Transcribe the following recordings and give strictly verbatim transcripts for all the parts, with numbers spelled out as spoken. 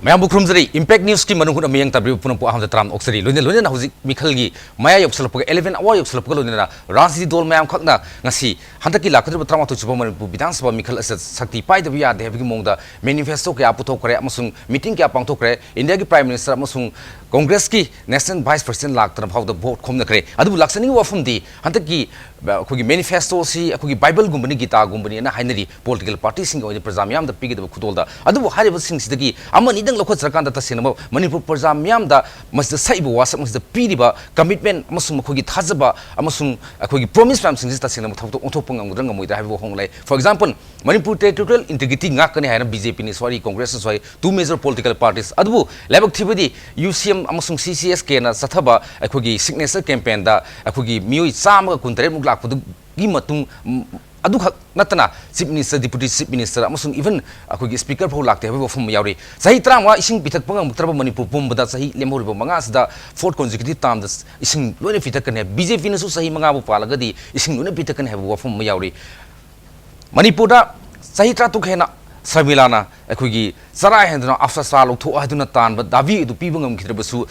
ꯃꯌꯥꯝꯕꯨ ꯈꯨꯔꯨꯝꯖꯔꯤ꯫ Impact Newsꯀꯤ ꯃꯅꯨꯡ ꯍꯨꯠꯅ ꯃꯤꯠꯌꯦꯡ ꯇꯥꯕꯤꯔꯤꯕ ꯄꯨꯝꯅꯃꯛꯄꯨ ꯑꯍꯥꯟꯕꯗ ꯇꯔꯥꯝꯅ ꯑꯣꯛꯆꯔꯤ꯫ ꯂꯣꯏꯅ ꯂꯣꯏꯅꯅ ꯍꯧꯖꯤꯛ ꯃꯤꯈꯜꯒꯤ ꯃꯌꯥ ꯌꯧꯁꯤꯜꯂꯛꯄꯒ, eleven hour ꯌꯧꯁꯤꯜꯂꯛꯄꯒ ꯂꯣꯏꯅꯅ ꯔꯥꯖꯅꯤꯇꯤ ꯗꯣꯜ ꯃꯌꯥꯝ ꯈꯛꯅ ꯉꯁꯤ ꯍꯟꯗꯛꯀꯤ ꯂꯥꯛꯀꯗꯧꯔꯤꯕ ꯇꯔꯥꯃꯥꯊꯣꯏ ꯁꯨꯕ ꯃꯅꯤꯄꯨꯔ ꯕꯤꯙꯥꯟ ꯁꯚꯥ ꯃꯤꯈꯜ ꯑꯁꯤꯗ ꯁꯛꯇꯤ ꯄꯥꯏꯗꯕ ꯌꯥꯗꯦ ꯍꯥꯏꯕꯒꯤ ꯃꯑꯣꯡꯗ manifesto ꯀꯌꯥ ꯄꯨꯊꯣꯛꯈ꯭ꯔꯦ ꯑꯃꯁꯨꯡ meeting ꯀꯌꯥ ꯄꯥꯡꯊꯣꯛꯈ꯭ꯔꯦ꯫ ꯏꯟꯗꯤꯌꯥꯒꯤ Prime Minister ꯑꯃꯁꯨꯡ ꯀꯣꯡꯒ꯭ꯔꯦꯁꯀꯤ National Vice President ꯂꯥꯛꯇꯅ ꯐꯥꯎꯗ vote ꯈꯣꯝꯅꯈ꯭ꯔꯦ꯫ ꯑꯗꯨꯕꯨ ꯂꯥꯛꯆꯅꯤꯡꯉꯤꯕ ꯋꯥꯐꯝꯗꯤ ꯍꯟꯗꯛꯀꯤ ꯑ, ꯑꯩꯈꯣꯏꯒꯤ manifesto ꯑꯁꯤ ꯑꯩꯈꯣꯏꯒꯤ Bibleꯒꯨꯝꯕꯅꯤ, ꯒꯤꯇꯥꯒꯨꯝꯕꯅꯤꯅ ꯍꯥꯏꯅꯔꯤ political partyꯁꯤꯡꯒꯤ ꯑꯣꯏꯅ ꯄ꯭ꯔꯖꯥ ꯃꯤꯌꯥꯝꯗ ꯄꯤꯒꯗꯕ ꯈꯨꯗꯣꯜꯗ꯫ ꯑꯗꯨꯕꯨ ꯍꯥꯏꯔꯤꯕꯁꯤꯡꯁꯤꯗꯒꯤ ꯑꯃ ꯑꯅꯤꯗꯪ ꯂꯧꯈꯠꯆꯔꯀꯥꯟꯗ ꯇꯁꯦꯡꯅꯃꯛ ꯃꯅꯤꯄꯨꯔ ꯄ꯭ꯔꯖꯥ ꯃꯤꯌꯥꯝꯗ ꯃꯁꯤꯗ ꯁꯛꯏꯕ ꯋꯥꯁꯛ, ꯃꯁꯤꯗ ꯄꯤꯔꯤꯕ commitment ꯑꯃꯁꯨꯡ ꯃꯈꯣꯏꯒꯤ ꯊꯥꯖꯕ ꯑꯃꯁꯨꯡ ꯑꯩꯈꯣꯏꯒꯤ promise ꯃꯌꯥꯝꯁꯤꯡꯁꯤ ꯇꯁꯦꯡꯅꯃꯛ ꯊꯕꯛꯇ ꯑꯣꯟꯊꯣꯛꯄ ꯉꯝꯒꯗ꯭ꯔꯥ ꯉꯝꯃꯣꯏꯗ꯭ꯔꯥ ꯍꯥꯏꯕꯒꯤ ꯋꯥꯍꯪ ꯂꯩ꯫ For example, Manipur territorial integrity ꯉꯥꯛꯀꯅꯤ ꯍꯥꯏꯅ BJPꯅꯁꯨ ꯍꯥꯏꯔꯤ, ꯀꯣꯡꯒ꯭ꯔꯦꯁꯅꯁꯨ ꯍꯥꯏꯔꯤ, two major political parties꯫ ꯑꯗꯨꯕꯨ ꯂꯥꯏꯕꯛ ꯊꯤꯕꯗꯤ UCM ꯑꯃꯁꯨꯡ CCSKꯅ ꯆꯠꯊꯕ ꯑꯩꯈꯣꯏꯒꯤ signature campaignꯗ ꯑꯩꯈꯣꯏꯒꯤ ꯃꯤꯑꯣꯏ ꯆꯥꯝꯃꯒ ꯀꯨꯟꯇꯔꯦꯠꯃꯨꯛ ꯂꯥꯛꯄꯗꯨꯒꯤ ꯃꯇꯨꯡ, ꯎꯝ, ꯑꯗꯨꯈꯛ ꯅꯠꯇꯅ Chief Minister, Deputy Chief Minister ꯑꯃꯁꯨꯡ even ꯑꯩꯈꯣꯏꯒꯤ Speaker ꯐꯥꯎ ꯂꯥꯛꯇꯦ ꯍꯥꯏꯕꯒꯤ ꯋꯥꯐꯝ ꯑꯃ ꯌꯥꯎꯔꯤ꯫ ꯆꯍꯤ ꯇꯔꯥꯃꯉꯥ ꯏꯁꯤꯡ ꯄꯤꯊꯛꯄ ꯉꯝꯃꯛꯇ꯭ꯔꯕ ꯃꯅꯤꯄꯨꯔ ꯄꯨꯝꯕꯗ ꯆꯍꯤ ꯂꯦꯝꯍꯧꯔꯤꯕ ꯃꯉꯥꯁꯤꯗ fourth consecutive termꯗ ꯏꯁꯤꯡ ꯂꯣꯏꯅ ꯄꯤꯊꯛꯀꯅꯤ ꯍꯥꯏ꯫ BJPꯅꯁꯨ ꯆꯍꯤ ꯃꯉꯥꯕꯨ ꯄꯥꯜꯂꯒꯗꯤ ꯏꯁꯤꯡ ꯂꯣꯏꯅ ꯄꯤꯊꯛꯀꯅꯤ ꯍꯥꯏꯕ ꯋꯥꯐꯝ ꯑꯃ ꯌꯥꯎꯔꯤ꯫ ꯃꯅꯤꯄꯨꯔꯗ ꯆꯍꯤ ꯇꯔꯥꯇꯔꯨꯛ ꯍꯦꯟꯅ ꯁꯔꯃꯤꯂꯥꯅ ꯑꯩꯈꯣꯏꯒꯤ ꯆꯔꯥ ꯍꯦꯟꯗꯨꯅ ꯑꯐꯁꯥ ꯂꯧꯊꯣꯛ ꯍꯥꯏꯗꯨꯅ ꯇꯥꯟꯕ ꯗꯥꯕꯤ ꯑꯗꯨ ꯄꯤꯕ ꯉꯝꯈꯤꯗ꯭ꯔꯕꯁꯨ,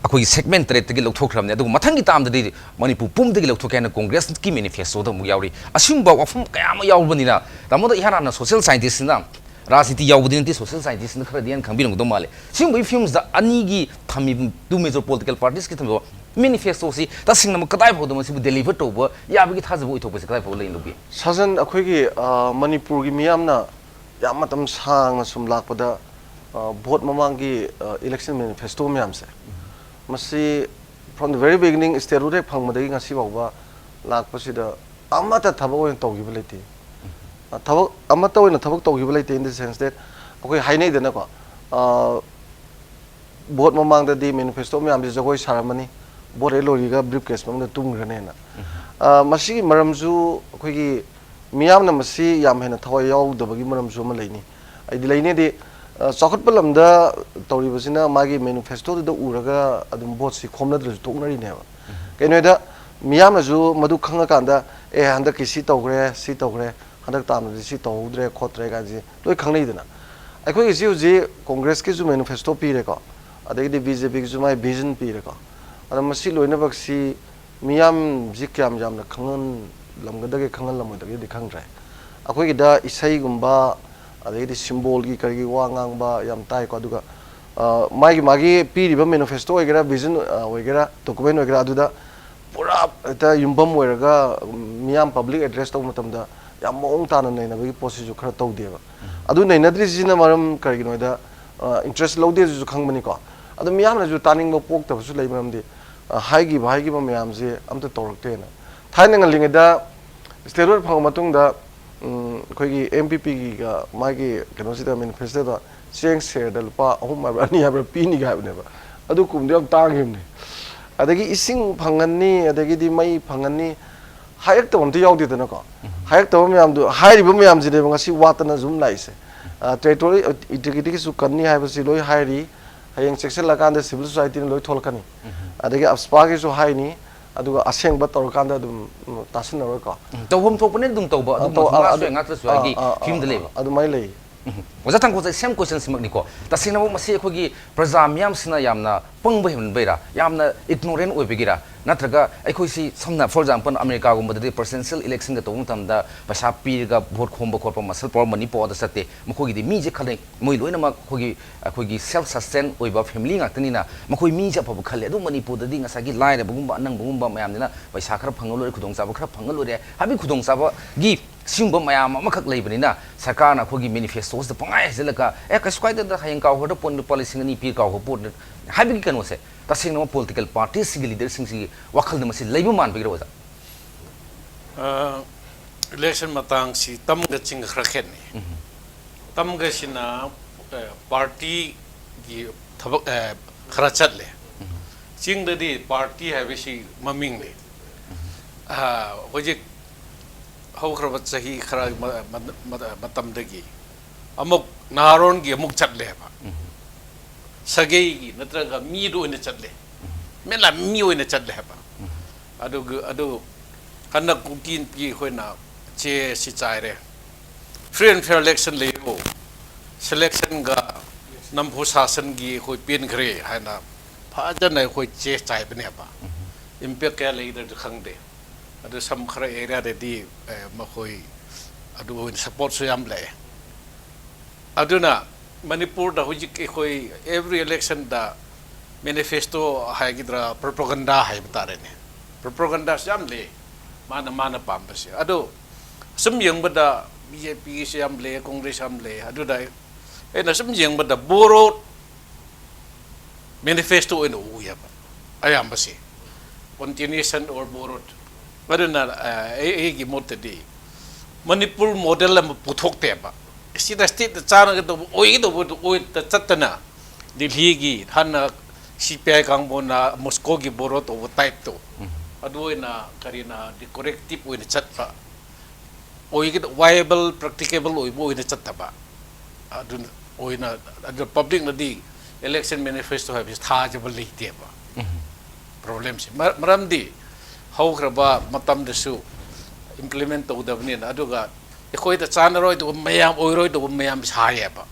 ꯑꯩꯈꯣꯏꯒꯤ segment ꯇꯔꯦꯠꯇꯒꯤ ꯂꯧꯊꯣꯛꯈ꯭ꯔꯕꯅꯤ꯫ ꯑꯗꯨꯒ ꯃꯊꯪꯒꯤ termꯗꯗꯤ ꯃꯅꯤꯄꯨꯔ ꯄꯨꯝꯗꯒꯤ ꯂꯧꯊꯣꯛꯀꯦ ꯍꯥꯏꯅ ꯀꯣꯡꯒ꯭ꯔꯦꯁꯀꯤ manifestoꯗ ꯑꯃꯨꯛ ꯌꯥꯎꯔꯤ꯫ ꯑꯁꯤꯒꯨꯝꯕ ꯋꯥꯐꯝ ꯀꯌꯥ ꯑꯃ ꯌꯥꯎꯕꯅꯤꯅ, ꯇꯥꯃꯣꯗ ꯏꯍꯥꯟ ꯍꯥꯟꯅ social scientistꯁꯤꯡꯅ, ꯔꯥꯖꯅꯤꯇꯤ ꯌꯥꯎꯕꯗꯤ ꯅꯠꯇꯦ, social scientistꯁꯤꯡꯅ ꯈꯔꯗꯤ ꯍꯦꯟꯅ ꯈꯪꯕꯤꯔꯝꯒꯗꯧ ꯃꯥꯜꯂꯦ꯫ ꯁꯤꯒꯨꯝꯕꯒꯤ ꯐꯤꯕꯝꯁꯤꯗ ꯑꯅꯤꯒꯤ ꯊꯝꯃꯤꯕ, two major political partiesꯀꯤ ꯊꯝꯃꯤꯕ manifestoꯁꯤ ꯇꯁꯦꯡꯅꯃꯛ ꯀꯗꯥꯏ ꯐꯥꯎꯗ ꯃꯁꯤꯕꯨ deliver ꯇꯧꯕ ꯌꯥꯕꯒꯤ ꯊꯥꯖꯕ ꯑꯣꯏꯊꯣꯛꯄꯁꯤ ꯀꯗꯥꯏ ꯐꯥꯎ ꯂꯩꯅꯕꯒꯦ? ꯁꯥꯖꯟ, ꯑꯩꯈꯣꯏꯒꯤ, ꯑ, ꯃꯅꯤꯄꯨꯔꯒꯤ ꯃꯤꯌꯥꯝꯅ ꯌꯥꯝ ꯃꯇꯝ ꯁꯥꯡꯅ ꯁꯨꯝ ꯂꯥꯛꯄꯗ, ꯑ, vote ꯃꯃꯥꯡꯒꯤ, ꯑ, election manifesto ꯃꯌꯥꯝꯁꯦ, ꯃꯁꯤ from the very beginning, statehood ꯍꯦꯛ ꯐꯪꯕꯗꯒꯤ ꯉꯁꯤ ꯐꯥꯎꯕ ꯂꯥꯛꯄꯁꯤꯗ ꯑꯃꯠꯇ ꯊꯕꯛ ꯑꯣꯏꯅ ꯇꯧꯈꯤꯕ ꯂꯩꯇꯦ꯫ ꯑ, ꯊꯕꯛ ꯑꯃꯠꯇ ꯑꯣꯏꯅ ꯊꯕꯛ ꯇꯧꯈꯤꯕ ꯂꯩꯇꯦ, in the sense that ꯑꯩꯈꯣꯏ ꯍꯥꯏꯅꯩꯗꯅꯀꯣ, ꯑ, vote ꯃꯃꯥꯡꯗꯗꯤ manifesto ꯃꯌꯥꯝꯁꯤ ꯖꯒꯣꯏ ꯁꯥꯔꯝꯃꯅꯤ, vote ꯍꯦꯛ ꯂꯣꯏꯔꯒ briefcase ꯃꯅꯨꯡꯗ ꯇꯨꯝꯈ꯭ꯔꯅꯦꯅ꯫ ꯑ, ꯃꯁꯤꯒꯤ ꯃꯔꯝꯁꯨ ꯑꯩꯈꯣꯏꯒꯤ ꯃꯤꯌꯥꯝꯅ ꯃꯁꯤ ꯌꯥꯝ ꯍꯦꯟꯅ ꯊꯋꯥꯏ ꯌꯥꯎꯗꯕꯒꯤ ꯃꯔꯝꯁꯨ ꯑꯃ ꯂꯩꯅꯤ꯫ ꯑꯩꯗꯤ ꯂꯩꯅꯤꯗꯤ, ꯑ, ꯆꯥꯎꯈꯠꯄ ꯂꯝꯗ ꯇꯧꯔꯤꯕꯁꯤꯅ ꯃꯥꯒꯤ manifestoꯗꯨꯗ ꯎꯔꯒ ꯑꯗꯨꯝ voteꯁꯤ ꯈꯣꯝꯅꯗ꯭ꯔꯁꯨ ꯇꯣꯛꯅꯔꯤꯅꯦꯕ꯫ ꯀꯩꯅꯣꯗ ꯃꯤꯌꯥꯝꯅꯁꯨ ꯃꯗꯨ ꯈꯪꯉꯀꯥꯟꯗ, "ꯑꯦ, ꯍꯟꯗꯛꯀꯤ ꯁꯤ ꯇꯧꯈ꯭ꯔꯦ, ꯁꯤ ꯇꯧꯈ꯭ꯔꯦ, ꯍꯟꯗꯛ termꯗꯗꯤ ꯁꯤ ꯇꯧꯍꯧꯗ꯭ꯔꯦ ꯈꯣꯠꯇ꯭ꯔꯦ" ꯀꯥꯏꯁꯦ ꯂꯣꯏ ꯈꯪꯅꯩꯗꯅ꯫ ꯑꯩꯈꯣꯏꯒꯤꯁꯤ ꯍꯧꯖꯤꯛ ꯀꯣꯡꯒ꯭ꯔꯦꯁꯀꯤꯁꯨ ꯃꯦꯅꯤꯐꯦꯁꯇꯣ ꯄꯤꯔꯦꯀꯣ, ꯑꯗꯒꯤꯗꯤ ꯕꯤ ꯖꯦ ꯄꯤꯒꯤꯁꯨ ꯃꯥꯏ ꯚꯤꯖꯟ ꯄꯤꯔꯦꯀꯣ꯫ ꯑꯗꯣ ꯃꯁꯤ ꯂꯣꯏꯅꯃꯛꯁꯤ ꯃꯤꯌꯥꯝꯁꯤ ꯀꯌꯥꯝ ꯌꯥꯝꯅ ꯈꯪꯍꯜꯂꯝꯒꯗꯒꯦ ꯈꯪꯍꯜꯂꯝꯃꯣꯏꯗꯒꯦꯗꯤ ꯈꯪꯗ꯭ꯔꯦ꯫ ꯑꯩꯈꯣꯏꯒꯤꯗ ꯏꯁꯩꯒꯨꯝꯕ, ꯑꯗꯒꯤꯗꯤ ꯁꯤꯝꯕꯣꯜꯒꯤ ꯀꯔꯤꯒꯤ ꯋꯥ ꯉꯥꯡꯕ ꯌꯥꯝ ꯇꯥꯏꯀꯣ꯫ ꯑꯗꯨꯒ ꯑ, ꯃꯥꯒꯤ ꯃꯥꯒꯤ ꯄꯤꯔꯤꯕ ꯃꯦꯅꯤꯐꯦꯁꯇꯣ ꯑꯣꯏꯒꯦꯔꯥ, ꯚꯤꯖꯟ ꯑꯣꯏꯒꯦꯔꯥ, ꯗꯣꯀꯨꯃꯦꯟ ꯑꯣꯏꯒꯦꯔꯥ, ꯑꯗꯨꯗ ꯄꯨꯔꯥ ꯍꯦꯛꯇ ꯌꯨꯝꯐꯝ ꯑꯣꯏꯔꯒ ꯃꯤꯌꯥꯝ ꯄꯕ꯭ꯂꯤꯛ ꯑꯦꯗ꯭ꯔꯦꯁ ꯇꯧꯕ ꯃꯇꯝꯗ ꯌꯥꯝ ꯃꯑꯣꯡ ꯇꯥꯅ ꯅꯩꯅꯕꯒꯤ ꯄꯣꯠꯁꯤꯁꯨ ꯈꯔ ꯇꯧꯗꯦꯕ꯫ ꯑꯗꯨ ꯅꯩꯅꯗ꯭ꯔꯤꯁꯤꯅ ꯃꯔꯝ ꯀꯔꯤꯒꯤꯅꯣ ꯍꯥꯏꯗ, ꯏꯟꯇꯔꯦꯁ ꯂꯧꯗꯦ ꯑꯗꯨꯁꯨ ꯈꯪꯕꯅꯤꯀꯣ꯫ ꯑꯗꯣ ꯃꯤꯌꯥꯝꯅꯁꯨ ꯇꯥꯅꯤꯡꯕ ꯄꯣꯛꯇꯕꯁꯨ ꯂꯩ, ꯃꯔꯝꯗꯤ ꯑ, ꯍꯥꯏꯈꯤꯕ ꯍꯥꯏꯈꯤꯕ ꯃꯌꯥꯝꯁꯦ ꯑꯝꯇ ꯇꯧꯔꯛꯇꯦꯅ꯫ ꯊꯥꯏꯅ ꯉꯜꯂꯤꯉꯩꯗ ꯁ꯭ꯇꯦꯠ ꯍꯨꯗ ꯐꯪꯉ ꯃꯇꯨꯡꯗ, ꯎꯝ, ꯑꯩꯈꯣꯏꯒꯤ ꯑꯦꯝ ꯄꯤ ꯄꯤꯒꯤꯒ ꯃꯥꯒꯤ ꯀꯩꯅꯣꯁꯤꯗ, ꯃꯦꯅꯤꯐꯦꯁꯇꯣꯗ ꯆꯦꯡ ꯁꯦꯔꯗ ꯂꯨꯄꯥ ꯑꯍꯨꯝ ꯍꯥꯏꯕ꯭ꯔꯥ ꯑꯅꯤ ꯍꯥꯏꯕ꯭ꯔꯥ ꯄꯤꯅꯤꯒ ꯍꯥꯏꯕꯅꯦꯕ꯫ ꯑꯗꯨ ꯀꯨꯝꯗꯤ ꯌꯥꯝ ꯇꯥꯡꯈꯤꯕꯅꯦ꯫ ꯑꯗꯒꯤ ꯏꯁꯤꯡ ꯐꯪꯍꯟꯅꯤ, ꯑꯗꯒꯤꯗꯤ ꯃꯩ ꯐꯪꯍꯟꯅꯤ, ꯍꯥꯏꯔꯛꯇꯕ ꯑꯝꯇ ꯌꯥꯎꯗꯦꯗꯅꯀꯣ꯫ ꯍꯥꯏꯔꯛꯇꯕ ꯃꯌꯥꯝꯗꯨ, ꯍꯥꯏꯔꯤꯕ ꯃꯌꯥꯝꯁꯤꯅꯦꯕ ꯉꯁꯤ ꯋꯥꯠꯇꯅ ꯁꯨꯝ ꯂꯥꯛꯏꯁꯦ꯫ ꯑ, ꯇꯦꯔꯤꯇꯣꯔꯤ ꯏꯟꯇꯤꯒ꯭ꯔꯤꯇꯤꯒꯤꯁꯨ ꯀꯟꯅꯤ ꯍꯥꯏꯕꯁꯤ ꯂꯣꯏ ꯍꯥꯏꯔꯤ꯫ ꯍꯌꯦꯡ ꯆꯦꯛꯁꯤꯜꯂꯀꯥꯟꯗ ꯁꯤꯚꯤꯜ ꯁꯣꯁꯥꯏꯇꯤꯅ ꯂꯣꯏ ꯊꯣꯛꯂꯛꯀꯅꯤ꯫ ꯑꯗꯒꯤ ꯑꯞꯁꯄꯥꯒꯤꯁꯨ ꯍꯥꯏꯅꯤ, ꯑꯗꯨꯒ ꯑꯁꯦꯡꯕ ꯇꯧꯔꯀꯥꯟꯗ ꯑꯗꯨꯝ, ꯎꯝ, ꯇꯥꯁꯤꯟꯅꯔꯣꯏꯀꯣ꯫ ꯎꯝ, ꯇꯧꯐꯝ ꯊꯣꯛꯄꯅ ꯑꯗꯨꯝ ꯇꯧꯕ, ꯑ, ꯑꯗꯨꯝ ꯇꯧ-, ꯑ, ꯃꯉꯥꯁꯨ ꯑꯗꯨ-, ꯉꯥꯛꯇ꯭ꯔꯁꯨ ꯑ, ꯍꯥꯏꯒꯤ ꯑ, ꯑ, ꯐꯤꯕꯝꯗ ꯑ, ꯂꯩꯕ꯫ ꯑꯗꯨꯃꯥꯏꯅ ꯂꯩ꯫ ꯎꯝ꯫ ꯑꯣꯖꯥ ꯇꯥꯡꯈꯨꯜꯁꯦ ꯁꯦꯝ ꯀꯣꯏꯁꯟꯁꯤꯃꯛꯅꯤꯀꯣ꯫ ꯇꯁꯦꯡꯅꯃꯛ ꯃꯁꯤ ꯑꯩꯈꯣꯏꯒꯤ ꯄ꯭ꯔꯖꯥ ꯃꯤꯌꯥꯝꯁꯤꯅ ꯌꯥꯝꯅ ꯄꯪꯕ ꯍꯦꯟꯃꯟꯕꯩꯔꯥ, ꯌꯥꯝꯅ ꯏꯒꯅꯣꯔꯦꯟ ꯑꯣꯏꯕꯒꯤꯔꯥ, ꯅꯠꯇ꯭ꯔꯒ ꯑꯩꯈꯣꯏꯁꯤ ꯁꯝꯅ, ꯐꯣꯔ ꯑꯦꯛꯖꯥꯝꯄꯜ, ꯑꯃꯦꯔꯤꯀꯥꯒꯨꯝꯕꯗꯗꯤ ꯄ꯭ꯔꯦꯁꯤꯗꯦꯟꯁꯤꯌꯦꯜ ꯏꯂꯦꯛꯁꯟꯒ ꯇꯧꯕ ꯃꯇꯝꯗ ꯄꯩꯁꯥ ꯄꯤꯔꯒ ꯚꯣꯠ ꯈꯣꯝꯕ ꯈꯣꯠꯄ ꯃꯁꯜ ꯄꯥꯋꯔ ꯃꯅꯤ ꯄꯥꯋꯔꯗ ꯆꯠꯇꯦ꯫ ꯃꯈꯣꯏꯒꯤꯗꯤ ꯃꯤꯁꯦ ꯈꯜꯂꯦ, ꯃꯣꯏ ꯂꯣꯏꯅꯃꯛ ꯑꯩꯈꯣꯏꯒꯤ, ꯑꯩꯈꯣꯏꯒꯤ ꯁꯦꯜꯐ ꯁꯁꯇꯦꯟ ꯑꯣꯏꯕ ꯐꯦꯃꯤꯂꯤ ꯉꯥꯛꯇꯅꯤꯅ ꯃꯈꯣꯏ ꯃꯤꯁꯦ ꯑꯐꯕ ꯈꯜꯂꯦ꯫ ꯑꯗꯨ ꯃꯅꯤꯄꯨꯔꯗꯗꯤ ꯉꯁꯥꯏꯒꯤ ꯂꯥꯏꯔꯕꯒꯨꯝꯕ, ꯑꯅꯪꯕꯒꯨꯝꯕ ꯃꯌꯥꯝꯅꯤꯅ ꯄꯩꯁꯥ ꯈꯔ ꯐꯪꯉ ꯂꯣꯏꯔꯦ, ꯈꯨꯗꯣꯡꯆꯥꯕ ꯈꯔ ꯐꯪꯉ ꯂꯣꯏꯔꯦ ꯍꯥꯏꯕꯒꯤ ꯈꯨꯗꯣꯡꯆꯥꯕꯒꯤ ꯁꯤꯒꯨꯝꯕ ꯃꯌꯥꯝ ꯑꯃꯈꯛ ꯂꯩꯕꯅꯤꯅ ꯁꯔꯀꯥꯔꯅ ꯑꯩꯈꯣꯏꯒꯤ ꯃꯦꯅꯤꯐꯦꯁꯇꯣꯁꯤꯗ ꯄꯪꯍꯥꯏ ꯍꯥꯏꯖꯤꯜꯂꯒ, "ꯑꯦ, ꯀꯩꯁꯨ ꯀꯥꯏꯗꯦꯗ, ꯍꯌꯦꯡ ꯀꯥꯎꯈ꯭ꯔꯗ ꯄꯣꯠ, ꯂꯨꯄꯥ ꯂꯤꯁꯤꯡ ꯑꯅꯤ ꯄꯤ ꯀꯥꯎꯈ꯭ꯔ ꯄꯣꯠꯅꯤ" ꯍꯥꯏꯕꯒꯤ ꯀꯩꯅꯣꯁꯦ ꯇꯁꯦꯡꯅꯃꯛ ꯄꯣꯂꯤꯇꯤꯀꯦꯜ ꯄꯥꯔꯇꯤꯁꯤꯡꯒꯤ ꯂꯤꯗꯔꯁꯤꯡꯁꯤꯒꯤ ꯋꯥꯈꯜꯗ ꯃꯁꯤ ꯂꯩꯕ ꯃꯥꯟꯕꯒꯤꯔ, ꯑꯣꯖꯥ? ꯑ, ꯏꯂꯦꯛꯁꯟ ꯃꯇꯥꯡꯁꯤ ꯇꯝꯒ ꯆꯤꯡꯒ ꯈꯔ ꯈꯦꯠꯅꯩ꯫ ꯎꯝ꯫ ꯇꯝꯒꯁꯤꯅ, ꯑ, ꯄꯥꯔꯇꯤꯒꯤ ꯊꯕꯛ, ꯑ, ꯈꯔ ꯆꯠꯂꯦ꯫ ꯎꯝ꯫ ꯆꯤꯡꯗꯗꯤ ꯄꯥꯔꯇꯤ ꯍꯥꯏꯕꯁꯤ ꯃꯃꯤꯡꯅꯤ꯫ ꯎꯝ꯫ ꯑ, ꯍꯧꯖꯤꯛ ꯍꯧꯈ꯭ꯔꯕ ꯆꯍꯤ ꯈꯔ ꯃ-, ꯃ-, ꯃ-, ꯃꯇꯝꯗꯒꯤ ꯑꯃꯨꯛ ꯅꯍꯥꯔꯣꯟꯒꯤ ꯑꯃꯨꯛ ꯆꯠꯂꯦꯕ꯫ ꯎꯝ꯫ ꯁꯥꯒꯩꯒꯤ ꯅꯠꯇ꯭ꯔꯒ ꯃꯤꯗ ꯑꯣꯏꯅ ꯆꯠꯂꯦ꯫ ꯎꯝ꯫ ꯃꯦꯟꯂꯥ ꯃꯤ ꯑꯣꯏꯅ ꯆꯠꯂꯦ ꯍꯥꯏꯕ꯫ ꯎꯝ꯫ ꯑꯗꯨꯒ, ꯑꯗꯨ ꯍꯟꯗꯛ ꯀꯨꯀꯤ ꯅꯨꯄꯤ ꯑꯩꯈꯣꯏꯅ ꯆꯦ ꯁꯤ ꯆꯥꯏꯔꯦ, free and fair election ꯂꯩꯌꯣ, ꯁꯦꯂꯦꯛꯁꯟꯒ ꯅꯝꯐꯨ ꯁꯥꯁꯟꯒꯤ ꯑꯩꯈꯣꯏ ꯄꯦꯟꯈ꯭ꯔꯦ ꯍꯥꯏꯅ ꯐꯖꯅ ꯑꯩꯈꯣꯏ ꯆꯦ ꯆꯥꯏꯕꯅꯦꯕ꯫ ꯏꯝꯄꯦꯛ ꯀꯌꯥ ꯂꯩꯒꯗ꯭ꯔꯗꯤ ꯈꯪꯗꯦ꯫ ꯑꯗꯨ ꯁꯝ ꯈꯔ ꯑꯦꯔꯤꯌꯥꯗꯗꯤ, ꯑꯦ, ꯃꯈꯣꯏ ꯑꯗꯨ ꯑꯣꯏꯅ ꯁꯄꯣꯔꯠꯁꯨ ꯌꯥꯝ ꯂꯩ꯫ ꯑꯗꯨꯅ ꯃꯅꯤꯄꯨꯔꯗ ꯍꯧꯖꯤꯛ ꯑꯩꯈꯣꯏ ꯑꯦꯕ꯭ꯔꯤ ꯏꯂꯦꯛꯁꯟꯗ ꯃꯦꯅꯤꯐꯦꯁꯇꯣ ꯍꯥꯏꯒꯗ꯭ꯔꯥ, ꯄ꯭ꯔꯣꯄꯒꯟꯗꯥ ꯍꯥꯏꯕ ꯇꯥꯔꯦꯅꯦ, ꯄ꯭ꯔꯣꯄꯒꯟꯗꯥꯁꯨ ꯌꯥꯝ ꯂꯩ꯫ ꯃꯥꯅ ꯃꯥꯅ ꯄꯥꯝꯕꯁꯦ꯫ ꯑꯗꯣ ꯁꯨꯝ ꯌꯦꯡꯕꯗ ꯕꯤ ꯖꯦ ꯄꯤꯒꯤꯁꯨ ꯌꯥꯝ ꯂꯩ, ꯀꯣꯡꯒ꯭ꯔꯦꯁ ꯌꯥꯝ ꯂꯩ꯫ ꯑꯗꯨꯗ ꯑꯩꯅ ꯁꯨꯝ ꯌꯦꯡꯕꯗ ꯕꯣꯔꯣ ꯃꯦꯅꯤꯐꯦꯁꯇꯣ ꯑꯣꯏꯅ ꯎꯏꯌꯦꯕ ꯑꯌꯥꯝꯕꯁꯦ, ꯀꯣꯟꯇꯤꯅ꯭ꯌꯨꯁꯟ ꯑꯣꯔ ꯕꯣꯔꯣ꯫ ꯑꯗꯨꯅ, ꯑ, ꯑꯩ, ꯑꯩꯒꯤ ꯃꯣꯠꯇꯗꯤ ꯃꯅꯤꯄꯨꯔ ꯃꯣꯗꯦꯜ ꯑꯃ ꯄꯨꯊꯣꯛꯇꯦꯕ꯫ ꯁꯤꯗ ꯁ꯭ꯇꯦꯠꯇ ꯆꯥꯟꯅꯒꯗꯧꯕ, ꯑꯣꯏꯒꯗꯧꯕꯗꯨ ꯑꯣꯏꯗ ꯆꯠꯇꯅ, ꯗꯤꯜꯂꯤꯒꯤ ꯍꯥꯟꯅ ꯁꯤ ꯄꯤ ꯑꯥꯏ ꯀꯥꯡꯕꯨꯅ ꯃꯣꯁꯀꯣꯒꯤ ꯕꯣꯔꯣ ꯇꯧꯕ ꯇꯥꯏꯞꯇꯣ, ꯑꯗꯨ ꯑꯣꯏꯅ ꯀꯔꯤꯅ ꯗꯤꯀꯣꯔꯦꯇꯤꯞ ꯑꯣꯏꯅ ꯆꯠꯄ, ꯑꯣꯏꯒꯗ-, ꯋꯥꯏꯌꯦꯕꯜ, ꯄ꯭ꯔꯦꯛꯇꯤꯀꯦꯕꯜ ꯑꯣꯏꯕ ꯑꯣꯏꯅ ꯆꯠꯇꯕ꯫ ꯑꯗꯨꯅ ꯑꯣꯏꯅ, ꯑꯗꯨ ꯄꯕ꯭ꯂꯤꯛꯅꯗꯤ ꯏꯂꯦꯛꯁꯟ ꯃꯦꯅꯤꯐꯦꯁꯇꯣ ꯍꯥꯏꯕꯁꯤ ꯊꯥꯖꯕ ꯂꯩꯇꯦꯕ꯫ ꯄ꯭ꯔꯣꯕ꯭ꯂꯦꯝꯁꯦ ꯃꯔ-, ꯃꯔꯝꯗꯤ ꯍꯧꯈ꯭ꯔꯕ ꯃꯇꯝꯗꯁꯨ ꯏꯝꯄ꯭ꯂꯤꯃꯦꯟ ꯇꯧꯗꯕꯅꯤꯅ, ꯑꯗꯨꯒ ꯑꯩꯈꯣꯏꯗ ꯆꯥꯟꯅꯔꯣꯏꯗꯧꯕ ꯃꯌꯥꯝ, ꯑꯣꯏꯔꯣꯏꯗꯧꯕ ꯃꯌꯥꯝ ꯁꯥꯏꯌꯦꯕ꯫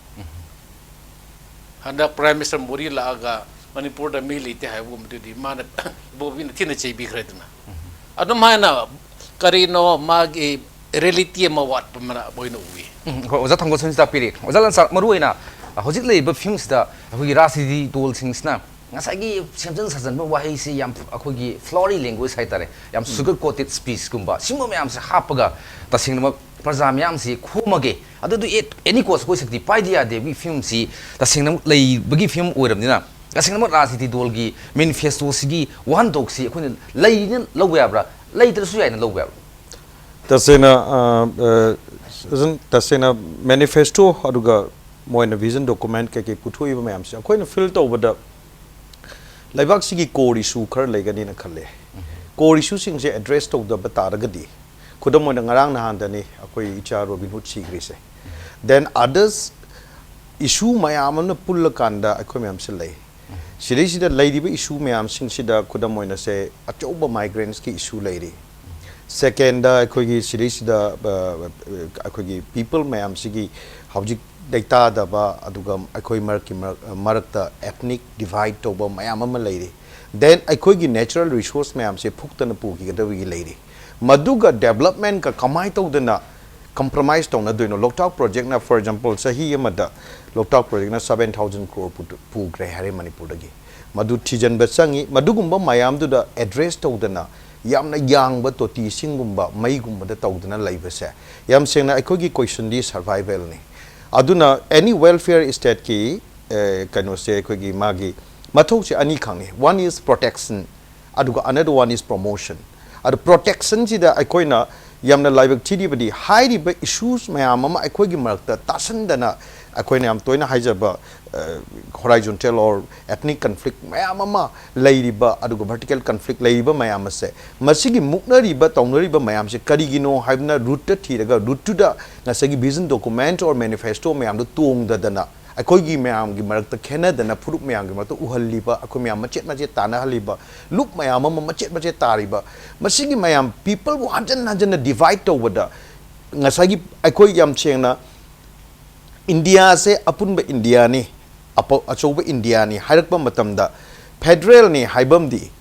ꯍꯟꯗꯛ ꯄ꯭ꯔꯥꯏꯝ ꯃꯤꯅꯤꯁꯇꯔ ꯃꯣꯗꯤ ꯂꯥꯛꯑꯒ ꯃꯅꯤꯄꯨꯔꯗ ꯃꯤ ꯂꯩꯇꯦ ꯍꯥꯏꯕꯒꯨꯝꯕꯗꯨꯗꯤ ꯃꯥꯅ ꯏꯕꯣꯕꯤꯅ ꯊꯤꯅ ꯆꯩꯕꯤꯈ꯭ꯔꯦꯗꯅ꯫ ꯑꯗꯨꯝ ꯍꯥꯏꯅ ꯀꯔꯤꯅꯣ ꯃꯥꯒꯤ ꯔꯤꯌꯦꯂꯤꯇꯤ ꯑꯃ ꯋꯥꯠꯄ ꯑꯃ ꯑꯣꯏꯅ ꯎꯏ꯫ ꯎꯝ, ꯍꯣꯏ, ꯑꯣꯖꯥ ꯊꯥꯡꯒꯣꯜꯁꯟꯁꯨ ꯇꯥꯛꯄꯤꯔꯤ꯫ ꯑꯣꯖꯥ ꯂꯥꯟꯁꯥ, ꯃꯔꯨꯑꯣꯏꯅ ꯍꯧꯖꯤꯛ ꯂꯩꯔꯤꯕ ꯐꯤꯂꯝꯁꯤꯗ ꯑꯩꯈꯣꯏꯒꯤ ꯔꯥꯖꯅꯤꯇꯤ ꯗꯣꯜꯁꯤꯡꯁꯤꯅ ꯉꯁꯥꯏꯒꯤ ꯁꯦꯝꯖꯤꯟ ꯁꯥꯖꯤꯟꯕ ꯋꯥꯍꯩꯁꯤ ꯌꯥꯝ ꯑꯩꯈꯣꯏꯒꯤ flowery language ꯍꯥꯏꯇꯥꯔꯦ, ꯌꯥꯝ sugar coated speechꯀꯨꯝꯕ ꯁꯤꯒꯨꯝꯕ ꯃꯌꯥꯝꯁꯦ ꯍꯥꯞꯄꯒ ꯇꯁꯦꯡꯅꯃꯛ ꯄ꯭ꯔꯖꯥ ꯃꯌꯥꯝꯁꯤ ꯈꯣꯝꯃꯒꯦ, ꯑꯗꯨꯗꯨ at any cost ꯑꯩꯈꯣꯏ ꯁꯛꯇꯤ ꯄꯥꯏꯗ ꯌꯥꯗꯦ꯫ ꯑꯩꯈꯣꯏꯒꯤ ꯐꯤꯂꯝꯁꯤ ꯇꯁꯦꯡꯅꯃꯛ ꯂꯩꯕꯒꯤ ꯐꯤꯂꯝ ꯑꯣꯏꯔꯕꯅꯤꯅ ꯇꯁꯦꯡꯅꯃꯛ ꯔꯥꯖꯅꯤꯇꯤ ꯗꯣꯜꯒꯤ ꯃꯦꯅꯤꯐꯦꯁꯇꯣꯁꯤꯒꯤ ꯋꯥꯍꯟꯊꯣꯛꯁꯤ ꯑꯩꯈꯣꯏꯅ ꯂꯩꯅ ꯂꯧꯕ ꯌꯥꯕ꯭ꯔꯥ, ꯂꯩꯇ꯭ꯔꯁꯨ ꯌꯥꯏꯅ ꯂꯧꯕ ꯌꯥꯕ꯭ꯔꯥ? ꯇꯁꯦꯡꯅ, ꯑ, ꯑ, ꯁꯤꯖꯟ-, ꯇꯁꯦꯡꯅ ꯃꯦꯅꯤꯐꯦꯁꯇꯣ ꯑꯗꯨꯒ ꯃꯣꯏꯅ ꯚꯤꯖꯟ ꯗꯣꯀꯨꯃꯦꯟ ꯀꯩꯀꯩ ꯄꯨꯊꯣꯛꯏꯕ ꯃꯌꯥꯝꯁꯦ ꯑꯩꯈꯣꯏꯅ ꯐꯤꯜ ꯇꯧꯕꯗ ꯂꯩꯕꯥꯛꯁꯤꯒꯤ core issue ꯈꯔ ꯂꯩꯒꯅꯤꯅ ꯈꯜꯂꯦ꯫ Core issueꯁꯤꯡꯁꯦ ꯑꯦꯗ꯭ꯔꯦꯁ ꯇꯧꯗꯕ ꯇꯥꯔꯒꯗꯤ, ꯈꯨꯗꯝ ꯑꯣꯏꯅ ꯉꯔꯥꯡ ꯅꯍꯥꯟꯗꯅꯤ ꯑꯩꯈꯣꯏ ꯏꯆꯥ ꯔꯣꯕꯤꯟ ꯍꯨꯗ ꯁꯤꯈ꯭ꯔꯤꯁꯦ꯫ Then others issue ꯃꯌꯥꯝ ꯑꯃꯅ ꯄꯨꯜꯂꯀꯥꯟꯗ ꯑꯩꯈꯣꯏ ꯃꯌꯥꯝꯁꯦ ꯂꯩ꯫ ꯁꯤꯗꯩꯁꯤꯗ ꯂꯩꯔꯤꯕ issue ꯃꯌꯥꯝꯁꯤꯡꯁꯤꯗ ꯈꯨꯗꯝ ꯑꯣꯏꯅ ꯁꯦ ꯑꯆꯧꯕ migrantꯁꯀꯤ issue ꯂꯩꯔꯤ꯫ ꯁꯦꯀꯦꯟꯗ, ꯑꯩꯈꯣꯏꯒꯤ ꯁꯤꯗꯩꯁꯤꯗ ꯑꯩꯈꯣꯏꯒꯤ ꯄꯤꯄꯜ ꯃꯌꯥꯝꯁꯤꯒꯤ ꯍꯧꯖꯤꯛ ꯂꯩꯇꯥꯗꯕ, ꯑꯗꯨꯒ ꯑꯩꯈꯣꯏ ꯃꯔꯛꯀꯤ ꯃꯔꯛꯇ ꯑꯦꯊꯅꯤꯛ ꯗꯤꯚꯥꯏꯠ ꯇꯧꯕ ꯃꯌꯥꯝ ꯑꯃ ꯂꯩꯔꯤ꯫ ꯗꯦꯟ ꯑꯩꯈꯣꯏꯒꯤ ꯅꯦꯆꯔꯦꯜ ꯔꯤꯁꯣꯔꯁ ꯃꯌꯥꯝꯁꯦ ꯐꯨꯛꯇꯅ ꯄꯨꯈꯤꯒꯗꯕꯒꯤ ꯂꯩꯔꯤ꯫ ꯃꯗꯨꯒ ꯗꯦꯕꯂꯞꯃꯦꯟꯒ ꯀꯃꯥꯏꯅ ꯇꯧꯗꯅ ꯀꯝꯄ꯭ꯔꯣꯃꯥꯏꯁ ꯇꯧꯅꯗꯣꯏꯅꯣ? ꯂꯣꯛꯇꯥꯛ ꯄ꯭ꯔꯣꯖꯦꯛꯅ, ꯐꯣꯔ ꯑꯦꯛꯖꯥꯝꯄꯜ, ꯆꯍꯤ ꯑꯃꯗ ꯂꯣꯛꯇꯥꯛ ꯄ꯭ꯔꯣꯖꯦꯛꯅ ꯁꯕꯦꯟ ꯊꯥꯎꯖꯟ ꯀ꯭ꯔꯣꯔ ꯄꯨꯊꯣꯛ-, ꯄꯨꯈ꯭ꯔꯦ ꯍꯥꯏꯔꯦ ꯃꯅꯤꯄꯨꯔꯗꯒꯤ꯫ ꯃꯗꯨ ꯊꯤꯖꯤꯟꯕ ꯆꯪꯉꯤ꯫ ꯃꯗꯨꯒꯨꯝꯕ ꯃꯌꯥꯝꯗꯨꯗ ꯑꯦꯗ꯭ꯔꯦꯁ ꯇꯧꯗꯅ ꯌꯥꯝꯅ ꯌꯥꯡꯕ ꯇꯣꯇꯤ ꯏꯁꯤꯡꯒꯨꯝꯕ, ꯃꯩꯒꯨꯝꯕꯗ ꯇꯧꯗꯅ ꯂꯩꯕꯁꯦ, ꯌꯥꯝ ꯁꯦꯡꯅ ꯑꯩꯈꯣꯏꯒꯤ ꯀꯣꯏꯁꯟꯗꯤ ꯁꯔꯚꯥꯏꯚꯦꯜꯅꯤ꯫ ꯑꯗꯨꯅ ꯑꯦꯅꯤ ꯋꯦꯜꯐꯤꯌꯔ ꯏꯁꯇꯦꯠꯀꯤ, ꯑꯦ, ꯀꯩꯅꯣꯁꯦ, ꯑꯩꯈꯣꯏꯒꯤ ꯃꯥꯒꯤ ꯃꯊꯧꯁꯦ ꯑꯅꯤꯈꯛꯅꯤ꯫ One is protection, ꯑꯗꯨꯒ another one is promotion꯫ ꯑꯗꯣ ꯄ꯭ꯔꯣꯇꯦꯛꯁꯟꯁꯤꯗ ꯑꯩꯈꯣꯏꯅ ꯌꯥꯝꯅ ꯂꯥꯏꯕꯛ ꯊꯤꯔꯤꯕꯗꯤ, ꯍꯥꯏꯔꯤꯕ ꯏꯁꯨꯁ ꯃꯌꯥꯝ ꯑꯃ ꯑꯩꯈꯣꯏꯒꯤ ꯃꯔꯛꯇ ꯇꯥꯁꯟꯗꯅ, ꯑꯩꯈꯣꯏꯅ ꯌꯥꯝ ꯇꯣꯏꯅ ꯍꯥꯏꯖꯕ, ꯑ, horizontal or ethnic conflict ꯃꯌꯥꯝ ꯑꯃ ꯂꯩꯔꯤꯕ, ꯑꯗꯨꯒ vertical conflict ꯂꯩꯔꯤꯕ ꯃꯌꯥꯝ ꯑꯁꯦ, ꯃꯁꯤꯒꯤ ꯃꯨꯛꯅꯔꯤꯕ, ꯇꯧꯅꯔꯤꯕ ꯃꯌꯥꯝꯁꯦ ꯀꯔꯤꯒꯤꯅꯣ ꯍꯥꯏꯕꯅ ꯔꯨꯠꯇ ꯊꯤꯔꯒ, ꯔꯨꯠꯇꯨꯗ ꯉꯁꯥꯏꯒꯤ vision document or manifesto ꯃꯌꯥꯝꯗꯣ ꯇꯣꯡꯗꯗꯅ, ꯑꯩꯈꯣꯏꯒꯤ ꯃꯌꯥꯝꯒꯤ ꯃꯔꯛꯇ ꯈꯦꯠꯅꯗꯅ, ꯐꯨꯔꯨꯞ ꯃꯌꯥꯝꯒꯤ ꯃꯔꯛꯇ ꯎꯍꯜꯂꯤꯕ, ꯑꯩꯈꯣꯏ ꯃꯌꯥꯝ ꯃꯆꯦꯠ ꯃꯆꯦꯠ ꯇꯥꯅꯍꯜꯂꯤꯕ, ꯂꯨꯞ ꯃꯌꯥꯝ ꯑꯃ ꯃꯆꯦꯠ ꯃꯆꯦꯠ ꯇꯥꯔꯤꯕ, ꯃꯁꯤꯒꯤ ꯃꯌꯥꯝ ꯄꯤꯄꯜꯕꯨ ꯍꯟꯖꯟ ꯍꯟꯖꯟꯅ ꯗꯤꯚꯥꯏꯠ ꯇꯧꯕꯗ, ꯉꯁꯥꯏꯒꯤ ꯑꯩꯈꯣꯏ ꯌꯥꯝ ꯁꯦꯡꯅ ꯏꯟꯗꯤꯌꯥꯁꯦ ꯑꯄꯨꯟꯕ ꯏꯟꯗꯤꯌꯥꯅꯤ, ꯑꯄ-, ꯑꯆꯧꯕ ꯏꯟꯗꯤꯌꯥꯅꯤ ꯍꯥꯏꯔꯛꯄ ꯃꯇꯝꯗ, ꯐꯦꯗꯔꯦꯜꯅꯤ ꯍꯥꯏꯕꯝꯗꯤ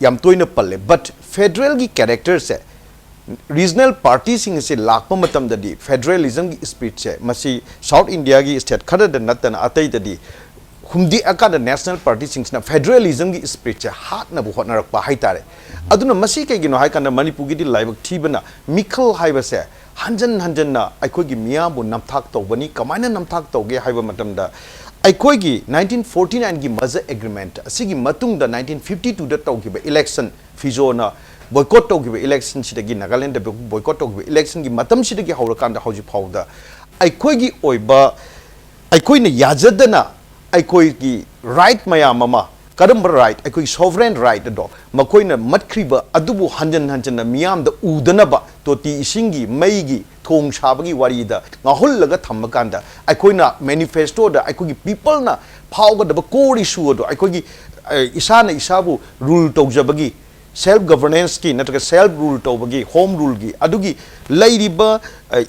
ꯌꯥꯝ ꯇꯣꯏꯅ ꯄꯜꯂꯦ꯫ But ꯐꯦꯗꯔꯦꯜꯒꯤ ꯀꯦꯔꯦꯛꯇꯔꯁꯦ, ꯔꯤꯖꯅꯦꯜ ꯄꯥꯔꯇꯤꯁꯤꯡ ꯑꯁꯤ ꯂꯥꯛꯄ ꯃꯇꯝꯗꯗꯤ ꯐꯦꯗꯔꯦꯂꯤꯖꯝꯒꯤ ꯏꯁꯄꯤꯔꯤꯠꯁꯦ, ꯃꯁꯤ ꯁꯥꯎꯠ ꯏꯟꯗꯤꯌꯥꯒꯤ ꯁ꯭ꯇꯦꯠ ꯈꯔꯗ ꯅꯠꯇꯅ ꯑꯇꯩꯗꯗꯤ ꯍꯨꯝꯗꯦꯛꯑꯀꯥꯟꯗ ꯅꯦꯁꯅꯦꯜ ꯄꯥꯔꯇꯤꯁꯤꯡꯁꯤꯅ ꯐꯦꯗꯔꯦꯂꯤꯖꯝꯒꯤ ꯏꯁꯄꯤꯔꯤꯠꯁꯦ ꯍꯥꯠꯅꯕ ꯍꯣꯠꯅꯔꯛꯄ ꯍꯥꯏꯇꯥꯔꯦ꯫ ꯑꯗꯨꯅ ꯃꯁꯤ ꯀꯩꯒꯤꯅꯣ ꯍꯥꯏ ꯀꯥꯟꯗ, ꯃꯅꯤꯄꯨꯔꯒꯤꯗꯤ ꯂꯥꯏꯕꯛ ꯊꯤꯕꯅ ꯃꯤꯈꯜ ꯍꯥꯏꯕꯁꯦ ꯍꯟꯖꯟ ꯍꯟꯖꯟꯅ ꯑꯩꯈꯣꯏꯒꯤ ꯃꯤꯌꯥꯝꯕꯨ ꯅꯝꯊꯥꯛ ꯇꯧꯕꯅꯤ꯫ ꯀꯃꯥꯏꯅ ꯅꯝꯊꯥꯛ ꯇꯧꯒꯦ ꯍꯥꯏꯕ ꯃꯇꯝꯗ, ꯑꯩꯈꯣꯏꯒꯤ ꯅꯥꯏꯟꯇꯤꯟ ꯐꯣꯔꯇꯤ ꯅꯥꯏꯟꯒꯤ ꯃꯖ ꯑꯦꯒ꯭ꯔꯤꯃꯦꯟꯠ ꯑꯁꯤꯒꯤ ꯃꯇꯨꯡꯗ ꯅꯥꯏꯟꯇꯤꯟ ꯐꯤꯐꯇꯤ ꯇꯨꯗ ꯇꯧꯈꯤꯕ ꯏꯂꯦꯛꯁꯟ, ꯐꯤꯖꯣꯅ ꯕꯣꯏꯀꯣꯠ ꯇꯧꯈꯤꯕ ꯏꯂꯦꯛꯁꯟꯁꯤꯗꯒꯤ, ꯅꯥꯒꯥꯂꯦꯟꯗ ꯕꯣꯏꯀꯣꯠ ꯇꯧꯈꯤꯕ ꯏꯂꯦꯛꯁꯟꯒꯤ ꯃꯇꯝꯁꯤꯗꯒꯤ ꯍꯧꯔꯀꯥꯟꯗ ꯍꯧꯖꯤꯛ ꯐꯥꯎꯕꯗ ꯑꯩꯈꯣꯏꯒꯤ ꯑꯣꯏꯕ, ꯑꯩꯈꯣꯏꯅ ꯌꯥꯖꯗꯅ ꯑꯩꯈꯣꯏꯒꯤ ꯔꯥꯏꯠ ꯃꯌꯥꯝ ꯑꯃ, ꯀꯔꯝꯕ ꯔꯥꯏꯠ, ꯑꯩꯈꯣꯏꯒꯤ ꯁꯣꯚꯔꯦꯟ ꯔꯥꯏꯠ ꯑꯗꯣ ꯃꯈꯣꯏꯅ ꯃꯠꯈ꯭ꯔꯤꯕ ꯑꯗꯨꯕꯨ ꯍꯟꯖꯟ ꯍꯟꯖꯟꯅ ꯃꯤꯌꯥꯝꯗ ꯎꯗꯅꯕ, ꯇꯣꯇꯤ ꯏꯁꯤꯡꯒꯤ, ꯃꯩꯒꯤ, ꯊꯣꯡ ꯁꯥꯕꯒꯤ ꯋꯥꯔꯤꯗ ꯉꯥꯎꯍꯜꯂꯒ ꯊꯝꯕ ꯀꯥꯟꯗ, ꯑꯩꯈꯣꯏꯅ ꯃꯦꯅꯤꯐꯦꯁꯇꯣꯗ ꯑꯩꯈꯣꯏꯒꯤ ꯄꯤꯄꯜꯅ ꯐꯥꯎꯒꯗꯕ ꯀꯣꯔ ꯏꯁꯨ ꯑꯗꯣ, ꯑꯩꯈꯣꯏꯒꯤ, ꯑ, ꯏꯁꯥꯅ ꯏꯁꯥꯕꯨ ꯔꯨꯜ ꯇꯧꯖꯕꯒꯤ ꯁꯦꯜꯐ ꯒꯕꯔꯅꯦꯟꯁꯀꯤ ꯅꯠꯇ꯭ꯔꯒ ꯁꯦꯜꯐ ꯔꯨꯜ ꯇꯧꯕꯒꯤ, ꯍꯣꯝ ꯔꯨꯜꯒꯤ ꯑꯗꯨꯒꯤ ꯂꯩꯔꯤꯕ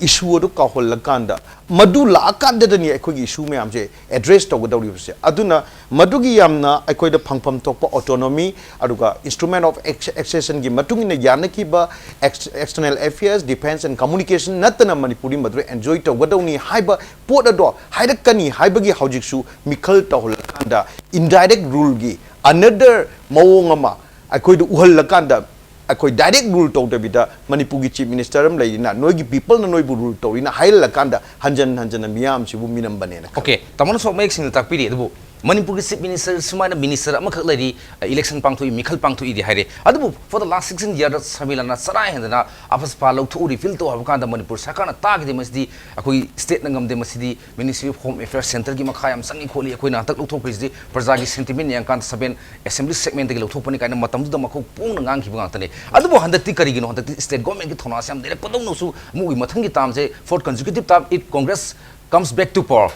ꯏꯁꯨ ꯑꯗꯨ ꯀꯥꯎꯍꯜꯂꯀꯥꯟꯗ, ꯃꯗꯨ ꯂꯥꯛꯑꯀꯥꯟꯗꯗꯅꯤ ꯑꯩꯈꯣꯏꯒꯤ ꯏꯁꯨ ꯃꯌꯥꯝꯁꯦ ꯑꯦꯗ꯭ꯔꯦꯁ ꯇꯧꯒꯗꯧꯔꯤꯕꯁꯦ꯫ ꯑꯗꯨꯅ ꯃꯗꯨꯒꯤ ꯌꯥꯝꯅ ꯑꯩꯈꯣꯏꯗ ꯐꯪꯐꯝ ꯊꯣꯛꯄ autonomy, ꯑꯗꯨꯒ instrument of accessionꯒꯤ ꯃꯇꯨꯡ ꯏꯟꯅ ꯌꯥꯅꯈꯤꯕ external affairs, defence and communication ꯅꯠꯇꯅ ꯃꯅꯤꯄꯨꯔꯗꯤ ꯃꯗꯨꯗ ꯑꯦꯟꯖꯣꯏ ꯇꯧꯒꯗꯧꯅꯤ ꯍꯥꯏꯕ ꯄꯣꯠ ꯑꯗꯣ ꯍꯥꯏꯔꯛꯀꯅꯤ ꯍꯥꯏꯕꯒꯤ ꯍꯧꯖꯤꯛꯁꯨ ꯃꯤꯈꯜ ꯇꯧꯍꯜꯂꯀꯥꯟꯗ, indirect ruleꯒꯤ another ꯃꯑꯣꯡ ꯑꯃ ꯑꯩꯈꯣꯏꯗ ꯎꯍꯜꯂꯀꯥꯟꯗ, ꯑꯩꯈꯣꯏ ꯗꯥꯏꯔꯦꯛ ꯔꯨꯜ ꯇꯧꯗꯕꯤꯗ ꯃꯅꯤꯄꯨꯔꯒꯤ ꯆꯤꯐ ꯃꯤꯅꯤꯁꯇꯔ ꯑꯃ ꯂꯩꯔꯤꯅ, ꯅꯣꯏꯒꯤ ꯄꯤꯄꯜꯅ ꯅꯣꯏꯕꯨ ꯔꯨꯜ ꯇꯧꯔꯤꯅ ꯍꯥꯏꯍꯜꯂꯀꯥꯟꯗ ꯍꯟꯖꯟ ꯍꯟꯖꯟꯅ ꯃꯤꯌꯥꯝꯁꯤꯕꯨ ꯃꯤꯅꯝꯕꯅꯦꯅ ꯈꯜꯂꯤ꯫ ꯑꯣꯀꯦ, ꯇꯥꯃꯣꯅꯁꯨ ꯃꯌꯦꯛ ꯁꯦꯡꯅ ꯇꯥꯛꯄꯤꯔꯤ꯫ ꯑꯗꯨꯕꯨ ꯃꯅꯤꯄꯨꯔꯒꯤ ꯆꯤꯐ ꯃꯤꯅꯤꯁꯇꯔ ꯁꯨꯃꯥꯏꯅ ꯃꯤꯅꯤꯁꯇꯔ ꯑꯃꯈꯛ ꯂꯩꯔꯤ, ꯏꯂꯦꯛꯁꯟ ꯄꯥꯡꯊꯣꯛꯏ, ꯃꯤꯈꯜ ꯄꯥꯡꯊꯣꯛꯏꯗꯤ ꯍꯥꯏꯔꯦ꯫ ꯑꯗꯨꯕꯨ for the last sixteen year ꯁꯔꯃꯤꯂꯥꯅ ꯆꯔꯥ ꯍꯦꯟꯗꯅ ꯑꯐꯁꯄꯥ ꯂꯧꯊꯣꯛꯎ, ꯔꯤꯄꯤꯜ ꯇꯧ ꯍꯥꯏꯕ ꯀꯥꯟꯗ ꯃꯅꯤꯄꯨꯔ ꯁꯔꯀꯥꯔꯅ ꯇꯥꯈꯤꯗꯦ꯫ ꯃꯁꯤꯗꯤ ꯑꯩꯈꯣꯏ ꯁ꯭ꯇꯦꯠꯅ ꯉꯝꯗꯦ, ꯃꯁꯤꯗꯤ Ministry of Home Affairs, ꯁꯦꯟꯇꯔꯒꯤ ꯃꯈꯥ ꯌꯥꯝ ꯆꯪꯉꯤ ꯈꯣꯠꯂꯤ, ꯑꯩꯈꯣꯏꯅ ꯍꯟꯗꯛ ꯂꯧꯊꯣꯛꯄꯁꯤꯗꯤ ꯄ꯭ꯔꯖꯥꯒꯤ ꯁꯦꯟꯇꯤꯃꯦꯟ ꯌꯦꯡꯉꯀꯥꯟꯗ ꯁꯕꯦꯟ ꯑꯦꯁꯦꯝꯕ꯭ꯂꯤ ꯁꯦꯒꯃꯦꯟꯗꯒꯤ ꯂꯧꯊꯣꯛꯄꯅꯤ ꯀꯥꯏꯅ ꯃꯇꯝꯗꯨꯗ ꯃꯈꯣꯛ ꯄꯣꯡꯅ ꯉꯥꯡꯈꯤꯕ ꯉꯥꯛꯇꯅꯤ꯫ ꯑꯗꯨꯕꯨ ꯍꯟꯗꯛꯇꯤ ꯀꯔꯤꯒꯤꯅꯣ ꯍꯟꯗꯛꯇꯤ ꯁ꯭ꯇꯦꯠ ꯒꯣꯔꯃꯦꯟꯒꯤ ꯊꯧꯅꯥꯁꯦ ꯌꯥꯝ ꯂꯩꯔꯛꯄꯗꯧꯅꯁꯨ, ꯑꯃꯨꯛꯀꯤ ꯃꯊꯪꯒꯤ ꯇꯥꯝꯁꯦ fourth consecutive term if Congress comes back to power,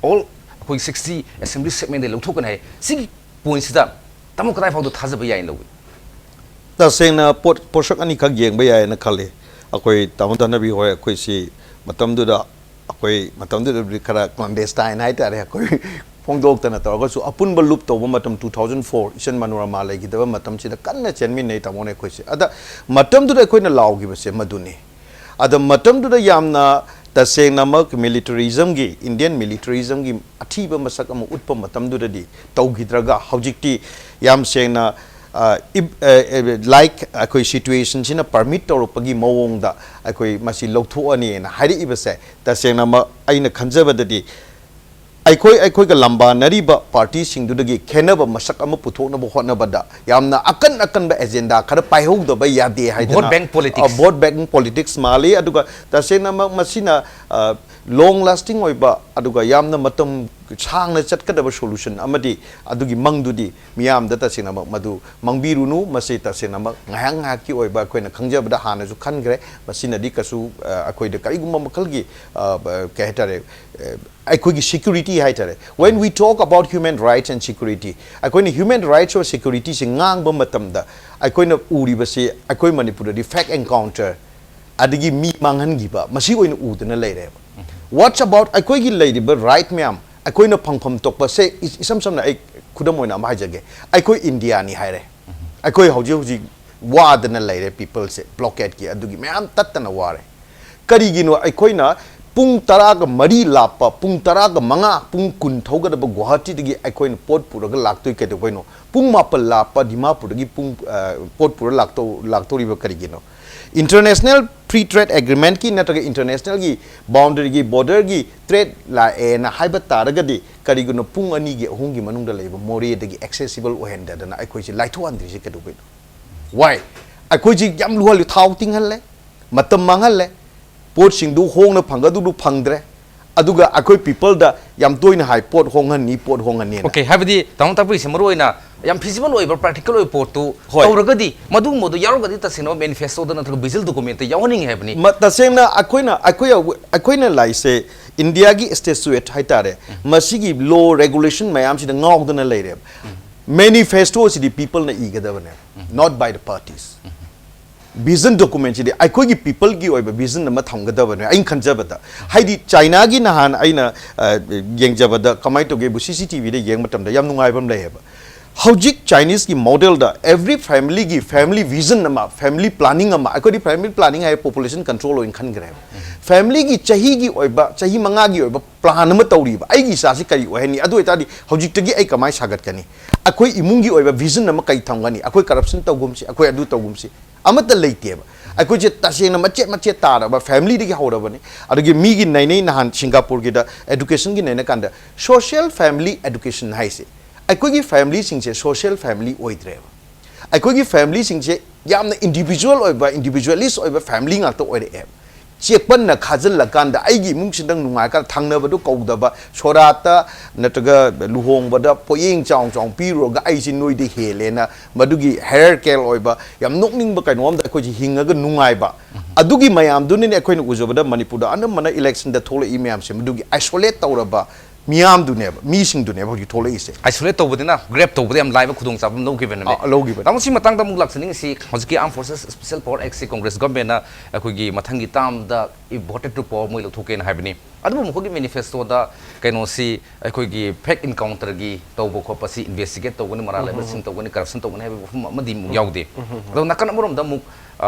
all ꯑꯩꯈꯣꯏ sixty ꯑꯦꯁꯦꯝꯕ꯭ꯂꯤ ꯁꯦꯒꯃꯦꯟꯗꯒꯤ ꯂꯧꯊꯣꯛꯀꯅꯤ ꯍꯥꯏ꯫ ꯁꯤꯒꯤ ꯄꯣꯏꯟꯁꯤꯗ ꯇꯥꯃꯣ ꯀꯗꯥꯏ ꯐꯥꯎꯗ ꯊꯥꯖꯕ ꯌꯥꯏꯅ ꯂꯧꯏ? ꯇꯁꯦꯡꯅ ꯄꯣꯠ ꯄꯣꯠꯁꯛ ꯑꯅꯤꯈꯛ ꯌꯦꯡꯕ ꯌꯥꯏꯅ ꯈꯜꯂꯤ꯫ ꯑꯩꯈꯣꯏ ꯇꯥꯃꯣ ꯙꯅꯕꯤ ꯍꯣꯏ, ꯑꯩꯈꯣꯏꯁꯤ ꯃꯇꯝꯗꯨꯗ, ꯑꯩꯈꯣꯏ ꯃꯇꯝꯗꯨꯗꯕꯨꯗꯤ ꯈꯔ clandestine ꯍꯥꯏꯇꯥꯔꯦ, ꯑꯩꯈꯣꯏ ꯐꯣꯡꯗꯣꯛꯇꯅ ꯇꯧꯔꯒꯁꯨ ꯑꯄꯨꯟꯕ ꯂꯨꯞ ꯇꯧꯕ ꯃꯇꯝ two thousand four ꯏꯆꯟ ꯃꯅꯣꯔꯃꯥ ꯂꯩꯈꯤꯗꯕ ꯃꯇꯝꯁꯤꯗ ꯀꯟꯅ ꯆꯦꯟꯃꯤꯟꯅꯩ ꯇꯥꯃꯣꯅꯦ ꯑꯩꯈꯣꯏꯁꯦ꯫ ꯑꯗ ꯃꯇꯝꯗꯨꯗ ꯑꯩꯈꯣꯏꯅ ꯂꯥꯎꯈꯤꯕꯁꯦ ꯃꯗꯨꯅꯤ꯫ ꯑꯗ ꯃꯇꯝꯗꯨꯗ ꯌꯥꯝꯅ ꯇꯁꯦꯡꯅꯃꯛ ꯃꯤꯂꯤꯇꯔꯤꯖꯝꯒꯤ, ꯏꯟꯗꯤꯌꯟ ꯃꯤꯂꯤꯇꯔꯤꯖꯝꯒꯤ ꯑꯊꯤꯕ ꯃꯁꯛ ꯑꯃ ꯎꯠꯄ ꯃꯇꯝꯗꯨꯗꯗꯤ ꯇꯧꯈꯤꯗ꯭ꯔꯒ, ꯍꯧꯖꯤꯛꯇꯤ ꯌꯥꯝ ꯁꯦꯡꯅ, ꯑ, ꯏꯞ-, ꯑ, ꯑ, ꯂꯥꯏꯛ ꯑꯩꯈꯣꯏ ꯁꯤꯆꯨꯋꯦꯁꯟꯁꯤꯅ ꯄꯔꯃꯤꯠ ꯇꯧꯔꯛꯄꯒꯤ ꯃꯑꯣꯡꯗ ꯑꯩꯈꯣꯏ ꯃꯁꯤ ꯂꯧꯊꯣꯛꯑꯅꯤꯅ ꯍꯥꯏꯔꯛꯏꯕꯁꯦ, ꯇꯁꯦꯡꯅꯃꯛ ꯑꯩꯅ ꯈꯟꯖꯕꯗꯗꯤ ꯑꯩꯈꯣꯏ, ꯑꯩꯈꯣꯏꯒ ꯂꯝꯕꯥꯅꯔꯤꯕ ꯄꯥꯔꯇꯤꯁꯤꯡꯗꯨꯗꯒꯤ ꯈꯦꯟꯅꯕ ꯃꯁꯛ ꯑꯃ ꯄꯨꯊꯣꯛꯅꯕ ꯍꯣꯠꯅꯕꯗ ꯌꯥꯝꯅ ꯑꯀꯟ ꯑꯀꯟꯕ ꯑꯦꯖꯦꯟꯗꯥ ꯈꯔ ꯄꯥꯏꯍꯧꯗꯕ ꯌꯥꯗꯦ ꯍꯥꯏꯗꯅ, Vote bank politics. ꯑ, vote bank politics ꯃꯥꯜꯂꯤ꯫ ꯑꯗꯨꯒ ꯇꯁꯦꯡꯅꯃꯛ ꯃꯁꯤꯅ, ꯑ, long lasting ꯑꯣꯏꯕ, ꯑꯗꯨꯒ ꯌꯥꯝꯅ ꯃꯇꯝ ꯁꯥꯡꯅ ꯆꯠꯀꯗꯕ solution ꯑꯃꯗꯤ ꯑꯗꯨꯒꯤ ꯃꯪꯗꯨꯗꯤ ꯃꯤꯌꯥꯝꯗ ꯇꯁꯦꯡꯅꯃꯛ ꯃꯗꯨ ꯃꯪꯕꯤꯔꯨꯅꯨ꯫ ꯃꯁꯤ ꯇꯁꯦꯡꯅꯃꯛ ꯉꯥꯏꯍꯥꯛ ꯉꯥꯏꯍꯥꯛꯀꯤ ꯑꯣꯏꯕ, ꯑꯩꯈꯣꯏꯅ ꯈꯪꯖꯕꯗ ꯍꯥꯟꯅꯁꯨ ꯈꯟꯈ꯭ꯔꯦ꯫ ꯃꯁꯤꯅꯗꯤ ꯀꯩꯁꯨ, ꯑ, ꯑꯩꯈꯣꯏꯗ ꯀꯔꯤꯒꯨꯝꯕ ꯃꯈꯜꯒꯤ, ꯑ, ꯕ-, ꯀꯩ ꯍꯥꯏꯇꯥꯔꯦ, ꯑ, ꯑꯩꯈꯣꯏꯒꯤ security ꯍꯥꯏꯇꯥꯔꯦ, when we talk about human rights and security, ꯑꯩꯈꯣꯏꯅ human rights or security ꯁꯤ ꯉꯥꯡꯕ ꯃꯇꯝꯗ ꯑꯩꯈꯣꯏꯅ ꯎꯔꯤꯕꯁꯤ ꯑꯩꯈꯣꯏ ꯃꯅꯤꯄꯨꯔꯗꯗꯤ fake encounter, ꯑꯗꯒꯤ ꯃꯤ ꯃꯥꯡꯍꯟꯈꯤꯕ, ꯃꯁꯤ ꯑꯣꯏꯅ ꯎꯗꯨꯅ ꯂꯩꯔꯦꯕ꯫ What's about ꯑꯩꯈꯣꯏꯒꯤ ꯂꯩꯔꯤꯕ right ꯃꯌꯥꯝ? ꯑꯩꯈꯣꯏꯅ ꯐꯪꯐꯝ ꯊꯣꯛꯄ, ꯁꯦ, ꯏ-, ꯏꯁꯝ ꯁꯝꯅ ꯑꯩ ꯈꯨꯗꯝ ꯑꯣꯏꯅ ꯑꯃ ꯍꯥꯏꯖꯒꯦ꯫ ꯑꯩꯈꯣꯏ ꯏꯟꯗꯤꯌꯥꯅꯤ ꯍꯥꯏꯔꯦ, ꯑꯩꯈꯣꯏ ꯍꯧꯖꯤꯛ ꯍꯧꯖꯤꯛ ꯋꯥꯗꯅ ꯂꯩꯔꯦ, peopleꯁꯦ, blockade ꯀꯤ ꯑꯗꯨꯒꯤ ꯃꯌꯥꯝ ꯇꯠꯇꯅ ꯋꯥꯔꯦ꯫ ꯀꯔꯤꯒꯤꯅꯣ ꯑꯩꯈꯣꯏꯅ ꯄꯨꯡ ꯇꯔꯥꯒ ꯃꯔꯤ ꯂꯥꯞꯄ, ꯄꯨꯡ ꯇꯔꯥꯒ ꯃꯉꯥ, ꯄꯨꯡ ꯀꯨꯟ ꯊꯧꯒꯗꯕ ꯒꯨꯋꯥꯍꯥꯇꯤꯗꯒꯤ ꯑꯩꯈꯣꯏꯅ ꯄꯣꯠ ꯄꯨꯔꯒ ꯂꯥꯛꯇꯣꯏ ꯀꯩꯗꯧꯕꯩꯅꯣ? ꯄꯨꯡ ꯃꯥꯄꯜ ꯂꯥꯞꯄ ꯗꯤꯃꯥꯄꯨꯔꯗꯒꯤ ꯄꯨꯡ, ꯑ, ꯄꯣꯠ ꯄꯨꯔ ꯂꯥꯛꯇꯧ-, ꯂꯥꯛꯇꯧꯔꯤꯕ ꯀꯔꯤꯒꯤꯅꯣ? International Free Trade Agreement ꯀꯤ ꯅꯠꯇ꯭ꯔꯒ international ꯒꯤ boundary ꯒꯤ, border ꯒꯤ trade ꯂꯥꯛꯑꯦꯅ ꯍꯥꯏꯕ ꯇꯥꯔꯒꯗꯤ ꯀꯔꯤꯒꯤꯅꯣ ꯄꯨꯡ ꯑꯅꯤꯒꯤ, ꯑꯍꯨꯝꯒꯤ ꯃꯅꯨꯡꯗ ꯂꯩꯕ ꯃꯣꯔꯦꯗꯒꯤ accessible ꯑꯣꯏꯍꯟꯗꯗꯅ ꯑꯩꯈꯣꯏꯁꯦ ꯂꯥꯏꯊꯣꯛꯍꯟꯗ꯭ꯔꯤꯁꯦ ꯀꯩꯗꯧꯕꯩꯅꯣ? Why? ꯑꯩꯈꯣꯏꯁꯤ ꯌꯥꯝ ꯂꯨꯍꯜꯂꯤ, ꯊꯥꯎ ꯇꯤꯡꯍꯜꯂꯦ, ꯃꯇꯝ ꯃꯥꯡꯍꯜꯂꯦ, ꯄꯣꯠꯁꯤꯡꯗꯨ ꯍꯣꯡꯅ ꯐꯪꯒꯗꯧꯗꯨ ꯐꯪꯗ꯭ꯔꯦ, ꯑꯗꯨꯒ ꯑꯩꯈꯣꯏ peopleꯗ ꯌꯥꯝ ꯇꯣꯏꯅ ꯍꯥꯏ, "ꯄꯣꯠ ꯍꯣꯡꯍꯟꯅꯤ, ꯄꯣꯠ ꯍꯣꯡꯍꯟꯅꯤꯅ"꯫ Okay, ꯍꯥꯏꯕꯗꯤ ꯇꯥꯃꯣ ꯇꯥꯛꯄꯤꯔꯤꯁꯦ ꯃꯔꯨ ꯑꯣꯏꯅ ꯌꯥꯝ feasible ꯑꯣꯏꯕ, practical ꯑꯣꯏꯕ ꯄꯣꯠꯇꯨ ꯍꯣꯏ꯫ ꯇꯧꯔꯒꯗꯤ, ꯃꯗꯨꯒꯨꯝꯕꯗꯨ ꯌꯥꯎꯔꯒꯗꯤ ꯇꯁꯦꯡꯅ manifesto ꯗ ꯅꯠꯇ꯭ꯔꯒ vision document ꯇ ꯌꯥꯎꯍꯟꯅꯤꯡꯉꯤ ꯍꯥꯏꯕꯅꯤ꯫ ꯃ-, ꯇꯁꯦꯡꯅ ꯑꯩꯈꯣꯏꯅ, ꯑꯩꯈꯣꯏ, ꯑꯩꯈꯣꯏꯅ ꯂꯥꯛꯏꯁꯦ ꯏꯟꯗꯤꯌꯥꯒꯤ statute ꯍꯥꯏꯇꯥꯔꯦ, ꯃꯁꯤꯒꯤ law regulation ꯃꯌꯥꯝꯁꯤꯗ ꯉꯥꯎꯗꯅ ꯂꯩꯔꯦꯕ꯫ Manifesto ꯁꯤꯗꯤ people ꯅ ꯏꯒꯗꯕꯅꯦꯕ, not by the parties꯫ Vision document ꯁꯤꯗꯤ ꯑꯩꯈꯣꯏꯒꯤ people ꯒꯤ ꯑꯣꯏꯕ vision ꯑꯃ ꯊꯝꯒꯗꯕꯅꯦ ꯑꯩꯅ ꯈꯟꯖꯕꯗ꯫ ꯍꯥꯏꯗꯤ ꯆꯥꯏꯅꯥꯒꯤ ꯅꯍꯥꯟ ꯑꯩꯅ, ꯑ, ꯌꯦꯡꯖꯕꯗ ꯀꯃꯥꯏꯅ ꯇꯧꯒꯦꯕꯨ, C C T V ꯗ ꯌꯦꯡꯕ ꯃꯇꯝꯗ ꯌꯥꯝ ꯅꯨꯡꯉꯥꯏꯕ ꯑꯃ ꯂꯩꯌꯦꯕ꯫ ꯍꯧꯖꯤꯛ Chinese ꯀꯤ model ꯗ every family ꯒꯤ family vision ꯑꯃ, family planning ꯑꯃ, ꯑꯩꯈꯣꯏꯗꯤ family planning ꯍꯥꯏ population control ꯑꯣꯏꯅ ꯈꯟꯈ꯭ꯔꯦꯕ꯫ Family ꯒꯤ ꯆꯍꯤꯒꯤ ꯑꯣꯏꯕ, ꯆꯍꯤ ꯃꯉꯥꯒꯤ ꯑꯣꯏꯕ plan ꯑꯃ ꯇꯧꯔꯤꯕ, ꯑꯩꯒꯤ ꯏꯆꯥꯁꯤ ꯀꯔꯤ ꯑꯣꯏꯍꯟꯅꯤ, ꯑꯗꯨ ꯑꯣꯏꯇꯥꯔꯗꯤ ꯍꯧꯖꯤꯛꯇꯒꯤ ꯑꯩ ꯀꯃꯥꯏꯅ ꯁꯥꯒꯠꯀꯅꯤ? ꯑꯩꯈꯣꯏ ꯏꯃꯨꯡꯒꯤ ꯑꯣꯏꯕ vision ꯑꯃ ꯀꯩ ꯊꯝꯒꯅꯤ? ꯑꯩꯈꯣꯏ corruption ꯇꯧꯒꯨꯝꯁꯤ, ꯑꯩꯈꯣꯏ ꯑꯗꯨ ꯇꯧꯒꯨꯝꯁꯤ, ꯑꯃꯠꯇ ꯂꯩꯇꯦꯕ꯫ ꯑꯩꯈꯣꯏꯁꯦ ꯇꯁꯦꯡꯅ ꯃꯆꯦꯠ ꯃꯆꯦꯠ ꯇꯥꯔꯕ family ꯗꯒꯤ ꯍꯧꯔꯕꯅꯤ꯫ ꯑꯗꯨꯒꯤ ꯃꯤꯒꯤ ꯅꯩꯅꯩ, ꯅꯍꯥꯟ ꯁꯤꯡꯒꯥꯄꯨꯔꯒꯤꯗ education ꯒꯤ ꯅꯩꯅ ꯀꯥꯟꯗ social family education ꯍꯥꯏꯁꯦ, ꯑꯩꯈꯣꯏꯒꯤ family ꯁꯤꯡꯁꯦ social family ꯑꯣꯏꯗ꯭ꯔꯦꯕ꯫ ꯑꯩꯈꯣꯏꯒꯤ family ꯁꯤꯡꯁꯦ ꯌꯥꯝꯅ individual ꯑꯣꯏꯕ, individualist ꯑꯣꯏꯕ family ꯉꯥꯛꯇ ꯑꯣꯏꯔꯛꯑꯦꯕ꯫ ꯆꯦꯛꯄꯟꯅ ꯈꯥꯖꯤꯜꯂꯀꯥꯟꯗ ꯑꯩꯒꯤ ꯏꯃꯨꯡꯁꯤꯗꯪ ꯅꯨꯡꯉꯥꯏꯔꯀꯥꯟꯗ ꯊꯪꯅꯕꯗꯨ ꯀꯧꯗꯕ, ꯁꯣꯔꯥꯠꯇ ꯅꯠꯇ꯭ꯔꯒ ꯂꯨꯍꯣꯡꯕꯗ ꯄꯣꯠꯌꯦꯡ ꯆꯥꯎ ꯆꯥꯎ ꯄꯤꯔꯨꯔꯒ ꯑꯩꯁꯤ ꯅꯣꯏꯗ ꯍꯦꯜꯂꯦꯅ ꯃꯗꯨꯒꯤ ꯍꯥꯏꯔꯥꯔꯀꯤꯀꯦꯜ ꯑꯣꯏꯕ ꯌꯥꯝ ꯅꯣꯛꯅꯤꯡꯕ ꯀꯩꯅꯣ ꯑꯝꯗ ꯑꯩꯈꯣꯏꯁꯤ ꯍꯤꯡꯉꯒ ꯅꯨꯡꯉꯥꯏꯕ꯫ ꯑꯗꯨꯒꯤ ꯃꯌꯥꯝꯗꯨꯅꯤꯅꯦ ꯑꯩꯈꯣꯏꯅ ꯎꯖꯕꯗ ꯃꯅꯤꯄꯨꯔꯗ ꯑꯅꯝꯕꯅ ꯏꯂꯦꯛꯁꯟꯗ ꯊꯣꯛꯂꯛꯏ ꯃꯌꯥꯝꯁꯦ, ꯃꯗꯨꯒꯤ ꯑꯥꯏꯁꯣꯂꯦꯠ ꯇꯧꯔꯕ ꯃꯤꯌꯥꯝꯗꯨꯅꯦꯕ, ꯃꯤꯁꯤꯡꯗꯨꯅꯦꯕ ꯍꯧꯖꯤꯛ ꯊꯣꯛꯂꯛꯏꯁꯦ꯫ ꯑꯥꯏꯁꯣꯂꯦꯠ ꯇꯧꯕꯗꯨꯅ ꯒ꯭ꯔꯦꯞ ꯇꯧꯕꯗ ꯌꯥꯝ ꯂꯥꯏꯕ ꯈꯨꯗꯣꯡꯆꯥꯕ ꯑꯃ ꯂꯧꯈꯤꯕꯅꯦ꯫ ꯑ, ꯂꯧꯈꯤꯕꯅꯦ꯫ ꯇꯥꯃꯣ, ꯁꯤ ꯃꯇꯥꯡꯗ ꯑꯃꯨꯛ ꯂꯥꯛꯆꯅꯤꯡꯉꯤꯁꯤ, ꯍꯧꯖꯤꯛꯀꯤ Armed Forces Special Power Act ꯁꯤ ꯀꯣꯡꯒ꯭ꯔꯦꯁ ꯒꯚꯔꯟꯃꯦꯟꯠꯅ ꯑꯩꯈꯣꯏꯒꯤ ꯃꯊꯪꯒꯤ ꯇꯥꯔꯝꯗ ꯚꯣꯇꯦꯠ ꯇꯨ ꯄꯋꯥꯔ ꯃꯣꯏ ꯂꯧꯊꯣꯛꯀꯦꯅ ꯍꯥꯏꯕꯅꯤ꯫ ꯑꯗꯨꯕꯨ ꯃꯈꯣꯏꯒꯤ ꯃꯦꯅꯤꯐꯦꯁꯇꯣꯗ ꯀꯩꯅꯣꯁꯤ, ꯑꯩꯈꯣꯏꯒꯤ ꯐꯦꯛ ꯏꯟꯀꯥꯎꯟꯇꯔꯒꯤ ꯇꯧꯕ ꯈꯣꯠꯄꯁꯤ ꯏꯟꯚꯦꯁꯇꯤꯒꯦꯠ ꯇꯧꯒꯅꯤ, ꯃꯔꯥꯜ ꯂꯩꯕꯁꯤꯡ ꯇꯧꯒꯅꯤ, ꯀꯔꯞꯁꯟ ꯇꯧꯒꯅꯤ ꯍꯥꯏꯕ ꯋꯥꯐꯝ ꯑꯃꯗꯤ ꯑꯃꯨꯛ ꯌꯥꯎꯗꯦ꯫ ꯑꯗꯣ ꯅꯥꯀꯟ ꯑꯃꯔꯣꯝꯗ ꯑꯃꯨꯛ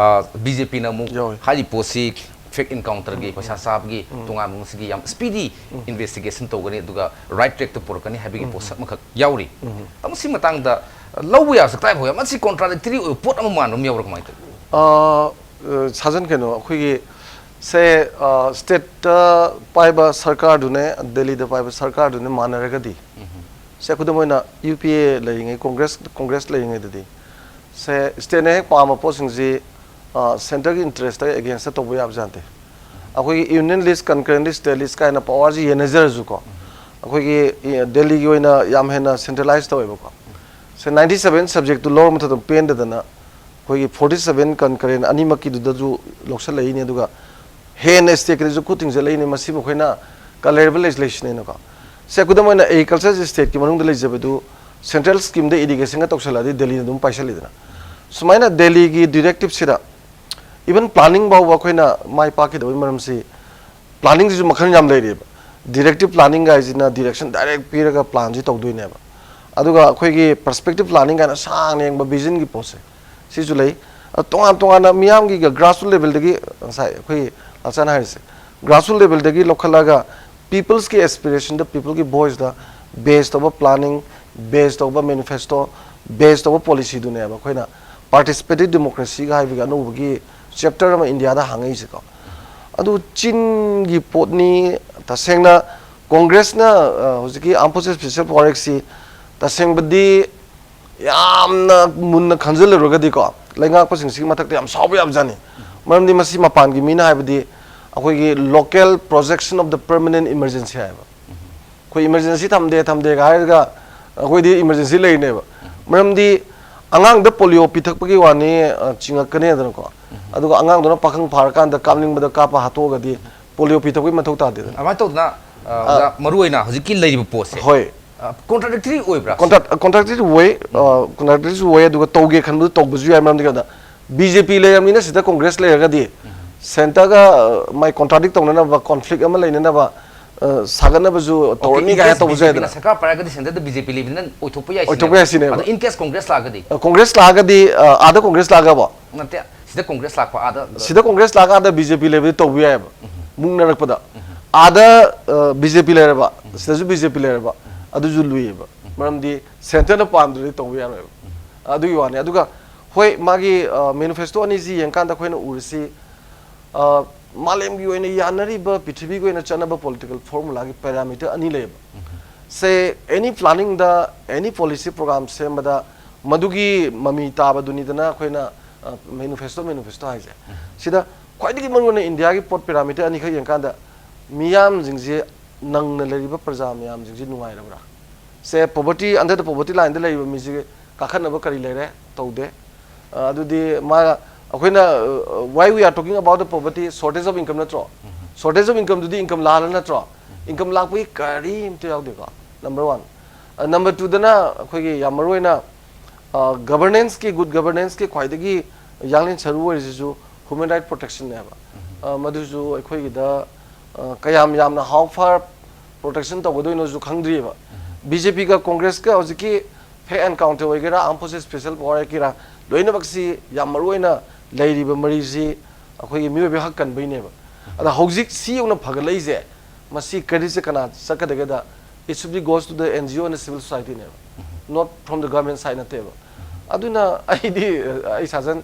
ꯕꯤ ꯖꯦ ꯄꯤꯅ ꯑꯃꯨꯛ ꯌꯥꯎꯏ꯫ ꯍꯥꯏꯔꯤꯕ ꯄꯣꯠꯁꯤ ꯐꯦꯛ ꯏꯟꯀꯥꯎꯟꯇꯔꯒꯤ, ꯄꯩꯁꯥ ꯆꯥꯕꯒꯤ ꯇꯣꯉꯥꯟꯕ ꯃꯁꯤꯒꯤ ꯌꯥꯝ ꯁ꯭ꯄꯤꯗꯤ ꯏꯟꯚꯦꯁꯇꯤꯒꯦꯁꯟ ꯇꯧꯒꯅꯤ, ꯑꯗꯨꯒ ꯔꯥꯏꯠ ꯇ꯭ꯔꯦꯛꯇ ꯄꯨꯔꯛꯀꯅꯤ ꯍꯥꯏꯕꯒꯤ ꯄꯣꯠꯁꯛ ꯑꯃꯈꯛ ꯌꯥꯎꯔꯤ꯫ ꯑꯗꯣ ꯃꯁꯤ ꯃꯇꯥꯡꯗ ꯂꯧꯕ ꯌꯥꯕꯁꯦ ꯀꯗꯥꯏ ꯐꯥꯎ ꯌꯥꯏ? ꯃꯁꯤ ꯀꯣꯟꯇ꯭ꯔꯥꯗꯤꯛꯇꯔꯤ ꯑꯣꯏꯕ ꯄꯣꯠ ꯑꯃ ꯃꯥꯟꯕ ꯑꯃ ꯌꯥꯎꯕ꯭ꯔꯥ ꯀꯃꯥꯏꯅ ꯇꯧꯏ? ꯑ, ꯑ, ꯁꯥꯖꯟ, ꯀꯩꯅꯣ, ꯑꯩꯈꯣꯏꯒꯤ ꯁꯦ, ꯑ, ꯁ꯭ꯇꯦꯠꯇ ꯄꯥꯏꯕ ꯁꯔꯀꯥꯔꯗꯨꯅꯦ, ꯗꯦꯜꯂꯤꯗ ꯄꯥꯏꯕ ꯁꯔꯀꯥꯔꯗꯨꯅꯦ ꯃꯥꯟꯅꯔꯒꯗꯤ, ꯁꯦ, ꯈꯨꯗꯝ ꯑꯣꯏꯅ ꯌꯨ ꯄꯤ ꯑꯦ ꯂꯩꯔꯤꯉꯩ, ꯀꯣꯡꯒ꯭ꯔꯦꯁ, ꯀꯣꯡꯒ꯭ꯔꯦꯁ ꯂꯩꯔꯤꯉꯩꯗꯗꯤ, ꯁꯦ, ꯁ꯭ꯇꯦꯠꯅ ꯍꯦꯛ ꯄꯥꯝꯕ ꯄꯣꯠꯁꯤꯡꯁꯤ, ꯑ, ꯁꯦꯟꯇꯔꯒꯤ ꯏꯟꯇꯔꯦꯁꯇ ꯑꯦꯒꯦꯟꯁꯇ ꯇꯧꯕ ꯌꯥꯕ ꯖꯥꯠ ꯅꯠꯇꯦ꯫ ꯑꯩꯈꯣꯏꯒꯤ ꯌꯨꯅꯤꯌꯟ ꯂꯤꯁ, ꯀꯟꯀꯔꯦꯟ ꯂꯤꯁ, ꯁ꯭ꯇꯦꯠ ꯂꯤꯁ ꯀꯥꯏꯅ ꯄꯋꯥꯔꯁꯤ ꯌꯦꯟꯅꯖꯔꯁꯨꯀꯣ, ꯑꯩꯈꯣꯏꯒꯤ, ꯑ, ꯗꯦꯜꯂꯤꯒꯤ ꯑꯣꯏꯅ ꯌꯥꯝ ꯍꯦꯟꯅ ꯁꯦꯟꯇ꯭ꯔꯦꯂꯥꯏꯁ ꯇꯧꯋꯦꯕꯀꯣ꯫ ꯁꯦ, ꯅꯥꯏꯟꯇꯤ ꯁꯕꯦꯟ ꯁꯕꯖꯦꯛꯇꯨ ꯂꯧꯔ ꯃꯇꯝꯗ ꯄꯦꯟꯗꯗꯅ ꯑꯩꯈꯣꯏꯒꯤ ꯐꯣꯔꯇꯤ ꯁꯕꯦꯟ ꯀꯟꯀꯔꯦꯟ ꯑꯅꯤꯃꯛꯀꯤꯗꯨꯗꯁꯨ ꯂꯧꯁꯜꯂꯛꯏꯅꯦ, ꯑꯗꯨꯒ ꯍꯦꯟꯅ ꯁ꯭ꯇꯦꯠꯀꯤꯗꯁꯨ ꯈꯨꯠ ꯊꯤꯡꯖꯤꯜꯂꯛꯏꯅꯦ꯫ ꯃꯁꯤꯕꯨ ꯑꯩꯈꯣꯏꯅ ꯀꯂꯔꯕꯜ ꯂꯦꯖꯤꯁꯂꯦꯁꯟ ꯍꯥꯏꯅꯀꯣ꯫ ꯁꯦ, ꯈꯨꯗꯝ ꯑꯣꯏꯅ ꯑꯦꯒ꯭ꯔꯤꯀꯜꯆꯔ ꯁ꯭ꯇꯦꯠꯀꯤ ꯃꯅꯨꯡꯗ ꯂꯩꯖꯕꯗꯨ ꯁꯦꯟꯇ꯭ꯔꯦꯜ ꯁ꯭ꯀꯤꯝꯗ ꯏꯔꯤꯒꯦꯁꯟꯒ ꯇꯧꯁꯜꯂꯛꯑꯗꯤ ꯗꯦꯜꯂꯤꯅ ꯑꯗꯨꯝ ꯄꯥꯏꯁꯜꯂꯤꯗꯅ꯫ ꯁꯨꯃꯥꯏꯅ ꯗꯦꯜꯂꯤꯒꯤ ꯗꯤꯔꯦꯛꯇꯤꯞꯁꯤꯗ ꯏꯚꯟ ꯄ꯭ꯂꯥꯅꯤꯡ ꯐꯥꯎꯕ ꯑꯩꯈꯣꯏꯅ ꯃꯥꯏ ꯄꯥꯛꯈꯤꯗꯕꯒꯤ ꯃꯔꯝꯁꯤ, ꯄ꯭ꯂꯥꯅꯤꯡꯁꯤꯁꯨ ꯃꯈꯜ ꯌꯥꯝ ꯂꯩꯔꯤꯕ꯫ ꯗꯤꯔꯦꯛꯇꯤꯞ ꯄ꯭ꯂꯥꯅꯤꯡ ꯍꯥꯏꯁꯤꯅ ꯗꯤꯔꯦꯛꯁꯟ ꯗꯥꯏꯔꯦꯛ ꯄꯤꯔꯒ ꯄ꯭ꯂꯥꯟꯁꯤ ꯇꯧꯗꯣꯏꯅꯦꯕ꯫ ꯑꯗꯨꯒ ꯑꯩꯈꯣꯏꯒꯤ ꯄꯔꯁꯄꯦꯛꯇꯤꯞ ꯄ꯭ꯂꯥꯅꯤꯡ ꯀꯥꯏꯅ ꯁꯥꯡꯅ ꯌꯦꯡꯕ ꯚꯤꯖꯟꯒꯤ ꯄꯣꯠꯁꯦ, ꯁꯤꯁꯨ ꯂꯩ꯫ ꯑꯗꯣ ꯇꯣꯉꯥꯟ ꯇꯣꯉꯥꯟꯅ ꯃꯤꯌꯥꯝꯒꯤ ꯒ꯭ꯔꯥꯁꯔꯨꯠ ꯂꯦꯚꯦꯜꯗꯒꯤ, ꯉꯁꯥꯏ ꯑꯩꯈꯣꯏ ꯂꯥꯜꯆꯥꯟ ꯍꯥꯏꯔꯤꯁꯦ, ꯒ꯭ꯔꯥꯁꯔꯨꯠ ꯂꯦꯚꯦꯜꯗꯒꯤ ꯂꯧꯈꯠꯂꯒ ꯄꯤꯄꯜꯁꯀꯤ ꯑꯦꯁꯄꯤꯔꯦꯁꯟꯗ, ꯄꯤꯄꯜꯒꯤ ꯚꯣꯏꯁꯇ ꯕꯦꯁ ꯇꯧꯕ ꯄ꯭ꯂꯥꯅꯤꯡ, ꯕꯦꯁ ꯇꯧꯕ ꯃꯦꯅꯤꯐꯦꯁꯇꯣ, ꯕꯦꯁ ꯇꯧꯕ ꯄꯣꯂꯤꯁꯤꯗꯨꯅꯦꯕ ꯑꯩꯈꯣꯏꯅ ꯄꯥꯔꯇꯤꯁꯤꯄꯦꯇꯤꯚ ꯗꯦꯃꯣꯀ꯭ꯔꯦꯁꯤꯒ ꯍꯥꯏꯕꯒꯤ ꯑꯅꯧꯕꯒꯤ ꯆꯦꯞꯇꯔ ꯑꯃ ꯏꯟꯗꯤꯌꯥꯗ ꯍꯥꯡꯉꯛꯏꯁꯦꯀꯣ꯫ ꯑꯗꯨ ꯆꯤꯟꯒꯤ ꯄꯣꯠꯅꯤ꯫ ꯇꯁꯦꯡꯅ ꯀꯣꯡꯒ꯭ꯔꯦꯁꯅ, ꯑ, ꯍꯧꯖꯤꯛꯀꯤ Armed Forces Special Power Act ꯁꯤ ꯇꯁꯦꯡꯕꯗꯤ ꯌꯥꯝꯅ ꯃꯨꯟꯅ ꯈꯟꯖꯤꯜꯂꯨꯔꯒꯗꯤꯀꯣ, ꯂꯩꯉꯥꯛꯄꯁꯤꯡꯁꯤꯒꯤ ꯃꯊꯛꯇ ꯌꯥꯝ ꯁꯥꯎꯕ ꯌꯥꯕꯖꯥꯠꯅꯤ꯫ ꯃꯔꯝꯗꯤ ꯃꯁꯤ ꯃꯄꯥꯟꯒꯤ ꯃꯤꯅ ꯍꯥꯏꯕꯗꯤ ꯑꯩꯈꯣꯏꯒꯤ local projection of the permanent emergency ꯍꯥꯏꯕ꯫ ꯑꯩꯈꯣꯏ emergency ꯊꯝꯗꯦ ꯊꯝꯗꯦꯒ ꯍꯥꯏꯔꯒ ꯑꯩꯈꯣꯏꯗꯤ emergency ꯂꯩꯔꯤꯅꯦꯕ꯫ ꯃꯔꯝꯗꯤ ꯑꯉꯥꯡꯗ polio ꯄꯤꯊꯛꯄꯒꯤ ꯋꯥꯅꯤ, ꯑ, ꯆꯤꯡꯉꯛꯀꯅꯤꯗꯅꯀꯣ꯫ ꯑꯗꯨꯒ ꯑꯉꯥꯡꯗꯨꯅ ꯄꯥꯈꯪ ꯐꯥꯔꯀꯥꯟꯗ ꯀꯥꯞꯅꯤꯡꯕꯗ ꯀꯥꯞꯄ ꯍꯥꯠꯇꯣꯛꯑꯒꯗꯤ polio ꯄꯤꯊꯛꯄꯒꯤ ꯃꯊꯧ ꯇꯥꯗꯦꯗꯅ꯫ ꯑꯗꯨꯃꯥꯏꯅ ꯇꯧꯗꯅ, ꯑ, ꯑꯣꯖꯥ, ꯃꯔꯨ ꯑꯣꯏꯅ ꯍꯧꯖꯤꯛꯀꯤ ꯂꯩꯔꯤꯕ ꯄꯣꯠꯁꯦ, ꯍꯣꯏ꯫ ꯑ, contradictory ꯑꯣꯏꯕ꯭ꯔꯥ? Contra- contradictory ꯑꯣꯏ꯫ ꯑ, contradictory ꯑꯣꯏ, ꯑꯗꯨꯒ ꯇꯧꯒꯦ ꯈꯟꯕꯗ ꯇꯧꯕꯁꯨ ꯌꯥꯏ꯫ ꯃꯔꯝꯗꯤ ꯀꯩꯅꯣꯗ, BJP ꯂꯩꯔꯕꯅꯤꯅ ꯁꯤꯗ Congress ꯂꯩꯔꯒꯗꯤ centre ꯒ, ꯑ, ꯃꯥꯏ contradict ꯇꯧꯅꯅꯕ, conflict ꯑꯃ ꯂꯩꯅꯅꯕ, ꯑ, ꯁꯥꯒꯠꯅꯕꯁꯨ Okay, ꯇꯧꯔꯅꯤ in ꯀꯥꯏꯅ case ꯇꯧꯕꯁꯨ BJP ꯅ ꯌꯥꯏꯗꯅ꯫ ꯁꯔꯀꯥꯔ ꯄꯥꯏꯔꯒꯗꯤ centre ꯗ BJP ꯂꯩꯕꯅꯤꯅ ꯑꯣꯏꯊꯣꯛꯄ ꯌꯥꯏ ꯑꯣꯏꯊꯣꯛꯄ ꯁꯤꯅꯦꯕ꯫ ꯌꯥꯏ ꯁꯤꯅꯦꯕ꯫ ꯑꯗꯣ in case Congress ꯂꯥꯛꯑꯒꯗꯤ? ꯑ, Congress ꯂꯥꯛꯑꯒꯗꯤ, ꯑ, ꯑꯥꯗ Congress ꯂꯥꯛꯑꯒꯕꯣ? ꯅꯠꯇꯦ, ꯁꯤꯗ Congress ꯂꯥꯛꯄ, ꯑꯥꯗ ꯁꯤꯗ Congress ꯂꯥꯛꯑꯒ ꯑꯥꯗ BJP ꯂꯩꯕꯗꯤ ꯇꯧꯕ ꯌꯥꯏꯑꯕ꯫ ꯃꯨꯛꯅꯔꯛꯄꯗ ꯑꯥꯗ, ꯑ, BJP ꯂꯩꯔꯕ, ꯁꯤꯗꯁꯨ BJP ꯂꯩꯔꯕ, ꯑꯗꯨꯁꯨ ꯂꯨꯏꯌꯦꯕ꯫ ꯃꯔꯝꯗꯤ centre ꯅ ꯄꯥꯝꯗ꯭ꯔꯗꯤ ꯇꯧꯕ ꯌꯥꯔꯣꯏꯕ꯫ ꯑꯗꯨꯒꯤ ꯋꯥꯅꯤ꯫ ꯑꯗꯨꯒ ꯍꯣꯏ, ꯃꯥꯒꯤ, ꯑ, manifesto ꯑꯅꯤꯁꯤ ꯌꯦꯡꯀꯥꯟꯗ ꯑꯩꯈꯣꯏꯅ ꯎꯔꯤꯁꯤ, ꯑ, ꯃꯥꯂꯦꯝꯒꯤ ꯑꯣꯏꯅ ꯌꯥꯅꯔꯤꯕ, ꯄ꯭ꯔꯤꯊꯤꯕꯤꯒꯤ ꯑꯣꯏꯅ ꯆꯠꯅꯕ political formula ꯒꯤ parameter ꯑꯅꯤ ꯂꯩꯌꯦꯕ꯫ ꯁꯦ, any planning ꯗ, any policy program ꯁꯦꯝꯕꯗ ꯃꯗꯨꯒꯤ ꯃꯃꯤ ꯇꯥꯕꯗꯨꯅꯤꯗꯅ ꯑꯩꯈꯣꯏꯅ, ꯑ, manifesto, manifesto ꯍꯥꯏꯁꯦ꯫ ꯁꯤꯗ ꯈ꯭ꯋꯥꯏꯗꯒꯤ ꯃꯔꯨꯑꯣꯏꯅ ꯏꯟꯗꯤꯌꯥꯒꯤ ꯄꯣꯠ parameter ꯑꯅꯤꯈꯛ ꯌꯦꯡꯀꯥꯟꯗ ꯃꯤꯌꯥꯝꯁꯤꯡꯁꯦ, ꯅꯪꯅ ꯂꯩꯔꯤꯕ ꯄ꯭ꯔꯖꯥ ꯃꯌꯥꯝꯁꯤꯡꯁꯦ ꯅꯨꯡꯉꯥꯏꯔꯕ꯭ꯔꯥ? ꯁꯦ, poverty, under the poverty line ꯗ ꯂꯩꯔꯤꯕ ꯃꯤꯁꯤꯒꯤ ꯀꯥꯈꯠꯅꯕ ꯀꯔꯤ ꯂꯩꯔꯦ? ꯇꯧꯗꯦ꯫ ꯑ, ꯑꯗꯨꯗꯤ ꯃꯥ, ꯑꯩꯈꯣꯏꯅ, ꯑ, why we are talking about the poverty, shortage of income ꯅꯠꯇ꯭ꯔꯣ? Shortage of income ꯗꯨꯗꯤ income ꯂꯥꯛꯍꯜꯂ ꯅꯠꯇ꯭ꯔꯣ? Income ꯂꯥꯛꯄꯒꯤ ꯀꯔꯤꯝꯇ ꯌꯥꯎꯗꯦꯀꯣ, number one꯫ ꯑ, number two ꯗꯅ ꯑꯩꯈꯣꯏꯒꯤ ꯌꯥꯝ ꯃꯔꯨ ꯑꯣꯏꯅ, ꯑ, governance ꯀꯤ, good governance ꯀꯤ ꯈ꯭ꯋꯥꯏꯗꯒꯤ ꯌꯥꯡꯂꯦꯟ ꯁꯔꯨ ꯑꯣꯏꯔꯤꯁꯤꯁꯨ human right protection ꯅꯦꯕ꯫ ꯑ, ꯃꯗꯨꯁꯨ ꯑꯩꯈꯣꯏꯒꯤꯗ, ꯑ, ꯀꯌꯥꯝ ꯌꯥꯝꯅ, how far protection ꯇꯧꯒꯗꯣꯏꯅꯣꯁꯨ ꯈꯪꯗ꯭ꯔꯤꯑꯕ꯫ BJP ꯒ Congress ꯀ ꯍꯧꯖꯤꯛꯀꯤ fair and counter ꯑꯣꯏꯒꯦꯔꯥ, armed forces special power ꯑꯣꯏꯒꯦꯔꯥ, ꯂꯣꯏꯅꯃꯛꯁꯤ ꯌꯥꯝ ꯃꯔꯨ ꯑꯣꯏꯅ ꯂꯩꯔꯤꯕ ꯃꯔꯤꯁꯤ ꯑꯩꯈꯣꯏꯒꯤ ꯃꯤꯑꯣꯏꯕꯒꯤ ꯍꯛ ꯀꯟꯕꯩꯅꯦꯕ꯫ ꯑꯗ ꯍꯧꯖꯤꯛ ꯁꯤ ꯌꯧꯅ ꯐꯒꯠꯂꯛꯏꯁꯦ, ꯃꯁꯤ credit ꯁꯦ ꯀꯅꯥ ꯆꯠꯀꯗꯒꯦꯗ, it should be goes to the NGO and civil society ꯅꯦꯕ, not from the government side ꯅꯠꯇꯦꯕ꯫ ꯑꯗꯨꯅ ꯑꯩꯗꯤ, ꯑꯩ ꯁꯥꯖꯟ,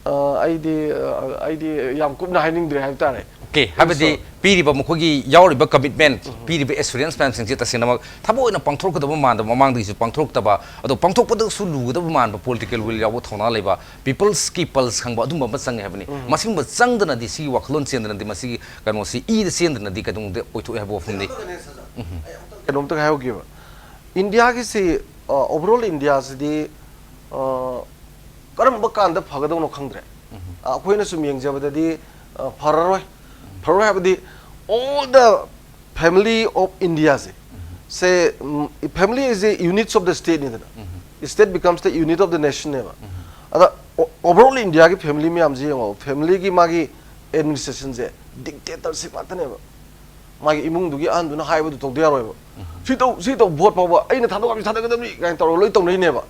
ꯑ, ꯑꯩꯗꯤ ꯑ, ꯑꯩꯗꯤ ꯌꯥꯝ ꯀꯨꯞꯅ ꯍꯥꯏꯅꯤꯡꯗ꯭ꯔꯦ ꯍꯥꯏꯕ ꯇꯥꯔꯦ꯫ ꯑꯣꯀꯦ, ꯍꯥꯏꯕꯗꯤ ꯄꯤꯔꯤꯕ ꯃꯈꯣꯏꯒꯤ ꯌꯥꯎꯔꯤꯕ ꯀꯃꯤꯠꯃꯦꯟ, ꯄꯤꯔꯤꯕ ꯑꯦꯁꯨꯔꯦꯟꯁ ꯃꯌꯥꯝꯁꯤꯡꯁꯦ ꯇꯁꯦꯡꯅꯃꯛ ꯊꯕꯛ ꯑꯣꯏꯅ ꯄꯥꯡꯊꯣꯔꯛꯀꯗꯕ ꯃꯥꯟꯗꯕ, ꯃꯃꯥꯡꯗꯒꯤꯁꯨ ꯄꯥꯡꯊꯣꯔꯛꯇꯕ, ꯑꯗꯣ ꯄꯥꯡꯊꯣꯛꯄꯗꯁꯨ ꯂꯨꯒꯗꯕ ꯃꯥꯟꯕ, ꯄꯣꯂꯤꯇꯤꯀꯦꯜ ꯋꯤꯜ ꯌꯥꯎꯕ, ꯊꯧꯅꯥ ꯂꯩꯕ, ꯄꯤꯄꯜꯁꯀꯤ ꯄꯜꯁ ꯈꯪꯕ ꯑꯗꯨꯝꯕ ꯑꯃ ꯆꯪꯉꯦ ꯍꯥꯏꯕꯅꯤ꯫ ꯃꯁꯤꯒꯨꯝꯕ ꯆꯪꯗꯅꯗꯤ, ꯁꯤꯒꯤ ꯋꯥꯈꯜꯂꯣꯟ ꯆꯦꯟꯗꯅꯗꯤ, ꯃꯁꯤꯒꯤ ꯀꯩꯅꯣꯁꯤ ꯏꯗ ꯆꯦꯟꯗꯅꯗꯤ ꯀꯩꯗꯧꯅꯨꯡꯗ ꯑꯣꯏꯊꯣꯛꯑꯦ ꯍꯥꯏꯕ ꯋꯥꯐꯝꯗꯤ꯫ ꯀꯩꯅꯣꯝꯇꯪ ꯍꯥꯏꯍꯧꯒꯦꯕ꯫ ꯏꯟꯗꯤꯌꯥꯒꯤꯁꯤ, ꯑ, ꯑꯣꯚꯔꯑꯣꯜ ꯏꯟꯗꯤꯌꯥꯁꯤꯗꯤ, ꯑ, ꯀꯔꯝꯕ ꯀꯥꯟꯗ ꯐꯒꯗꯧꯅꯣ ꯈꯪꯗ꯭ꯔꯦ꯫ ꯑ, ꯑꯩꯈꯣꯏꯅ ꯁꯨꯝ ꯌꯦꯡꯖꯕꯗꯗꯤ, ꯑ, ꯐꯔꯔꯣꯏ꯫ ꯐꯔꯔꯣꯏ ꯍꯥꯏꯕꯗꯤ, all the family of India say, say, um, family is a units of the state ꯅꯤꯗꯅ꯫ State becomes the unit of the nation ꯅꯦꯕ꯫ ꯑꯗ, ꯑꯣꯚꯔꯑꯣꯜ ꯏꯟꯗꯤꯌꯥꯒꯤ ꯐꯦꯃꯤꯂꯤ ꯃꯌꯥꯝꯁꯦ ꯌꯦꯡꯉꯣ, ꯐꯦꯃꯤꯂꯤꯒꯤ ꯃꯥꯒꯤ ꯑꯦꯗꯃꯤꯅꯤꯁꯇ꯭ꯔꯦꯁꯟꯁꯦ ꯗꯤꯛꯇꯦꯇꯔꯁꯤꯞ ꯉꯥꯛꯇꯅꯦꯕ꯫ ꯃꯥꯒꯤ ꯏꯃꯨꯡꯗꯨꯒꯤ ꯑꯍꯟꯗꯨꯅ ꯍꯥꯏꯕꯗꯨ ꯇꯧꯗ ꯌꯥꯔꯣꯏꯕ꯫ ꯁꯤ ꯇꯧ, ꯁꯤ ꯇꯧ, ꯚꯣꯠ ꯐꯥꯎꯕ ꯑꯩꯅ ꯊꯥꯗꯣꯛ ꯊꯥꯗꯣꯛꯀꯗꯕꯅꯤ ꯀꯥꯏꯅ ꯇꯧꯔꯒ ꯂꯣꯏ ꯇꯧꯅꯩꯅꯦꯕ꯫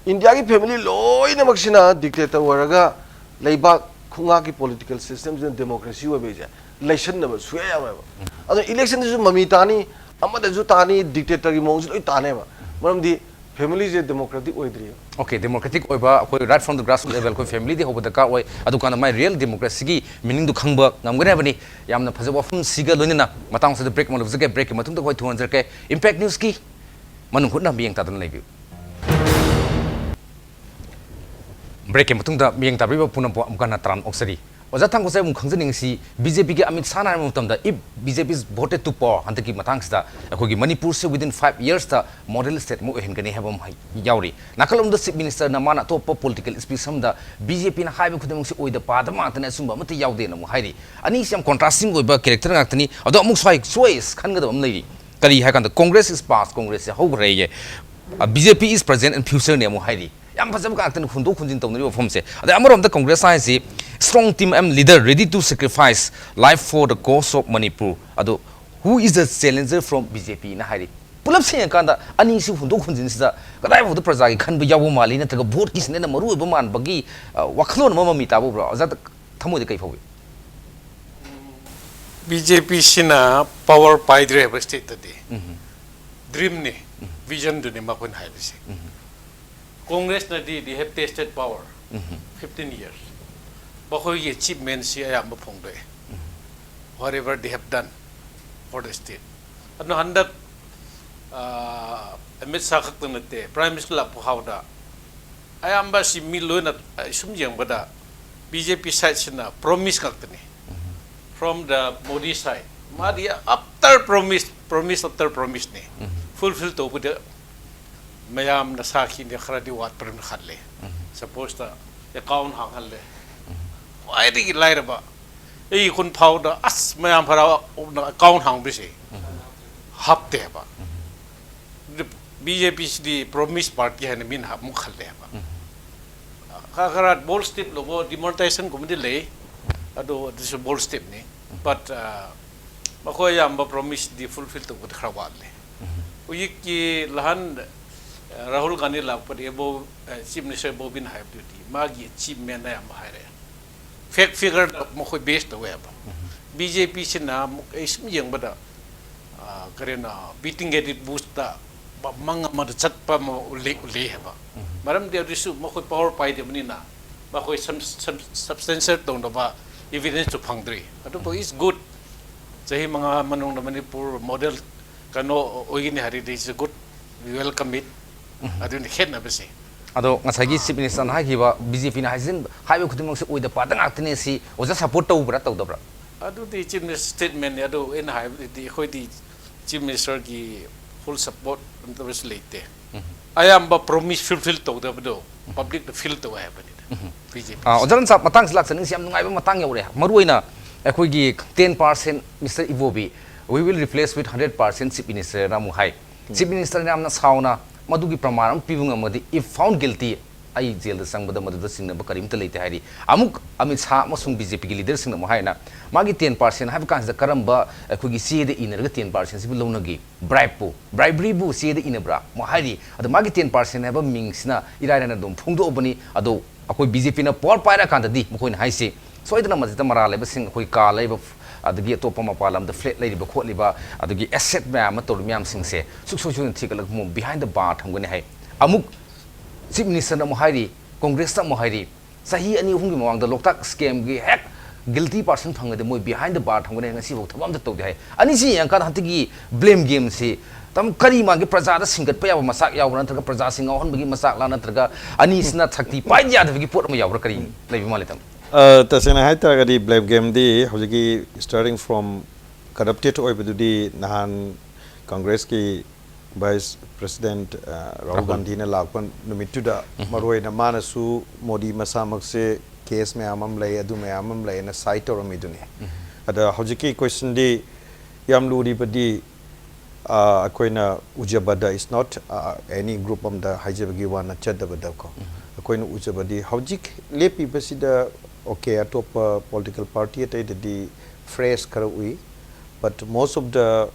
ꯏꯟꯗꯤꯌꯥꯒꯤ ꯐꯦꯃꯤꯂꯤ ꯂꯣꯏꯅꯃꯛꯁꯤꯅ ꯗꯤꯛꯇꯦꯇꯔ ꯑꯣꯏꯔꯒ ꯂꯩꯕꯥꯛ ꯈꯨꯡꯉꯥꯛꯀꯤ ꯄꯣꯂꯤꯇꯤꯀꯦꯜ ꯁꯤꯁꯇꯦꯝꯁꯤꯅ ꯗꯦꯃꯣꯀ꯭ꯔꯦꯁꯤ ꯑꯣꯏꯕ ꯍꯥꯏꯁꯦ ꯂꯩꯁꯟꯅꯕ ꯁꯨꯡꯌꯥ ꯌꯥꯔꯣꯏꯕ꯫ ꯑꯗꯣ ꯏꯂꯦꯛꯁꯟꯗꯁꯨ ꯃꯃꯤ ꯇꯥꯅꯤ, ꯑꯃꯗꯁꯨ ꯇꯥꯅꯤ, ꯗꯤꯛꯇꯦꯇꯔꯒꯤ ꯃꯑꯣꯡꯁꯦ ꯂꯣꯏ ꯇꯥꯅꯦꯕ꯫ ꯃꯔꯝꯗꯤ ꯐꯦꯃꯤꯂꯤꯁꯦ ꯗꯦꯃꯣꯀ꯭ꯔꯦꯇꯤꯛ ꯑꯣꯏꯗ꯭ꯔꯤꯕ꯫ ꯑꯣꯀꯦ, ꯗꯦꯃꯣꯀ꯭ꯔꯦꯇꯤꯛ ꯑꯣꯏꯕ, ꯑꯩꯈꯣꯏ right from the grassroots level, ꯑꯩꯈꯣꯏ ꯐꯦꯃꯤꯂꯤꯗꯤ ꯍꯧꯕ ꯗꯔꯀꯥꯔ ꯑꯣꯏ꯫ ꯑꯗꯨꯀꯥꯟꯗ ꯃꯥꯏ ꯔꯤꯌꯦꯜ ꯗꯦꯃꯣꯀ꯭ꯔꯦꯁꯤꯒꯤ ꯃꯤꯅꯤꯡꯗꯨ ꯈꯪꯕ ꯉꯝꯒꯅꯤ ꯍꯥꯏꯕꯅꯤ꯫ ꯌꯥꯝꯅ ꯐꯖꯕ ꯋꯥꯐꯝꯁꯤꯒ ꯂꯣꯏꯅꯅ ꯃꯇꯥꯡꯁꯤꯗ ꯕ꯭ꯔꯦꯛ ꯑꯃ ꯂꯧꯖꯒꯦ꯫ ꯕ꯭ꯔꯦꯛꯀꯤ ꯃꯇꯨꯡꯗ ꯑꯩꯈꯣꯏ ꯊꯨꯡꯍꯟꯖꯔꯛꯀꯦ꯫ ꯏꯝꯄꯦꯛ ꯅ꯭ꯌꯨꯁꯀꯤ ꯃꯅꯨꯡ ꯍꯨꯠꯅ ꯃꯤꯠꯌꯦꯡ ꯇꯥꯗꯨꯅ ꯂꯩꯕꯤꯌꯨ꯫ ꯕ꯭ꯔꯦꯛꯀꯤ ꯃꯇꯨꯡꯗ ꯃꯤꯠꯌꯦꯡ ꯇꯥꯕꯤꯕ ꯄꯨꯝꯅꯃꯛꯄꯨ ꯑꯃꯨꯛ ꯍꯟꯅ ꯇꯔꯥꯝꯅ ꯑꯣꯛꯆꯔꯤ꯫ ꯑꯣꯖꯥ ꯊꯥꯡꯒꯣꯜꯁꯦ ꯑꯃꯨꯛ ꯈꯪꯖꯅꯤꯡꯉꯤꯁꯤ, ꯕꯤ ꯖꯦ ꯄꯤꯒꯤ ꯑꯃꯤꯠ ꯁꯥꯍꯅ ꯍꯥꯏꯕ ꯃꯇꯝꯗ, "If B J P is voted to power", ꯍꯟꯗꯛꯀꯤ ꯃꯇꯥꯡꯁꯤꯗ ꯑꯩꯈꯣꯏꯒꯤ ꯃꯅꯤꯄꯨꯔꯁꯦ within five yearsꯇ model state ꯑꯃ ꯑꯣꯏꯍꯟꯒꯅꯤ ꯍꯥꯏꯕ ꯑꯃ ꯍꯥꯏ-, ꯌꯥꯎꯔꯤ꯫ ꯅꯥꯀꯜꯂꯣꯝꯗ ꯆꯤꯐ ꯃꯤꯅꯤꯁꯇꯔꯅ ꯃꯥꯅ ꯑꯇꯣꯞꯄ ꯄꯣꯂꯤꯇꯤꯀꯦꯜ ꯁ꯭ꯄꯤꯆ ꯑꯃꯗ ꯕꯤ ꯖꯦ ꯄꯤꯅ ꯍꯥꯏꯕ ꯈꯨꯗꯤꯡꯃꯛꯁꯤ ꯑꯣꯏꯗ ꯄꯥꯗꯕ ꯉꯥꯛꯇꯅꯤ, ꯑꯆꯨꯝꯕ ꯑꯃꯠꯇ ꯌꯥꯎꯗꯦꯅ ꯑꯃꯨꯛ ꯍꯥꯏꯔꯤ꯫ ꯑꯅꯤꯁꯤ ꯌꯥꯝ ꯀꯣꯟꯇ꯭ꯔꯥꯁꯇꯤꯡ ꯑꯣꯏꯕ ꯀꯦꯔꯦꯛꯇꯔ ꯉꯥꯛꯇꯅꯤ꯫ ꯑꯗꯣ ꯑꯃꯨꯛ ꯁ꯭ꯋꯥꯏ ꯆꯣꯏꯁ ꯈꯟꯒꯗꯕ ꯑꯃ ꯂꯩꯔꯤ꯫ ꯀꯔꯤ ꯍꯥꯏ ꯀꯥꯟꯗ, "Congress is past, ꯀꯣꯡꯒ꯭ꯔꯦꯁꯁꯦ ꯍꯧꯈ꯭ꯔꯦꯌꯦ꯫ B J P is present and futureꯅꯤ" ꯑꯃꯨꯛ ꯍꯥꯏꯔꯤ꯫ ꯌꯥꯝ ꯐꯖꯕ ꯉꯥꯛꯇꯅꯤ ꯍꯨꯟꯗꯣꯛ ꯍꯨꯟꯖꯤꯟ ꯇꯧꯅꯔꯤꯕ ꯋꯥꯐꯝꯁꯦ꯫ ꯑꯗꯩ ꯑꯃꯔꯣꯝꯗ ꯀꯣꯡꯒ꯭ꯔꯦꯁ ꯍꯥꯏꯁꯤ "strong team and leader ready to sacrifice life for the cause of Manipur", ꯑꯗꯣ "Who is the challenger from B J P?" ꯅ ꯍꯥꯏꯔꯤ꯫ ꯄꯨꯂꯞ ꯁꯦꯡꯉꯀꯥꯟꯗ ꯑꯅꯤꯁꯤ ꯍꯨꯟꯗꯣꯛ ꯍꯨꯟꯖꯤꯟꯁꯤꯗ ꯀꯗꯥꯏꯐꯥꯎꯗ ꯄ꯭ꯔꯖꯥꯒꯤ ꯈꯟꯕ ꯌꯥꯎꯕ ꯃꯥꯜꯂꯤ, ꯅꯠꯇ꯭ꯔꯒ ꯚꯣꯠꯀꯤꯁꯤꯅ ꯍꯦꯟꯅ ꯃꯔꯨ ꯑꯣꯏꯕ ꯃꯥꯟꯕꯒꯤ, ꯑ, ꯋꯥꯈꯜꯂꯣꯟ ꯑꯃ ꯃꯃꯤ ꯇꯥꯕ ꯎꯕ꯭ꯔꯣ? ꯑꯣꯖꯥ, ꯊꯃꯣꯏꯗ ꯀꯩ ꯐꯥꯎꯏ? ꯕꯤ ꯖꯦ ꯄꯤꯁꯤꯅ ꯄꯋꯥꯔ ꯄꯥꯏꯗ꯭ꯔꯦ ꯍꯥꯏꯕ ꯁ꯭ꯇꯦꯠꯇꯗꯤ꯫ ꯗ꯭ꯔꯤꯝꯅꯤ, ꯚꯤꯖꯟꯗꯨꯅꯤ ꯃꯈꯣꯏꯅ ꯍꯥꯏꯔꯤꯁꯦ꯫ ꯀꯣꯡꯒ꯭ꯔꯦꯁꯅꯗꯤ they have tasted power, fifteen years꯫ ꯃꯈꯣꯏꯒꯤ ꯑꯦꯆꯤꯞꯃꯦꯟꯁꯤ ꯑꯌꯥꯝꯕ ꯐꯣꯡꯗꯣꯛꯑꯦ, whatever they have done for the state. ꯑꯗꯨꯅ ꯍꯟꯗꯛ ꯑꯃꯤꯠ ꯁꯥ ꯈꯛꯇ ꯅꯠꯇꯦ, ꯄ꯭ꯔꯥꯏꯝ ꯃꯤꯅꯤꯁꯇꯔ ꯂꯥꯛꯄ ꯐꯥꯎꯗ ꯑꯌꯥꯝꯕ ꯁꯤ ꯃꯤ ꯂꯣꯏꯅ ꯑꯩ ꯁꯨꯝ ꯌꯦꯡꯕꯗ ꯕꯤ ꯖꯦ ꯄꯤ ꯁꯥꯏꯠꯁꯤꯅ ꯄ꯭ꯔꯣꯃꯤꯁ ꯉꯥꯛꯇꯅꯤ꯫ From the Modi side, ꯃꯥꯗꯤ after promise, promise after promiseꯅꯤ꯫ ꯐꯨꯜꯐꯤꯜ ꯇꯧꯕꯗ ꯃꯌꯥꯝꯅ ꯁꯥꯈꯤꯅꯦ ꯈꯔꯗꯤ ꯋꯥꯠꯄ꯭ꯔꯅ ꯈꯜꯂꯦ꯫ ꯁꯄꯣꯖꯇ ꯑꯦꯀꯥꯎꯟ ꯍꯥꯡꯍꯜꯂꯦ, ꯈ꯭ꯋꯥꯏꯗꯒꯤ ꯂꯥꯏꯔꯕ ꯑꯩ ꯈꯨꯟ ꯐꯥꯎꯗ ꯑꯁ ꯃꯌꯥꯝ ꯍꯔꯥꯎꯅ ꯑꯦꯀꯥꯎꯟ ꯍꯥꯡꯕꯁꯦ ꯍꯥꯞꯇꯦꯕ꯫ ꯕꯤ ꯖꯦ ꯄꯤꯁꯤꯗꯤ ꯄ꯭ꯔꯣꯃꯤꯁ ꯄꯥꯔꯇꯤ ꯍꯥꯏꯅ ꯃꯤꯅ ꯑꯃꯨꯛ ꯈꯜꯂꯦꯕ꯫ ꯈꯔ ꯈꯔ ꯕꯣꯜ ꯁ꯭ꯇꯦꯞ ꯂꯧꯕ ꯗꯤꯃꯣꯅꯤꯇꯥꯏꯖꯦꯁꯟꯒꯨꯝꯕꯗꯤ ꯂꯩ, ꯑꯗꯣ ꯑꯗꯨꯁꯨ ꯕꯣꯜ ꯁ꯭ꯇꯦꯞꯅꯤ꯫ ꯕꯠ ꯃꯈꯣꯏ ꯑꯌꯥꯝꯕ ꯄ꯭ꯔꯣꯃꯤꯁꯇꯤ ꯐꯨꯜꯐꯤꯜ ꯇꯧꯕꯗꯤ ꯈꯔ ꯋꯥꯠꯂꯦ꯫ ꯍꯧꯖꯤꯛꯀꯤ ꯅꯍꯥꯟ ꯔꯥꯍꯨꯜ ꯒꯥꯟꯙꯤ ꯂꯥꯛꯄꯗ ꯆꯤꯐ ꯃꯤꯅꯤꯁꯇꯔ ꯕꯣꯕꯤꯅ ꯍꯥꯏꯕꯗꯨꯗꯤ ꯃꯥꯒꯤ ꯑꯦꯆꯤꯞꯃꯦꯟ ꯑꯌꯥꯝꯕ ꯍꯥꯏꯔꯛꯑꯦ꯫ ꯐꯦꯛ ꯐꯤꯒꯔꯗ ꯃꯈꯣꯏ ꯕꯦꯁ ꯇꯧꯋꯦꯕ꯫ ꯕꯤ ꯖꯦ ꯄꯤꯁꯤꯅ ꯑꯃꯨꯛ ꯑꯩ ꯁꯨꯝ ꯌꯦꯡꯕꯗ, ꯑ, ꯀꯔꯤꯅꯣ, ꯕꯤꯇꯤꯡ ꯑꯦ ꯗꯦꯗ ꯍꯣꯔꯁꯇ ꯃꯪ ꯑꯃꯗ ꯆꯠꯄ ꯑꯃ ꯎꯠꯂꯤ, ꯎꯠꯂꯤ ꯍꯥꯏꯕ꯫ ꯃꯔꯝꯗꯤ ꯑꯗꯨꯁꯨ ꯃꯈꯣꯏ ꯄꯋꯥꯔ ꯄꯥꯏꯗꯕꯅꯤꯅ ꯃꯈꯣꯏ ꯁꯕ-, ꯁꯕ-, ꯁꯕꯁꯇꯦꯟꯁꯤꯌꯦꯠ ꯇꯧꯅꯕ ꯏꯚꯤꯗꯦꯟꯁꯁꯨ ꯐꯪꯗ꯭ꯔꯤ꯫ ꯑꯗꯨꯕꯨ it's good, ꯆꯍꯤ ꯃꯉꯥ ꯃꯅꯨꯡꯗ ꯃꯅꯤꯄꯨꯔ ꯃꯣꯗꯦꯜ ꯀꯩꯅꯣ ꯑꯣꯏꯒꯅꯤ ꯍꯥꯏꯔꯗꯤ it's good, we welcome it꯫ ꯑꯗꯨꯅꯤ ꯈꯦꯠꯅꯕꯁꯦ꯫ ꯑꯗꯣ ꯉꯁꯥꯏꯒꯤ ꯆꯤꯐ ꯃꯤꯅꯤꯁꯇꯔꯅ ꯍꯥꯏꯈꯤꯕ, ꯕꯤ ꯖꯦ ꯄꯤꯅ ꯍꯥꯏꯖꯤꯟ-, ꯍꯥꯏꯕ ꯈꯨꯗꯤꯡꯃꯛꯁꯦ ꯑꯣꯏꯗ ꯄꯥꯗ ꯉꯥꯛꯇꯅꯦ, ꯁꯤ ꯑꯣꯖꯥ ꯁꯄꯣꯔꯠ ꯇꯧꯕ꯭ꯔꯥ ꯇꯧꯗꯕ꯭ꯔꯥ? ꯑꯗꯨꯗꯤ ꯆꯤꯐ ꯃꯤꯅꯤꯁꯇꯔ ꯁ꯭ꯇꯦꯠꯃꯦꯟꯅꯤ꯫ ꯑꯗꯨ ꯑꯩꯅ ꯍꯥꯏꯕꯗꯤ ꯑꯩꯈꯣꯏꯗꯤ ꯆꯤꯐ ꯃꯤꯅꯤꯁꯇꯔꯒꯤ ꯐꯨꯜ ꯁꯄꯣꯔꯠ ꯅꯠꯇꯕꯁꯨ ꯂꯩꯇꯦ꯫ ꯑꯌꯥꯝꯕ ꯄ꯭ꯔꯣꯃꯤꯁ ꯐꯨꯜꯐꯤꯜ ꯇꯧꯗꯕꯗꯣ ꯄꯕ꯭ꯂꯤꯛꯇ ꯐꯤꯜ ꯇꯧꯋꯦ ꯍꯥꯏꯕꯅꯤꯗ꯫ ꯕꯤ ꯖꯦ ꯄꯤ꯫ ꯑꯥ, ꯑꯣꯖꯥ ꯂꯟꯆꯥꯞ, ꯃꯇꯥꯡꯁꯤ ꯂꯥꯛꯆꯅꯤꯡꯁꯤ, ꯌꯥꯝ ꯅꯨꯡꯉꯥꯏꯕ ꯃꯇꯥꯡ ꯌꯧꯔꯦ꯫ ꯃꯔꯨꯑꯣꯏꯅ ꯑꯩꯈꯣꯏꯒꯤ ten percent, mister Ibobi, "We will replace with hundred percent chief minister" ꯅ ꯑꯃꯨꯛ ꯍꯥꯏ꯫ ꯆꯤꯐ ꯃꯤꯅꯤꯁꯇꯔꯅ ꯌꯥꯝꯅ ꯁꯥꯎꯅ ꯃꯗꯨꯒꯤ ꯄ꯭ꯔꯃꯥꯟ ꯑꯃ ꯄꯤꯕ ꯉꯝꯃꯗꯤ, "If found guilty, ꯑꯩ ꯖꯦꯜꯗ ꯆꯪꯕꯗ ꯃꯗꯨꯗ ꯆꯤꯡꯅꯕ ꯀꯔꯤꯝꯇ ꯂꯩꯇꯦ" ꯍꯥꯏꯔꯤ꯫ ꯑꯃꯨꯛ ꯑꯃꯤꯠ ꯁꯥꯍ ꯑꯃꯁꯨꯡ ꯕꯤ ꯖꯦ ꯄꯤꯒꯤ ꯂꯤꯗꯔꯁꯤꯡꯅ ꯑꯃꯨꯛ ꯍꯥꯏꯅ ꯃꯥꯒꯤ ꯇꯦꯟ ꯄꯥꯔꯁꯦꯟ ꯍꯥꯏꯕ ꯀꯥꯟꯁꯤꯗ ꯀꯔꯝꯕ ꯑꯩꯈꯣꯏꯒꯤ ꯆꯦꯗ ꯏꯅꯔꯒ ꯇꯦꯟ ꯄꯥꯔꯁꯦꯟꯁꯤꯕꯨ ꯂꯧꯅꯒꯦ? ꯕ꯭ꯔꯥꯏꯕꯄꯨ, ꯕ꯭ꯔꯥꯏꯕꯔꯤꯕꯨ ꯆꯦꯗ ꯏꯅꯕ꯭ꯔꯥ? ꯑꯃꯨꯛ ꯍꯥꯏꯔꯤ꯫ ꯑꯗꯣ ꯃꯥꯒꯤ ꯇꯦꯟ ꯄꯥꯔꯁꯦꯟ ꯍꯥꯏꯕ ꯃꯤꯡꯁꯤꯅ ꯏꯔꯥꯏ ꯂꯥꯏꯅ ꯑꯗꯨꯝ ꯐꯣꯡꯗꯣꯛꯑꯕꯅꯤ꯫ ꯑꯗꯣ ꯑꯩꯈꯣꯏ ꯕꯤ ꯖꯦ ꯄꯤꯅ ꯄꯋꯥꯔ ꯄꯥꯏꯔꯀꯥꯟꯗꯗꯤ ꯃꯈꯣꯏꯅ ꯍꯥꯏꯁꯤ ꯁꯣꯏꯗꯅ ꯃꯁꯤꯗ ꯃꯔꯥꯜ ꯂꯩꯕꯁꯤꯡ, ꯑꯩꯈꯣꯏ ꯀꯥ ꯂꯩꯕ, ꯑꯗꯒꯤ ꯑꯇꯣꯞꯄ ꯃꯄꯥꯟ ꯂꯝꯗ ꯐ꯭ꯂꯦꯠ ꯂꯩꯔꯤꯕ ꯈꯣꯠꯂꯤꯕ, ꯑꯗꯒꯤ ꯑꯦꯁꯦꯠ ꯃꯌꯥꯝ ꯑꯃ ꯇꯧꯔꯤ ꯃꯌꯥꯝꯁꯤꯡꯁꯦ ꯁꯨꯛꯁꯣꯏ ꯁꯣꯏꯗꯅ ꯊꯤꯒꯠꯂꯒ ꯑꯃꯨꯛ behind the bar ꯊꯝꯒꯅꯤ ꯍꯥꯏ꯫ ꯑꯃꯨꯛ ꯆꯤꯐ ꯃꯤꯅꯤꯁꯇꯔꯅ ꯑꯃꯨꯛ ꯍꯥꯏꯔꯤ, ꯀꯣꯡꯒ꯭ꯔꯦꯁꯇ ꯑꯃꯨꯛ ꯍꯥꯏꯔꯤ, ꯆꯍꯤ ꯑꯅꯤ ꯑꯍꯨꯝꯒꯤ ꯃꯃꯥꯡꯗ ꯂꯣꯛꯇꯥꯛ scamꯒꯤ ꯍꯦꯛ guilty person ꯐꯪꯉꯗꯤ ꯃꯣꯏ behind the bar ꯊꯝꯒꯅꯤ, ꯉꯁꯤꯐꯥꯎ ꯊꯕꯛ ꯑꯝꯇ ꯇꯧꯗꯦ ꯍꯥꯏ꯫ ꯑꯅꯤꯁꯤ ꯌꯦꯡꯉꯀꯥꯟꯗ ꯍꯟꯗꯛꯀꯤ blame gameꯁꯤ ꯇꯝ-, ꯀꯔꯤ ꯃꯥꯟꯒꯦ? ꯄ꯭ꯔꯖꯥꯗ ꯁꯤꯡꯒꯠꯄ ꯌꯥꯕ ꯃꯆꯥꯛ ꯌꯥꯎꯕ꯭ꯔꯥ, ꯅꯠꯇ꯭ꯔꯒ ꯄ꯭ꯔꯖꯥꯁꯤ ꯉꯥꯎꯍꯟꯕꯒꯤ ꯃꯆꯥꯛꯂꯥ, ꯅꯠꯇ꯭ꯔꯒ ꯑꯅꯤꯁꯤꯅ ꯁꯛꯇꯤ ꯄꯥꯏ ꯌꯥꯗꯕꯒꯤ ꯄꯣꯠ ꯑꯃ ꯌꯥꯎꯕ꯭ꯔꯥ? ꯀꯔꯤ ꯂꯩꯕ ꯃꯥꯜꯂꯤ, ꯇꯥꯃꯣ? ꯑ, ꯇꯁꯦꯡꯅ ꯍꯥꯏꯇꯥꯔꯒꯗꯤ blame gameꯗꯤ ꯍꯧꯖꯤꯛꯀꯤ starting from corrupted ꯑꯣꯏꯕꯗꯨꯗꯤ ꯅꯍꯥꯟ ꯀꯪꯒ꯭ꯔꯦꯁꯀꯤ vice president, ꯑ, ꯔꯥꯍꯨꯜ ꯔꯥꯍꯨꯜ꯫ ꯒꯥꯟꯙꯤꯅ ꯂꯥꯛꯄ ꯅꯨꯃꯤꯠꯇꯨꯗ ꯃꯔꯨꯑꯣꯏꯅ ꯃꯥꯅꯁꯨ ꯃꯣꯗꯤ ꯃꯁꯥꯃꯛꯁꯦ case ꯃꯌꯥꯝ ꯑꯃ ꯂꯩ, ꯑꯗꯨ ꯃꯌꯥꯝ ꯑꯃ ꯂꯩꯅ side ꯇꯧꯔꯝꯃꯤꯗꯨꯅꯤ꯫ ꯑꯗ ꯍꯧꯖꯤꯛꯀꯤ questionꯗꯤ ꯌꯥꯝ ꯂꯨꯔꯤꯕꯗꯤ, ꯑ, ꯑꯩꯈꯣꯏꯅ ꯎꯖꯕꯗ is not, ꯑ, any group ꯑꯃꯗ ꯍꯥꯏꯖꯕꯒꯤ ꯋꯥ ꯅꯠꯆꯗꯕꯗꯀꯣ, ꯑꯩꯈꯣꯏꯅ ꯎꯖꯕꯗꯤ ꯍꯧꯖꯤꯛ ꯂꯦꯞꯄꯤꯕꯁꯤꯗ, okay, ꯑꯇꯣꯞꯄ political party ꯑꯇꯩꯗꯗꯤ fresh ꯈꯔ ꯎꯏ, but most of the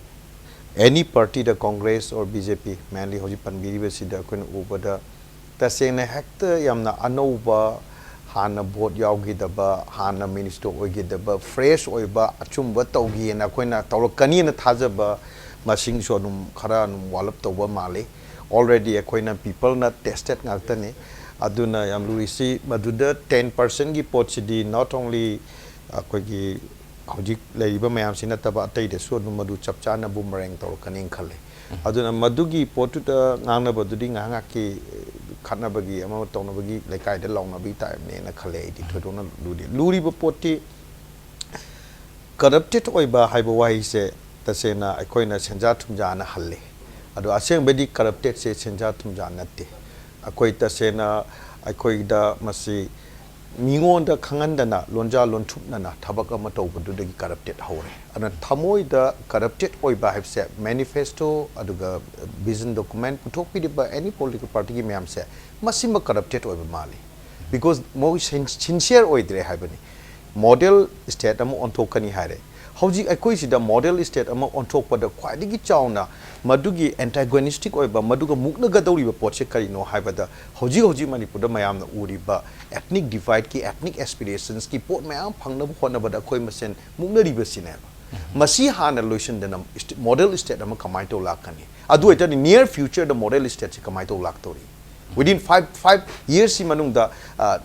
any party, the Congress or B J P, mainly ꯍꯧꯖꯤꯛ ꯄꯟꯕꯤꯔꯤꯕꯁꯤꯗ ꯑꯩꯈꯣꯏꯅ ꯎꯕꯗ ꯇꯁꯦꯡꯅ ꯍꯦꯛꯇ ꯌꯥꯝꯅ ꯑꯅꯧꯕ, ꯍꯥꯟꯅ vote ꯌꯥꯎꯈꯤꯗꯕ, ꯍꯥꯟꯅ minister ꯑꯣꯏꯈꯤꯗꯕ, fresh ꯑꯣꯏꯕ, ꯑꯆꯨꯝꯕ ꯇꯧꯒꯦꯅ ꯑꯩꯈꯣꯏꯅ ꯇꯧꯔꯛꯀꯅꯤꯅ ꯊꯥꯖꯕ ꯃꯁꯤꯡꯁꯨ ꯑꯗꯨꯝ ꯈꯔ ꯑꯗꯨꯝ ꯋꯥꯠꯂꯞ ꯇꯧꯕ ꯃꯥꯜꯂꯤ꯫ Already ꯑꯩꯈꯣꯏꯅ peopleꯅ tested ꯉꯥꯛꯇꯅꯤ꯫ ꯑꯗꯨꯅ ꯌꯥꯝ ꯂꯨꯔꯤꯁꯤ ꯃꯗꯨꯗ ten percentꯀꯤ ꯄꯣꯠꯁꯤꯗꯤ not only ꯑꯩꯈꯣꯏꯒꯤ ꯍꯧꯖꯤꯛ ꯂꯩꯔꯤꯕ ꯃꯌꯥꯝꯁꯤ ꯅꯠꯇꯕ ꯑꯇꯩꯗꯁꯨ ꯑꯗꯨꯝ ꯃꯗꯨ ꯆꯞ ꯆꯥꯅ boomerang ꯇꯧꯔꯛꯀꯅꯤꯅ ꯈꯜꯂꯤ꯫ ꯑꯗꯨꯅ ꯃꯗꯨꯒꯤ ꯄꯣꯠꯇꯨꯗ ꯉꯥꯡꯅꯕꯗꯨꯗꯤ ꯉꯥꯏꯍꯥꯛ ꯉꯥꯏꯍꯥꯛꯀꯤ ꯈꯠꯅꯕꯒꯤ ꯑꯃ ꯇꯧꯅꯕꯒꯤ ꯂꯩꯀꯥꯏꯗ ꯂꯥꯎꯅꯕꯒꯤ typeꯅꯦꯅ ꯈꯜꯂꯦ ꯑꯩꯗꯤ꯫ ꯊꯣꯏꯗꯣꯛꯅ ꯂꯨꯗꯦ꯫ ꯂꯨꯔꯤꯕ ꯄꯣꯠꯇꯤ corrupted ꯑꯣꯏꯕ ꯍꯥꯏꯕ ꯋꯥꯍꯩꯁꯦ ꯇꯁꯦꯡꯅ ꯑꯩꯈꯣꯏꯅ ꯁꯦꯟꯖꯥ ꯊꯨꯝꯖꯥꯅ ꯍꯜꯂꯤ꯫ ꯑꯗꯣ ꯑꯁꯦꯡꯕꯩꯗꯤ corruptedꯁꯦ ꯁꯦꯟꯖꯥ ꯊꯨꯝꯖꯥ ꯅꯠꯇꯦ꯫ ꯑꯩꯈꯣꯏ ꯇꯁꯦꯡꯅ ꯑꯩꯈꯣꯏꯗ ꯃꯁꯤ ꯃꯤꯉꯣꯟꯗ ꯈꯪꯍꯟꯗꯅ ꯂꯣꯟꯖꯥ ꯂꯣꯟꯊꯨꯞꯅꯅ ꯊꯕꯛ ꯑꯃ ꯇꯧꯕꯗꯨꯗꯒꯤ corrupted ꯍꯧꯔꯦ꯫ ꯑꯗꯨꯅ ꯊꯃꯣꯏꯗ corrupted ꯑꯣꯏꯕ ꯍꯥꯏꯕꯁꯦ manifesto ꯑꯗꯨꯒ vision document ꯄꯨꯊꯣꯛꯄꯤꯔꯤꯕ any political partyꯒꯤ ꯃꯌꯥꯝꯁꯦ ꯃꯁꯤꯃꯛ corrupted ꯑꯣꯏꯕ ꯃꯥꯜꯂꯤ꯫ Because ꯃꯣꯏ sin-, sincere ꯑꯣꯏꯗ꯭ꯔꯦ ꯍꯥꯏꯕꯅꯤ꯫ Model state ꯑꯃ ꯑꯣꯟꯊꯣꯛꯀꯅꯤ ꯍꯥꯏꯔꯦ꯫ ꯍꯧꯖꯤꯛ ꯑꯩꯈꯣꯏꯁꯤꯗ model state ꯑꯃ ꯑꯣꯟꯊꯣꯛꯄꯗ ꯈ꯭ꯋꯥꯏꯗꯒꯤ ꯆꯥꯎꯅ ꯃꯗꯨꯒꯤ antagonistic ꯑꯣꯏꯕ, ꯃꯗꯨꯒ ꯃꯨꯛꯅꯒꯗꯧꯔꯤꯕ ꯄꯣꯠꯁꯦ ꯀꯔꯤꯅꯣ ꯍꯥꯏꯕꯗ, ꯍꯧꯖꯤꯛ ꯍꯧꯖꯤꯛ ꯃꯅꯤꯄꯨꯔꯗ ꯃꯌꯥꯝꯅ ꯎꯔꯤꯕ ethnic divideꯀꯤ, ethnic aspirationsꯀꯤ ꯄꯣꯠ ꯃꯌꯥꯝ ꯐꯪꯅꯕ ꯍꯣꯠꯅꯕꯗ ꯑꯩꯈꯣꯏ ꯃꯁꯦꯟ ꯃꯨꯛꯅꯔꯤꯕꯁꯤꯅꯦꯕ꯫ ꯃꯁꯤ ꯍꯥꯟꯅ ꯂꯣꯏꯁꯤꯟꯗꯅ ꯁ꯭ꯇꯦ-, model state ꯑꯃ ꯀꯃꯥꯏꯅ ꯇꯧ ꯂꯥꯛꯀꯅꯤ? ꯑꯗꯨ ꯑꯣꯏꯇꯥꯔꯗꯤ near futureꯗ model stateꯁꯤ ꯀꯃꯥꯏꯅ ꯇꯧ ꯂꯥꯛꯇꯧꯔꯤ? Within five five yearsꯁꯤ ꯃꯅꯨꯡꯗ ꯑ, ꯑ,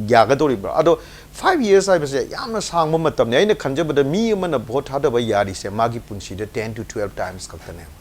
ꯌꯥꯒꯗꯧꯔꯤꯕ꯭ꯔꯥ? ꯑꯗꯣ five years ꯍꯥꯏꯕꯁꯦ ꯌꯥꯝꯅ ꯁꯥꯡꯕ ꯃꯇꯝꯅꯤ꯫ ꯑꯩꯅ ꯈꯟꯖꯕꯗ ꯃꯤ ꯑꯃꯅ ꯚꯣꯠ ꯊꯥꯗꯕ ꯌꯥꯔꯤꯁꯦ ꯃꯥꯒꯤ ꯄꯨꯟꯁꯤꯗ ten to twelve times ꯈꯛꯇꯅꯦꯕ꯫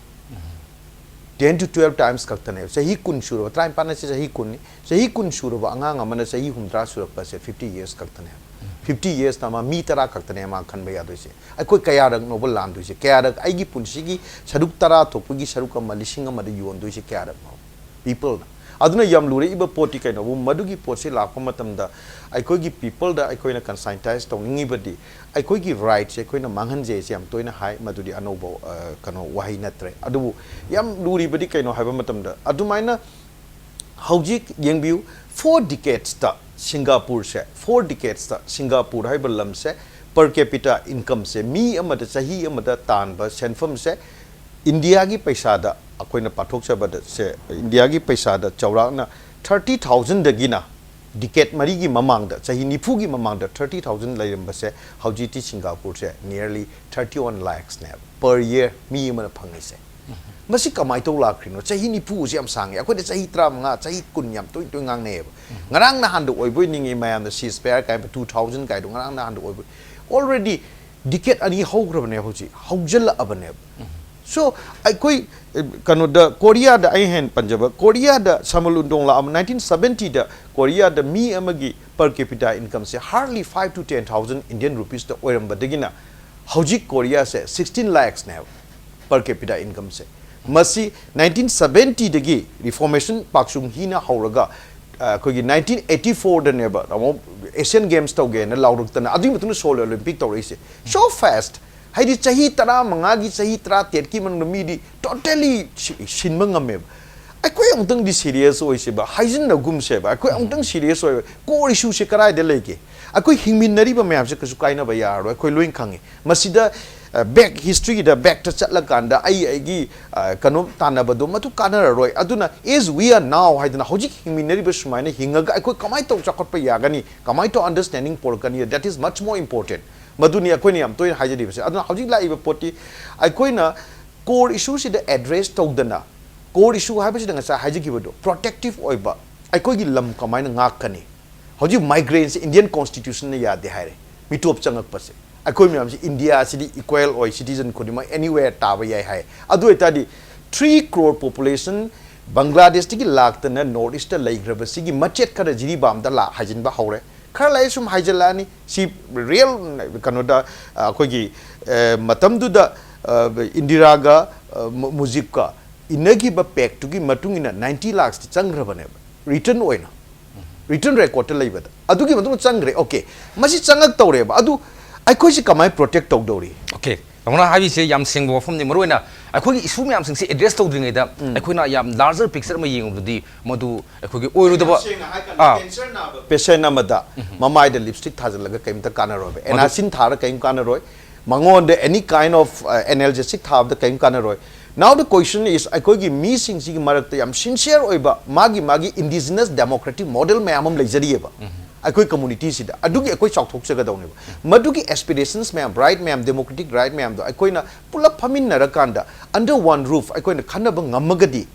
Ten to twelve times ꯈꯛꯇꯅꯦꯕ꯫ ꯆꯍꯤ ꯀꯨꯟ ꯁꯨꯔꯕ, ꯇꯔꯥꯅꯤꯄꯥꯟ ꯑꯁꯤ ꯆꯍꯤ ꯀꯨꯟꯅꯤ꯫ ꯆꯍꯤ ꯀꯨꯟ ꯁꯨꯔꯕ ꯑꯉꯥꯡ ꯑꯃꯅ ꯆꯍꯤ ꯍꯨꯝꯗ꯭ꯔꯥ ꯁꯨꯔꯛꯄꯁꯦ fifty years ꯈꯛꯇꯅꯦꯕ꯫ Fifty yearsꯇ ꯃꯥ ꯃꯤ ꯇꯔꯥ ꯈꯛꯇꯅꯦ ꯃꯥ ꯈꯟꯕ ꯌꯥꯗꯣꯏꯁꯦ꯫ ꯑꯩꯈꯣꯏ ꯀꯌꯥꯔꯛꯅꯣꯕ ꯂꯥꯟꯗꯣꯏꯁꯦ? ꯀꯌꯥꯔꯛ ꯑꯩꯒꯤ ꯄꯨꯟꯁꯤꯒꯤ ꯁꯔꯨꯛ ꯇꯔꯥ ꯊꯣꯛꯄꯒꯤ ꯁꯔꯨꯛ ꯑꯃ ꯂꯤꯁꯤꯡ ꯑꯃꯗ ꯌꯣꯟꯗꯣꯏꯁꯦ ꯀꯌꯥꯔꯛꯅꯣ? Peopleꯅ꯫ ꯑꯗꯨꯅ ꯌꯥꯝ ꯂꯨꯔꯛꯏꯕ ꯄꯣꯠꯇꯤ ꯀꯩꯅꯣꯕꯨ, ꯃꯗꯨꯒꯤ ꯄꯣꯠꯁꯤ ꯂꯥꯛꯄ ꯃꯇꯝꯗ ꯑꯩꯈꯣꯏꯒꯤ peopleꯗ ꯑꯩꯈꯣꯏꯅ conscientize ꯇꯧꯅꯤꯡꯉꯤꯕꯗꯤ ꯑꯩꯈꯣꯏꯒꯤ rightꯁꯦ ꯑꯩꯈꯣꯏꯅ ꯃꯥꯡꯍꯟꯖꯩꯁꯦ ꯌꯥꯝ ꯇꯣꯏꯅ ꯍꯥꯏ, ꯃꯗꯨꯗꯤ ꯑꯅꯧꯕ, ꯑ, ꯀꯩꯅꯣ ꯋꯥꯍꯩ ꯅꯠꯇ꯭ꯔꯦ꯫ ꯑꯗꯨꯕꯨ ꯌꯥꯝ ꯂꯨꯔꯤꯕꯗꯤ ꯀꯩꯅꯣ ꯍꯥꯏꯕ ꯃꯇꯝꯗ, ꯑꯗꯨꯃꯥꯏꯅ ꯍꯧꯖꯤꯛ ꯌꯦꯡꯕꯤꯌꯨ, four decadesꯇ ꯁꯤꯡꯒꯥꯄꯨꯔꯁꯦ, four decadesꯇ ꯁꯤꯡꯒꯥꯄꯨꯔ ꯍꯥꯏꯕ ꯂꯝꯁꯦ per capita incomeꯁꯦ, ꯃꯤ ꯑꯃꯗ ꯆꯍꯤ ꯑꯃꯗ ꯇꯥꯟꯕ ꯁꯦꯟꯐꯝꯁꯦ, ꯏꯟꯗꯤꯌꯥꯒꯤ ꯄꯩꯁꯥꯗ ꯑꯩꯈꯣꯏꯅ ꯄꯥꯊꯣꯛꯆꯕꯗ ꯁꯦ, ꯏꯟꯗꯤꯌꯥꯒꯤ ꯄꯩꯁꯥꯗ ꯆꯥꯎꯔꯥꯛꯅ thirty thousandꯗꯒꯤꯅ decade ꯃꯔꯤꯒꯤ ꯃꯃꯥꯡꯗ, ꯆꯍꯤ ꯅꯤꯐꯨꯒꯤ ꯃꯃꯥꯡꯗ thirty thousand ꯂꯩꯔꯝꯕꯁꯦ, ꯍꯧꯖꯤꯛꯇꯤ ꯁꯤꯡꯒꯥꯄꯨꯔꯁꯦ nearly thirty one lakhsꯅꯦꯕ per year ꯃꯤ ꯑꯃꯅ ꯐꯪꯉꯤꯁꯦ꯫ ꯃꯁꯤ ꯀꯃꯥꯏꯅ ꯇꯧ ꯂꯥꯛꯈ꯭ꯔꯤꯅꯣ? ꯆꯍꯤ ꯅꯤꯐꯨꯁꯦ ꯌꯥꯝ ꯁꯥꯡꯉꯦ꯫ ꯑꯩꯈꯣꯏꯗ ꯆꯍꯤ ꯇꯔꯥꯃꯉꯥ, ꯆꯍꯤ ꯀꯨꯟ ꯌꯥꯝ ꯇꯣꯏ ꯇꯣꯏ ꯉꯥꯡꯅꯩꯌꯦꯕ꯫ ꯉꯔꯥꯡ ꯅꯍꯥꯟꯗ ꯑꯣꯏꯕꯣꯏ ꯅꯤꯡꯉꯤ ꯃꯌꯥꯝꯅ ceasefire ꯀꯥꯏꯕ two thousand ꯀꯥꯏꯗꯣ ꯉꯔꯥꯡ ꯅꯍꯥꯟꯗ ꯑꯣꯏꯕꯣꯏ꯫ Already decade ꯑꯅꯤ ꯍꯧꯈ꯭ꯔꯕꯅꯦ, ꯍꯧꯖꯤꯛ ꯍꯧꯖꯤꯜꯂꯛꯑꯕꯅꯦꯕ꯫ So ꯑꯩꯈꯣꯏ, ꯑꯦ, ꯀꯩꯅꯣꯗ, ꯀꯣꯔꯤꯌꯥꯗ, ꯑꯩ ꯍꯦꯟꯅ ꯄꯟꯖꯕ, ꯀꯣꯔꯤꯌꯥꯗ ꯁꯃꯨꯗ꯭ꯔ ꯂꯣꯡ ꯂꯥꯛꯑꯕ nineteen seventyꯗ ꯀꯣꯔꯤꯌꯥꯗ ꯃꯤ ꯑꯃꯒꯤ per capita incomeꯁꯦ hardly five to ten thousand Indian rupeesꯇ ꯑꯣꯏꯔꯝꯕꯗꯒꯤꯅ ꯍꯧꯖꯤꯛ ꯀꯣꯔꯤꯌꯥꯁꯦ sixteen lakhsꯅꯦꯕ per capita incomeꯁꯦ꯫ ꯃꯁꯤ nineteen seventyꯗꯒꯤ reformation ꯄꯥꯛꯆꯨꯡ ꯍꯤꯅ ꯍꯧꯔꯒ, ꯑ, ꯑꯩꯈꯣꯏꯒꯤ nineteen eighty fourꯗꯅꯦꯕ ꯑꯃꯨꯛ Asian Games ꯇꯧꯒꯦꯅ ꯂꯥꯎꯔꯛꯇꯅ, ꯑꯗꯨꯒꯤ ꯃꯇꯨꯡꯗ Seoul Olympic ꯇꯧꯔꯛꯏꯁꯦ꯫ So fast, ꯍꯥꯏꯗꯤ ꯆꯍꯤ ꯇꯔꯥꯃꯉꯥꯒꯤ, ꯆꯍꯤ ꯇꯔꯥꯇꯔꯦꯠꯀꯤ ꯃꯅꯨꯡꯗ ꯃꯤꯗꯤ totally ꯁꯤ-, ꯁꯤꯟꯕ ꯉꯝꯃꯦꯕ꯫ ꯑꯩꯈꯣꯏ ꯑꯃꯨꯛꯇꯪꯗꯤ serious ꯑꯣꯏꯁꯦꯕ, ꯍꯥꯏꯖꯤꯟꯅꯒꯨꯝꯁꯦꯕ꯫ ꯑꯩꯈꯣꯏ ꯑꯃꯨꯛꯇꯪ serious ꯑꯣꯏꯕ, core issueꯁꯦ ꯀꯗꯥꯏꯗ ꯂꯩꯒꯦ? ꯑꯩꯈꯣꯏ ꯍꯤꯡꯃꯤꯟꯅꯔꯤꯕ ꯃꯌꯥꯝꯁꯦ ꯀꯩꯁꯨ ꯀꯥꯏꯅꯕ ꯌꯥꯔꯔꯣꯏ, ꯑꯩꯈꯣꯏ ꯂꯣꯏ ꯈꯪꯉꯤ꯫ ꯃꯁꯤꯗ, ꯑ, back historyꯒꯤꯗ backꯇ ꯆꯠꯂꯀꯥꯟꯗ ꯑꯩ ꯑꯩꯒꯤ, ꯑ, ꯀꯩꯅꯣ ꯇꯥꯟꯅꯕꯗꯣ ꯃꯗꯨ ꯀꯥꯟꯅꯔꯔꯣꯏ꯫ ꯑꯗꯨꯅ as we are now ꯍꯥꯏꯗꯅ ꯍꯧꯖꯤꯛ ꯍꯤꯡꯃꯤꯟꯅꯔꯤꯕ ꯁꯨꯃꯥꯏꯅ ꯍꯤꯡꯉꯒ ꯑꯩꯈꯣꯏ ꯀꯃꯥꯏꯅ ꯇꯧ ꯆꯥꯎꯈꯠꯄ ꯌꯥꯒꯅꯤ, ꯀꯃꯥꯏꯅ ꯇꯧ understanding ꯄꯨꯔꯛꯀꯅꯤ, that is much more important꯫ ꯃꯗꯨꯅꯤ ꯑꯩꯈꯣꯏꯅ ꯌꯥꯝ ꯇꯣꯏꯅ ꯍꯥꯏꯖꯔꯤꯕꯁꯦ꯫ ꯑꯗꯨꯅ ꯍꯧꯖꯤꯛ ꯂꯥꯛꯏꯕ ꯄꯣꯠꯇꯤ ꯑꯩꯈꯣꯏꯅ core issueꯁꯤꯗ address ꯇꯧꯗꯅ Core issue ꯍꯥꯏꯕꯁꯤꯗ ꯉꯁꯥꯏ ꯍꯥꯏꯖꯈꯤꯕꯗꯣ, protective ꯑꯣꯏꯕ, ꯑꯩꯈꯣꯏꯒꯤ ꯂꯝ ꯀꯃꯥꯏꯅ ꯉꯥꯛꯀꯅꯤ? ꯍꯧꯖꯤꯛ migrantꯁꯦ Indian Constitutionꯅ ꯌꯥꯗꯦ ꯍꯥꯏꯔꯦ, ꯃꯤꯇꯣꯞ ꯆꯪꯉꯛꯄꯁꯦ꯫ ꯑꯩꯈꯣꯏ ꯃꯌꯥꯝꯁꯤ Indiaꯁꯤꯗꯤ equal ꯑꯣꯏ, citizen ꯈꯨꯗꯤꯡꯃꯛ anywhere ꯇꯥꯕ ꯌꯥꯏ ꯍꯥꯏ꯫ ꯑꯗꯨ ꯑꯣꯏꯇꯥꯔꯗꯤ three crore population ꯕꯪꯒ꯭ꯂꯥꯗꯦꯁꯇꯒꯤ ꯂꯥꯛꯇꯅ North Eastꯇ ꯂꯩꯈ꯭ꯔꯕꯁꯤꯒꯤ ꯃꯆꯦꯠ ꯈꯔ ꯖꯤꯔꯤꯕꯥꯝꯗ ꯂꯥ ꯍꯥꯏꯖꯤꯟꯕ ꯍꯧꯔꯦ꯫ ꯈꯔ ꯂꯩ ꯁꯨꯝ ꯍꯥꯏꯖꯤꯜꯂꯛꯑꯅꯤ꯫ ꯁꯤ real ꯀꯩꯅꯣꯗ, ꯑ, ꯑꯩꯈꯣꯏꯒꯤ, ꯑ, ꯃꯇꯝꯗꯨꯗ, ꯑ, ꯏꯟꯗꯤꯔꯥꯒ, ꯑ, ꯃꯨ-, ꯃꯨꯖꯤꯕꯀ ꯏꯟꯅꯈꯤꯕ pactꯇꯨꯒꯤ ꯃꯇꯨꯡ ꯏꯟꯅ ninety lakhsꯇꯤ ꯆꯪꯈ꯭ꯔꯕꯅꯦꯕ, written ꯑꯣꯏꯅ, written recordꯇ ꯂꯩꯕꯗ꯫ ꯑꯗꯨꯒꯤ ꯃꯇꯨꯡꯗ ꯆꯪꯈ꯭ꯔꯦ꯫ Okay, ꯃꯁꯤ ꯆꯪꯉꯛꯇꯧꯔꯦꯕ꯫ ꯑꯗꯨ ꯑꯩꯈꯣꯏꯁꯤ ꯀꯃꯥꯏꯅ protect ꯇꯧꯗꯧꯔꯤ? Okay, ꯇꯥꯃꯣꯅ ꯍꯥꯏꯕꯤꯁꯦ ꯌꯥꯝ ꯁꯦꯡꯕ ꯋꯥꯐꯝꯅꯤ꯫ ꯃꯔꯨꯑꯣꯏꯅ ꯑꯩꯈꯣꯏꯒꯤ issue ꯃꯌꯥꯝꯁꯤꯡꯁꯦ address ꯇꯧꯗ꯭ꯔꯤꯉꯩꯗ ꯑꯩꯈꯣꯏꯅ ꯌꯥꯝ larger picture ꯑꯃ ꯌꯦꯡꯕꯗꯗꯤ ꯃꯗꯨ ꯑꯩꯈꯣꯏꯒꯤ ꯑꯣꯏꯔꯣꯏꯗꯕ, ꯑꯥ, Patient ꯑꯃꯗ ꯃꯃꯥꯏꯗ lipstick ꯊꯥꯖꯤꯜꯂꯒ ꯀꯔꯤꯝꯇ ꯀꯥꯟꯅꯔꯣꯏꯕ, anasin ꯊꯥꯔ ꯀꯔꯤꯝ ꯀꯥꯟꯅꯔꯣꯏ, ꯃꯉꯣꯟꯗ any kind of, uh, analgesic ꯊꯥꯕꯗ ꯀꯔꯤꯝ ꯀꯥꯟꯅꯔꯣꯏ꯫ Now the question is, ꯑꯩꯈꯣꯏꯒꯤ ꯃꯤꯁꯤꯡꯁꯤꯒꯤ ꯃꯔꯛꯇ ꯌꯥꯝ sincere ꯑꯣꯏꯕ ꯃꯥꯒꯤ ꯃꯥꯒꯤ indigenous democratic model ꯃꯌꯥꯝ ꯑꯃ ꯂꯩꯖꯔꯤꯑꯕ ꯑꯩꯈꯣꯏ communityꯁꯤꯗ꯫ ꯑꯗꯨꯒꯤ ꯑꯩꯈꯣꯏ ꯆꯥꯎꯊꯣꯛꯆꯒꯗꯧꯅꯦꯕ꯫ ꯃꯗꯨꯒꯤ aspirations ꯃꯌꯥꯝ, right ꯃꯌꯥꯝ, democratic right ꯃꯌꯥꯝꯗꯣ ꯑꯩꯈꯣꯏꯅ ꯄꯨꯂꯞ ꯐꯝꯃꯤꯟꯅꯔꯀꯥꯟꯗ under one roof ꯑꯩꯈꯣꯏꯅ ꯈꯟꯅꯕ ꯉꯝꯃꯒꯗꯤ,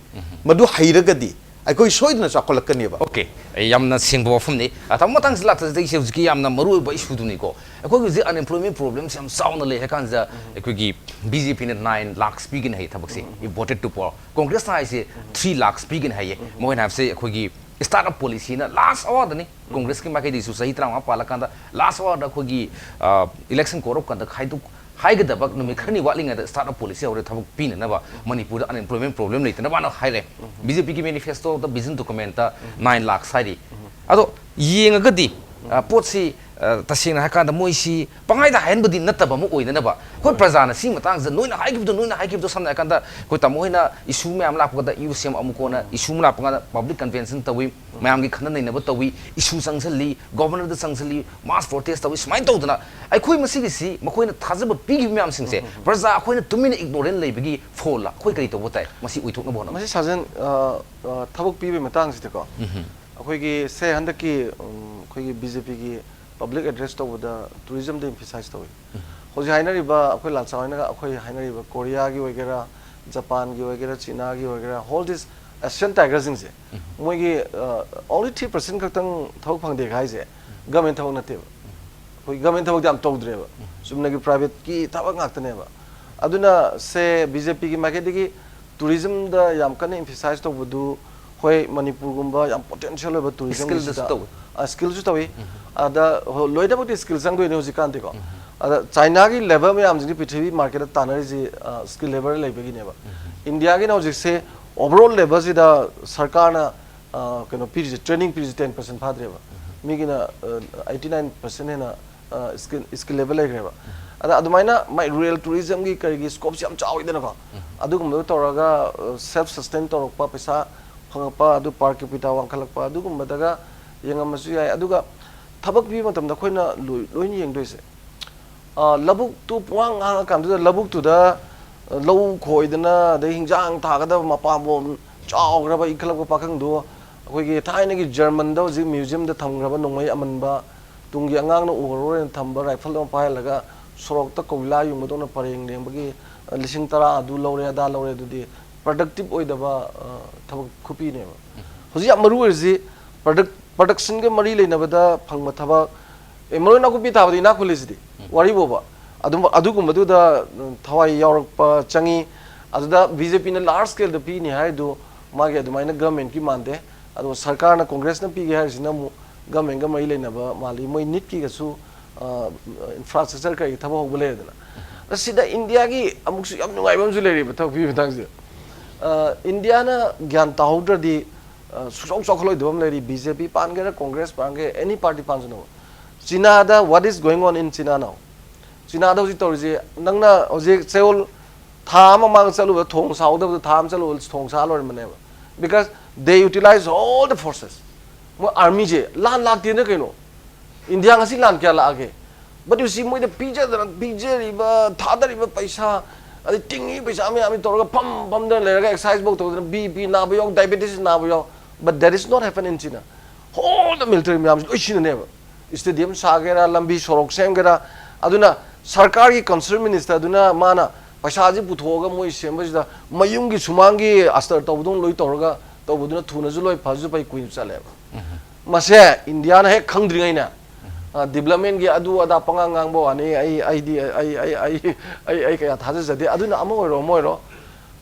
ꯃꯗꯨ ꯍꯩꯔꯒꯗꯤ ꯑꯩꯈꯣꯏ ꯁꯣꯏꯗꯅ ꯆꯥꯎꯈꯠꯂꯛꯀꯅꯦꯕ꯫ Okay, ꯑꯩ ꯌꯥꯝꯅ ꯁꯦꯡꯕ ꯋꯥꯐꯝꯅꯤ꯫ ꯑ, ꯇꯥꯃꯣ, ꯃꯇꯥꯡꯁꯤꯗ ꯂꯥꯛꯆꯔꯤꯁꯦ ꯍꯧꯖꯤꯛꯀꯤ ꯌꯥꯝꯅ ꯃꯔꯨꯑꯣꯏꯕ issueꯗꯨꯅꯤꯀꯣ꯫ ꯑꯩꯈꯣꯏ ꯍꯧꯖꯤꯛ unemployment problemꯁꯦ ꯌꯥꯝ ꯆꯥꯎꯅ ꯂꯩ ꯍꯥꯏ ꯀꯥꯟꯁꯤꯗ ꯑꯩꯈꯣꯏꯒꯤ BJPꯅ nine lakhs ꯄꯤꯒꯅꯤ ꯍꯥꯏ ꯊꯕꯛꯁꯦ, voted to power꯫ Congressꯅ ꯍꯥꯏꯁꯦ three lakhs ꯄꯤꯒꯅꯤ ꯍꯥꯏꯌꯦ꯫ ꯃꯈꯣꯏꯅ ꯍꯥꯏꯕꯁꯦ ꯑꯩꯈꯣꯏꯒꯤ start up policyꯅ last hourꯗꯅꯤ꯫ Congressꯀꯤ ꯃꯥꯏꯀꯩꯗꯒꯤꯁꯨ ꯆꯍꯤ ꯇꯔꯥꯃꯉꯥ ꯄꯥꯜꯂꯀꯥꯟꯗ last hourꯗ ꯑꯩꯈꯣꯏꯒꯤ, ꯑ, election code of conduct ꯍꯥꯏꯗꯣꯛ ꯍꯥꯏꯒꯗꯕ ꯅꯨꯃꯤꯠ ꯈꯔꯅꯤ ꯋꯥꯠꯂꯤꯉꯩꯗ start up policy ꯍꯧꯔꯦ, ꯊꯕꯛ ꯄꯤꯅꯅꯕ, ꯃꯅꯤꯄꯨꯔꯗ unemployment problem ꯂꯩꯇꯅꯕꯅ ꯍꯥꯏꯔꯦ꯫ BJPꯒꯤ manifestoꯗ vision documentꯇ nine lakhs ꯍꯥꯏꯔꯤ꯫ ꯑꯗꯣ ꯌꯦꯡꯉꯒꯗꯤ, ꯑ, ꯄꯣꯠꯁꯤ, ꯑ, ꯇꯁꯦꯡꯅ ꯍꯥꯏꯔꯀꯥꯟꯗ ꯃꯣꯏꯁꯤ ꯄꯪꯍꯥꯏꯗ ꯍꯥꯏꯍꯟꯕꯗꯤ ꯅꯠꯇꯕ ꯑꯃ ꯑꯣꯏꯅꯅꯕ, ꯑꯩꯈꯣꯏ ꯄ꯭ꯔꯖꯥꯅ ꯁꯤꯒꯤ ꯃꯇꯥꯡꯁꯤꯗ ꯅꯣꯏꯅ ꯍꯥꯏꯈꯤꯕꯗꯣ, ꯅꯣꯏꯅ ꯍꯥꯏꯈꯤꯕꯗꯣ, ꯁꯝꯅ ꯍꯥꯏꯔꯀꯥꯟꯗ ꯑꯩꯈꯣꯏ ꯇꯥꯃꯣ ꯍꯣꯏꯅ issue ꯃꯌꯥꯝ ꯂꯥꯛꯄꯗ ꯏꯌꯨ ꯁꯦꯝ ꯑꯃꯨꯛ ꯀꯣꯟꯅ issue ꯑꯃ ꯂꯥꯛꯄ ꯀꯥꯟꯗ public convention ꯇꯧꯏ, ꯃꯌꯥꯝꯒꯤ ꯈꯟꯅ ꯅꯩꯅꯕ ꯇꯧꯏ, issue ꯆꯪꯁꯤꯜꯂꯤ, governorꯗ ꯆꯪꯁꯤꯜꯂꯤ, mass protest ꯇꯧꯏ, ꯁꯨꯃꯥꯏꯅ ꯇꯧꯗꯅ ꯑꯩꯈꯣꯏ ꯃꯁꯤꯒꯤꯁꯤ ꯃꯈꯣꯏꯅ ꯊꯥꯖꯕ ꯄꯤꯈꯤꯕ ꯃꯌꯥꯝꯁꯤꯡꯁꯦ ꯄ꯭ꯔꯖꯥ ꯑꯩꯈꯣꯏꯅ ꯇꯨꯃꯤꯟꯅ ignorant ꯂꯩꯕꯒꯤ ꯐꯣꯜꯂ? ꯑꯩꯈꯣꯏ ꯀꯔꯤ ꯇꯧꯕ ꯇꯥꯏ ꯃꯁꯤ ꯑꯣꯏꯊꯣꯛꯅꯕ ꯍꯣꯠꯅꯕ? ꯃꯁꯤ ꯁꯥꯖꯟ, ꯑ, ꯑ, ꯊꯕꯛ ꯄꯤꯕꯒꯤ ꯃꯇꯥꯡꯁꯤꯗꯀꯣ, ꯑꯩꯈꯣꯏꯒꯤ ꯁꯦ ꯍꯟꯗꯛꯀꯤ, ꯎꯝ, ꯑꯩꯈꯣꯏꯒꯤ BJPꯒꯤ public address ꯇꯧꯕꯗ tourismꯗ emphasize ꯇꯧꯏ꯫ ꯍꯧꯖꯤꯛ ꯍꯥꯏꯅꯔꯤꯕ ꯑꯩꯈꯣꯏ ꯂꯥꯜꯆꯥ ꯍꯣꯏꯅꯒ ꯑꯩꯈꯣꯏ ꯍꯥꯏꯅꯔꯤꯕ ꯀꯣꯔꯤꯌꯥꯒꯤ ꯑꯣꯏꯒꯦꯔꯥ, ꯖꯄꯥꯟꯒꯤ ꯑꯣꯏꯒꯦꯔꯥ, ꯆꯤꯅꯥꯒꯤ ꯑꯣꯏꯒꯦꯔꯥ, all this Asian tigerꯁꯤꯡꯁꯦ, ꯃꯣꯏꯒꯤ ꯑ, only three percent ꯈꯛꯇꯪ ꯊꯕꯛ ꯐꯪꯗꯦ ꯍꯥꯏꯁꯦ ꯒꯃꯦꯟ ꯊꯕꯛ ꯅꯠꯇꯦꯕ꯫ ꯑꯩꯈꯣꯏ ꯒꯃꯦꯟ ꯊꯕꯛꯇꯤ ꯌꯥꯝ ꯇꯧꯗ꯭ꯔꯦꯕ, ꯆꯨꯝꯅꯒꯤ privateꯀꯤ ꯊꯕꯛ ꯉꯥꯛꯇꯅꯦꯕ꯫ ꯑꯗꯨꯅ ꯁꯦ ꯕꯤ ꯖꯦ ꯄꯤꯒꯤ ꯃꯥꯏꯀꯩꯗꯒꯤ tourismꯗ ꯌꯥꯝ ꯀꯟꯅ emphasize ꯇꯧꯕꯗꯨ, ꯍꯣꯏ, ꯃꯅꯤꯄꯨꯔꯒꯨꯝꯕ ꯌꯥꯝ potential ꯑꯣꯏꯕ tourismꯒꯤ skillꯗꯁꯨ ꯁꯤꯗ, ꯇꯧꯋꯤ꯫ ꯑ, skillꯁꯨ ꯇꯧꯏ꯫ ꯑꯗ ꯍꯣ-, ꯂꯣꯏꯅꯃꯛꯇꯤ skill ꯆꯪꯗꯣꯏꯅꯦ ꯍꯧꯖꯤꯛꯀꯥꯟꯗꯤꯀꯣ꯫ ꯑꯗ Chinaꯒꯤ labour ꯃꯌꯥꯝꯁꯤꯡꯗꯤ ꯄ꯭ꯔꯤꯊꯤꯕꯤ marketꯇ ꯇꯥꯟꯅꯔꯤꯁꯤ, ꯑ, skilled labour ꯂꯩꯕꯒꯤꯅꯦꯕ꯫ Indiaꯒꯤꯅ ꯍꯧꯖꯤꯛꯁꯦ overall labourꯁꯤꯗ ꯁꯔꯀꯥꯔꯅ, ꯑ, ꯀꯩꯅꯣ ꯄꯤꯔꯤꯁꯦ, training ꯄꯤꯔꯤꯁꯦ ten percent ꯐꯥꯗ꯭ꯔꯦꯕ꯫ ꯃꯤꯒꯤꯅ, ꯑ, eighty nine percent ꯍꯦꯟꯅ, ꯑ, skill, skilled labour ꯂꯩꯈ꯭ꯔꯦꯕ꯫ ꯑꯗ ꯑꯗꯨꯃꯥꯏꯅ ꯃꯥꯏ rural tourismꯒꯤ ꯀꯔꯤꯒꯤ scopeꯁꯤ ꯌꯥꯝ ꯆꯥꯎꯋꯤꯗꯅꯀꯣ꯫ ꯑꯗꯨꯒꯨꯝꯕꯗꯣ ꯇꯧꯔꯒ, ꯑ, self sustain ꯇꯧꯔꯛꯄ, ꯄꯩꯁꯥ ꯐꯪꯉꯛꯄ, ꯑꯗꯨ per capita ꯋꯥꯡꯈꯠꯂꯛꯄ, ꯑꯗꯨꯒꯨꯝꯕꯗꯒ ꯌꯦꯡꯉꯝꯃꯁꯨ ꯌꯥꯏ꯫ ꯑꯗꯨꯒ ꯊꯕꯛ ꯄꯤꯕ ꯃꯇꯝꯗ ꯑꯩꯈꯣꯏꯅ ꯂꯣꯏ-, ꯂꯣꯏꯅ ꯌꯦꯡꯗꯣꯏꯁꯦ, ꯑ, ꯂꯧꯕꯨꯛꯇꯨ ꯄꯨꯡꯍꯥꯡ ꯍꯥꯡꯉꯀꯥꯟꯗꯨꯗ ꯂꯧꯕꯨꯛꯇꯨꯗ, ꯑ, ꯂꯧ ꯈꯣꯏꯗꯅ, ꯑꯗꯩ ꯍꯤꯟꯖꯥꯡ ꯊꯥꯒꯗꯕ ꯃꯄꯥꯝꯕꯣꯝ ꯆꯥꯎꯈ꯭ꯔꯕ ꯏꯟꯈꯠꯂꯛꯄ ꯄꯥꯈꯪꯗꯨ ꯑꯩꯈꯣꯏꯒꯤ ꯊꯥꯏꯅꯒꯤ Germanꯗ ꯍꯧꯖꯤꯛ museumꯗ ꯊꯝꯈ꯭ꯔꯕ ꯅꯣꯡꯃꯩ ꯑꯃꯟꯕ, ꯇꯨꯡꯒꯤ ꯑꯉꯥꯡꯅ ꯎꯍꯧꯔꯣꯏꯅ ꯊꯝꯕ rifle ꯑꯃ ꯄꯥꯏꯍꯜꯂꯒ ꯁꯣꯔꯣꯛꯇ ꯀꯧꯕꯤꯂꯥ ꯌꯨꯡꯕꯗꯧꯅ ꯄꯔꯦꯡ ꯂꯦꯡꯕꯒꯤ, ꯑ, ꯂꯤꯁꯤꯡ ꯇꯔꯥ ꯑꯗꯨ ꯂꯧꯔꯦ, ꯑꯗꯥ ꯂꯧꯔꯦ, ꯑꯗꯨꯗꯤ productive ꯑꯣꯏꯗꯕ, ꯑ, ꯊꯕꯛ ꯈꯨꯄꯤꯅꯦꯕ꯫ ꯍꯧꯖꯤꯛ ꯌꯥꯝ ꯃꯔꯨ ꯑꯣꯏꯔꯤꯁꯤ product, productionꯒ ꯃꯔꯤ ꯂꯩꯅꯕꯗ ꯐꯪꯕ ꯊꯕꯛ, ꯑꯦ, ꯃꯔꯣꯏ ꯅꯥꯀꯨꯞꯄꯤ ꯊꯥꯕꯗ ꯏꯅꯥꯛ ꯈꯨꯜꯂꯤꯁꯤꯗꯤ, ꯋꯥꯔꯤꯕꯣꯕ꯫ ꯑꯗꯨꯝ, ꯑꯗꯨꯒꯨꯝꯕꯗꯨꯗ, ꯎꯝ, ꯊꯋꯥꯏ ꯌꯥꯎꯔꯛꯄ ꯆꯪꯉꯤ꯫ ꯑꯗꯨꯗ ꯕꯤ ꯖꯦ ꯄꯤꯅ large scaleꯗ ꯄꯤꯅꯤ ꯍꯥꯏꯗꯨ ꯃꯥꯒꯤ ꯑꯗꯨꯃꯥꯏꯅ governmentꯀꯤ ꯃꯥꯟꯗꯦ꯫ ꯑꯗꯨꯒ ꯁꯔꯀꯥꯔꯅ, Congressꯅ ꯄꯤꯒꯦ ꯍꯥꯏꯔꯤꯁꯤꯅ ꯑꯃꯨꯛ governmentꯒ ꯃꯔꯤ ꯂꯩꯅꯕ ꯃꯥꯜꯂꯤ꯫ ꯃꯣꯏ NEETꯀꯤꯒꯁꯨ, ꯑ, infrastructure ꯀꯔꯤ ꯊꯕꯛ ꯍꯧꯕ ꯂꯩꯔꯦꯗꯅ꯫ ꯑꯁꯤꯗ Indiaꯒꯤ ꯑꯃꯨꯛꯁꯨ ꯌꯥꯝ ꯅꯨꯡꯉꯥꯏꯕ ꯑꯃꯁꯨ ꯂꯩꯔꯤꯕ ꯊꯕꯛ ꯄꯤꯕꯒꯤ ꯃꯇꯥꯡꯁꯤꯗ꯫ ꯑ, Indiaꯅ ꯒ꯭ꯌꯥꯟ ꯇꯥꯍꯧꯗ꯭ꯔꯗꯤ, ꯑ, ꯁꯨꯡꯆꯥꯎ ꯆꯥꯎꯈꯠꯂꯣꯏꯗꯕ ꯑꯃ ꯂꯩꯔꯤ꯫ ꯕꯤ ꯖꯦ ꯄꯤ ꯄꯥꯟꯒꯦꯔꯥ, Congress ꯄꯥꯟꯒꯦꯔꯥ, any party ꯄꯥꯟꯁꯅꯨꯕ꯫ ꯆꯤꯅꯥꯗ what is going on in China now? ꯆꯤꯅꯥꯗ ꯍꯧꯖꯤꯛ ꯇꯧꯔꯤꯁꯤ, ꯅꯪꯅ ꯍꯧꯖꯤꯛ ꯆꯌꯣꯜ ꯊꯥ ꯑꯃ ꯃꯃꯥꯡꯗ ꯆꯠꯂꯨꯕꯗ ꯊꯣꯡ ꯁꯥꯍꯧꯗꯕꯗ ꯊꯥ ꯑꯃ ꯆꯠꯂꯨꯕꯗ ꯊꯣꯡ ꯁꯥ ꯂꯣꯏꯔꯝꯕꯅꯦꯕ꯫ Because they utilize all the forces. ꯃꯣꯏ armyꯁꯦ ꯂꯥꯟ ꯂꯥꯛꯇꯦꯅ ꯀꯩꯅꯣ? India ꯉꯁꯤ ꯂꯥꯟ ꯀꯌꯥ ꯂꯥꯛꯑꯒꯦ? But you see, ꯃꯣꯏꯗ ꯄꯤꯖꯗꯅ, ꯄꯤꯖꯔꯤꯕ, ꯊꯥꯗꯔꯤꯕ ꯄꯩꯁꯥ, ꯑꯗꯩ ꯇꯤꯡꯉꯤ ꯄꯩꯁꯥ ꯃꯌꯥꯝꯁꯤ ꯇꯧꯔꯒ ꯐꯝ ꯐꯝꯗꯅ ꯂꯩꯔꯒ exercise ꯐꯧ ꯇꯧꯗꯅ, B P ꯅꯥꯕ ꯌꯥꯎ, diabetes ꯅꯥꯕ ꯌꯥꯎ, but that is not happen in China. Whole the military ꯃꯌꯥꯝꯁꯤ ꯂꯣꯏ ꯁꯤꯖꯤꯟꯅꯅꯦꯕ꯫ Stadium ꯁꯥꯒꯦꯔꯥ, ꯂꯝꯕꯤ ꯁꯣꯔꯣꯛ ꯁꯦꯝꯒꯦꯔꯥ, ꯑꯗꯨꯅ ꯁꯔꯀꯥꯔꯒꯤ concerned minister ꯑꯗꯨꯅ ꯃꯥꯅ ꯄꯩꯁꯥꯁꯤ ꯄꯨꯊꯣꯛꯑꯒ ꯃꯣꯏ ꯁꯦꯝꯕꯁꯤꯗ ꯃꯌꯨꯝꯒꯤ ꯁꯨꯃꯥꯡꯒꯤ ꯑꯁꯇꯔ ꯇꯧꯕꯗꯧꯅ ꯂꯣꯏ ꯇꯧꯔꯒ ꯇꯧꯕꯗꯨꯅ ꯊꯨꯅꯁꯨ ꯂꯣꯏ, ꯐꯁꯨ ꯐꯩ, ꯀꯨꯏꯅꯁꯨ ꯆꯠꯂꯦꯕ꯫ ꯃꯁꯦ ꯏꯟꯗꯤꯌꯥꯅ ꯍꯦꯛ ꯈꯪꯗ꯭ꯔꯤꯉꯩꯅꯦ, ꯗꯤꯕꯂꯞꯃꯦꯟꯒꯤ ꯑꯗꯨ ꯑꯗꯥ ꯄꯉꯥꯡ ꯉꯥꯡꯕ ꯋꯥꯅꯤ꯫ ꯑꯩ ꯑꯩꯗꯤ ꯑꯩ ꯑꯩ ꯑꯩ ꯑꯩ ꯑꯩ ꯀꯌꯥ ꯊꯥꯖꯖꯗꯦ꯫ ꯑꯗꯨꯅ ꯑꯃ ꯑꯣꯏꯔꯣ ꯑꯃ ꯑꯣꯏꯔꯣ,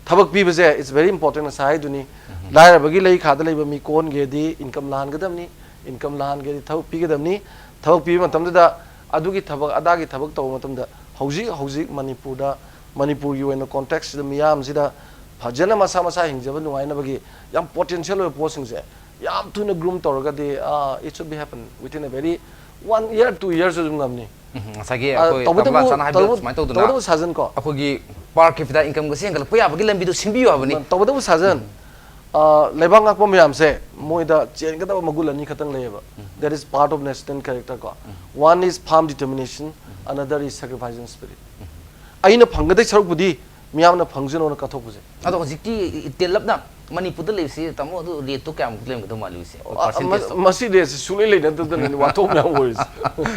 ꯊꯕꯛ ꯄꯤꯕꯁꯦ, it's very important, ꯉꯁꯥꯏ ꯍꯥꯏꯗꯨꯅꯤ꯫ ꯂꯥꯏꯔꯕꯒꯤ ꯂꯩꯈꯥꯗ ꯂꯩꯕ ꯃꯤ ꯀꯣꯟꯒꯦꯗꯤ ꯏꯟꯀꯝ ꯂꯥꯛꯍꯟꯒꯗꯕꯅꯤ, ꯏꯟꯀꯝ ꯂꯥꯛꯍꯟꯒꯦꯗꯤ ꯊꯕꯛ ꯄꯤꯒꯗꯕꯅꯤ꯫ ꯊꯕꯛ ꯄꯤꯕ ꯃꯇꯝꯗꯨꯗ ꯑꯗꯨꯒꯤ ꯊꯕꯛ ꯑꯗꯥꯒꯤ ꯊꯕꯛ ꯇꯧꯕ ꯃꯇꯝꯗ ꯍꯧꯖꯤꯛ ꯍꯧꯖꯤꯛ ꯃꯅꯤꯄꯨꯔꯗ, ꯃꯅꯤꯄꯨꯔꯒꯤ ꯑꯣꯏꯅ ꯀꯣꯟꯇꯦꯛꯁꯁꯤꯗ, ꯃꯤꯌꯥꯝꯁꯤꯗ ꯐꯖꯅ ꯃꯁꯥ ꯃꯁꯥ ꯍꯤꯡꯖꯕ ꯅꯨꯡꯉꯥꯏꯅꯕꯒꯤ ꯌꯥꯝ ꯄꯣꯇꯦꯟꯁꯤꯌꯦꯜ ꯑꯣꯏꯕ ꯄꯣꯠꯁꯤꯡꯁꯦ ꯌꯥꯝ ꯊꯨꯅ ꯒ꯭ꯔꯨꯝ ꯇꯧꯔꯒꯗꯤ, uh, it should be happen within a very one year, two years ꯑꯗꯨꯝ ꯉꯝꯅꯤ꯫ ꯎꯝ, ꯉꯁꯥꯏꯒꯤ ꯑ, ꯑꯩꯈꯣꯏ ꯇꯧꯕꯇꯕꯨ- ꯇꯝꯕ ꯂꯥꯟꯁꯥꯅ ꯍꯥꯏꯕꯗꯣ ꯇꯧꯕꯇꯕꯨ- ꯁꯨꯃꯥꯏꯅ ꯇꯧꯗꯅ ꯇꯧꯕꯇꯕꯨ ꯁꯥꯖꯟ ꯀꯣ꯫ ꯑꯩꯈꯣꯏꯒꯤ per capita incomeꯒꯁꯦ ꯍꯦꯟꯒꯠꯂꯛꯄ ꯌꯥꯕꯒꯤ ꯂꯝꯕꯤꯗꯣ ꯁꯤꯟꯕꯤꯌꯨ ꯍꯥꯏꯕꯅꯤ꯫ ꯇꯧꯕꯇꯕꯨ ꯁꯥꯖꯟ, ꯑ, ꯂꯩꯕꯥꯛ ꯉꯥꯛꯄ ꯃꯌꯥꯝꯁꯦ ꯃꯣꯏꯗ ꯆꯦꯟꯒꯗꯕ ꯃꯒꯨꯟ ꯑꯅꯤ ꯈꯛꯇꯪ ꯂꯩꯌꯦꯕ꯫ That is part of national character ꯀꯣ꯫ One is firm determination, another is sacrificing spirit. ꯑꯩꯅ ꯐꯪꯒꯗꯣꯏ ꯁꯔꯨꯛꯄꯨꯗꯤ ꯃꯤꯌꯥꯝꯅ ꯐꯪꯖꯅꯣꯅ ꯀꯠꯊꯣꯛꯄꯁꯦ꯫ ꯑꯗꯣ ꯍꯧꯖꯤꯛꯇꯤ ꯇꯦꯜꯂꯞꯅ ꯃꯅꯤꯄꯨꯔꯗ ꯂꯩꯕꯁꯤ, ꯇꯥꯃꯣ, ꯑꯗꯨ rateꯇꯣ ꯀꯌꯥꯃꯨꯛ ꯂꯩꯔꯝꯒꯗꯧ ꯃꯥꯜꯂꯤ ꯍꯧꯖꯤꯛꯁꯦ? ꯑ, Percentage? ꯃ- ꯃꯁꯤ ꯔꯦꯠꯁꯤ ꯁꯨꯡꯂꯩ ꯂꯩꯅꯗꯗꯅꯅꯤ ꯋꯥꯊꯣꯛ ꯃꯌꯥꯝ ꯑꯣꯏꯔꯤꯁꯦ꯫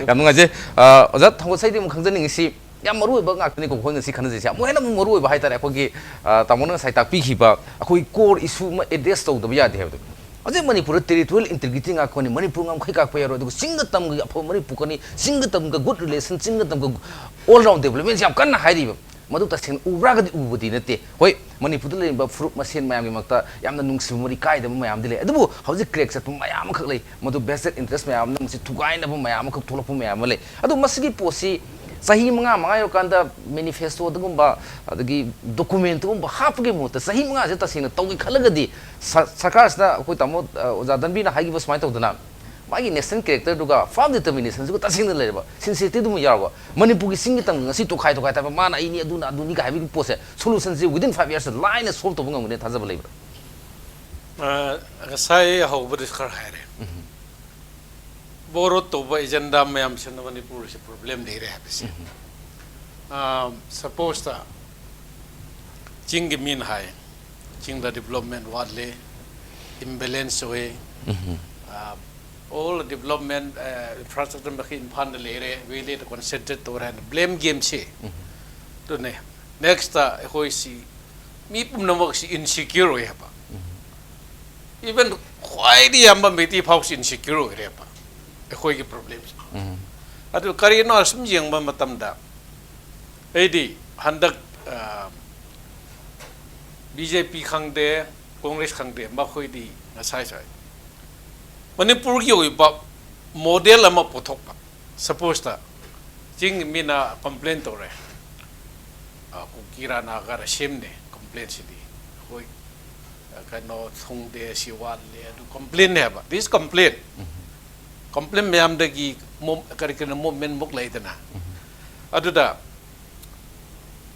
ꯌꯥꯝ ꯅꯨꯡꯉꯥꯏꯖꯩ꯫ ꯑ, ꯑꯣꯖꯥ ꯊꯥꯡꯒꯣꯠꯁꯩꯗꯤ ꯑꯃꯨꯛ ꯈꯪꯖꯅꯤꯡꯉꯤꯁꯤ, ꯌꯥꯝ ꯃꯔꯨ ꯑꯣꯏꯕ ꯉꯥꯛꯇꯅꯤꯀꯣ ꯑꯩꯈꯣꯏ ꯉꯁꯤ ꯈꯟꯅꯖꯩꯁꯦ꯫ ꯑꯃꯨꯛ ꯍꯦꯟꯅ ꯑꯃꯨꯛ ꯃꯔꯨ ꯑꯣꯏꯕ ꯍꯥꯏꯇꯥꯔꯦ, ꯑꯩꯈꯣꯏꯒꯤ, ꯑ, ꯇꯥꯃꯣꯅ ꯉꯁꯥꯏ ꯇꯥꯛꯄꯤꯈꯤꯕ ꯑꯩꯈꯣꯏ core issue ꯑꯃ address ꯇꯧꯗꯕ ꯌꯥꯗꯦ ꯍꯥꯏꯕꯗꯣ꯫ ꯍꯧꯖꯤꯛ ꯃꯅꯤꯄꯨꯔꯗ territorial integrity ꯉꯥꯛꯄꯅꯤ, ꯃꯅꯤꯄꯨꯔ ꯉꯝꯈꯩ ꯀꯥꯛꯄ ꯌꯥꯔꯣꯏ, ꯑꯗꯨꯒ ꯆꯤꯡꯒ ꯇꯝꯒ ꯑꯐꯕ ꯃꯔꯤ ꯄꯨꯔꯛꯀꯅꯤ, ꯆꯤꯡꯒ ꯇꯝꯒ good relation, ꯆꯤꯡꯒ ꯇꯝꯒ all round developmentꯁꯦ ꯌꯥꯝ ꯀꯟꯅ ꯍꯥꯏꯔꯤꯕ꯫ ꯃꯗꯨ ꯇꯁꯦꯡꯅ ꯎꯕ꯭ꯔꯥꯒꯗꯤ ꯎꯕꯗꯤ ꯅꯠꯇꯦ꯫ ꯍꯣꯏ, ꯃꯅꯤꯄꯨꯔꯗ ꯂꯩꯔꯤꯕ ꯐꯨꯔꯨꯞ ꯃꯁꯦꯟ ꯃꯌꯥꯝꯒꯤ ꯃꯔꯛꯇ ꯌꯥꯝꯅ ꯅꯨꯡꯁꯤꯕ ꯃꯔꯤ ꯀꯥꯏꯗꯕ ꯃꯌꯥꯝꯗꯤ ꯂꯩ, ꯑꯗꯨꯕꯨ ꯍꯧꯖꯤꯛ crack ꯆꯠꯄ ꯃꯌꯥꯝ ꯑꯃꯈꯛ ꯂꯩ꯫ ꯃꯗꯨ vested interest ꯃꯌꯥꯝ ꯑꯃꯅ ꯃꯁꯤ ꯊꯨꯒꯥꯏꯅꯕ ꯃꯌꯥꯝ ꯑꯃꯈꯛ ꯊꯣꯛꯂꯛꯄ ꯃꯌꯥꯝ ꯑꯃ ꯂꯩ꯫ ꯑꯗꯨ ꯃꯁꯤꯒꯤ ꯄꯣꯠꯁꯤ ꯆꯍꯤ ꯃꯉꯥ, ꯃꯉꯥ ꯌꯧꯔꯀꯥꯟꯗ manifestoꯗꯒꯨꯝꯕ ꯑꯗꯒꯤ documentꯒꯨꯝꯕ ꯍꯥꯞꯄꯒꯤ ꯃꯍꯨꯠꯇ ꯆꯍꯤ ꯃꯉꯥꯁꯦ ꯇꯁꯦꯡꯅ ꯇꯧꯒꯦ ꯈꯜꯂꯒꯗꯤ ꯁ-, ꯁꯔꯀꯥꯔꯁꯤꯅ ꯑꯩꯈꯣꯏ ꯇꯥꯃꯣ, ꯑ, ꯑꯣꯖꯥ ꯗꯟꯕꯤꯅ ꯍꯥꯏꯈꯤꯕ ꯁꯨꯃꯥꯏꯅ ꯇꯧꯗꯅ ꯃꯥꯒꯤ national characterꯗꯨꯒ firm determinationꯁꯤꯒ ꯇꯁꯦꯡꯅ ꯂꯩꯔꯕ sincerity ꯑꯗꯨꯃ ꯌꯥꯎꯔꯒ ꯃꯅꯤꯄꯨꯔꯒꯤ ꯆꯤꯡꯒꯤ ꯇꯝꯒ ꯉꯁꯤ ꯇꯣꯈꯥꯏ ꯇꯣꯈꯥꯏ ꯇꯥꯕ, ꯃꯥꯅ ꯑꯩꯅꯤ, ꯑꯗꯨꯅ ꯑꯗꯨꯅꯤ ꯀꯥꯏ ꯍꯥꯏꯕꯒꯤ ꯄꯣꯠꯁꯦ solutionꯁꯦ within five yearsꯇ ꯂꯥꯏꯅ solve ꯇꯧꯕ ꯉꯝꯒꯅꯤ ꯊꯥꯖꯕ ꯂꯩꯕ꯭ꯔꯥ? ꯑ, ꯉꯁꯥꯏ ꯍꯧꯕꯗꯁꯨ ꯈꯔ ꯍꯥꯏꯔꯦ꯫ Borrow ꯇꯧꯕ agenda ꯃꯌꯥꯝꯁꯤꯅ ꯃꯅꯤꯄꯨꯔꯁꯦ problem ꯂꯩꯔꯦ ꯍꯥꯏꯕꯁꯦ꯫ ꯑ, supposeꯇ ꯆꯤꯡꯒꯤ ꯃꯤꯅ ꯍꯥꯏ, ꯆꯤꯡꯗ development ꯋꯥꯠꯂꯦ, imbalance ꯑꯣꯏ, ꯑ, all development, ꯑ, infrastructure ꯃꯈꯩ ꯏꯝꯐꯥꯜꯗ ꯂꯩꯔꯦ, valleyꯗ concentrate ꯇꯧꯔꯦ ꯍꯥꯏꯅ blame gameꯁꯦ ꯑꯗꯨꯅꯦ꯫ Next ꯑꯩꯈꯣꯏꯁꯤ ꯃꯤ ꯄꯨꯝꯅꯃꯛꯁꯤ insecure ꯑꯣꯏ ꯍꯥꯏꯕ꯫ Even ꯈ꯭ꯋꯥꯏꯗꯒꯤ ꯌꯥꯝꯕ ꯃꯩꯇꯩ ꯐꯥꯎꯁꯤ insecure ꯑꯣꯏꯔꯦꯕ ꯑꯩꯈꯣꯏꯒꯤ problemꯁꯦ꯫ ꯑꯗꯨ ꯀꯔꯤꯅꯣ ꯁꯨꯝ ꯌꯦꯡꯕ ꯃꯇꯝꯗ ꯑꯩꯗꯤ ꯍꯟꯗꯛ ꯕꯤ ꯖꯦ ꯄꯤ ꯈꯪꯗꯦ, ꯀꯣꯡꯒ꯭ꯔꯦꯁ ꯈꯪꯗꯦ, ꯃꯈꯣꯏꯗꯤ ꯉꯁꯥꯏ ꯁꯥꯏ ꯃꯅꯤꯄꯨꯔꯒꯤ ꯑꯣꯏꯕ model ꯑꯃ ꯄꯨꯊꯣꯛꯄ꯫ Supposeꯇ ꯆꯤꯡ ꯃꯤꯅ complain ꯇꯧꯔꯦ, ꯑ, ꯀꯨꯀꯤꯔꯥ ꯅꯥꯒꯥꯔꯥ ꯁꯦꯝꯅꯦ complainꯁꯤꯗꯤ꯫ ꯑꯩꯈꯣꯏ, ꯑ, ꯀꯩꯅꯣ ꯊꯨꯡꯗꯦ, ꯁꯤ ꯋꯥꯠꯂꯦ, ꯑꯗꯨ complainꯅꯦ ꯍꯥꯏꯕ꯫ This complain, complain ꯃꯌꯥꯝꯗꯒꯤ mo-, ꯀꯔꯤ ꯀꯔꯤꯅꯣ movement ꯃꯨꯛ ꯂꯩꯗꯅ꯫ ꯑꯗꯨꯗ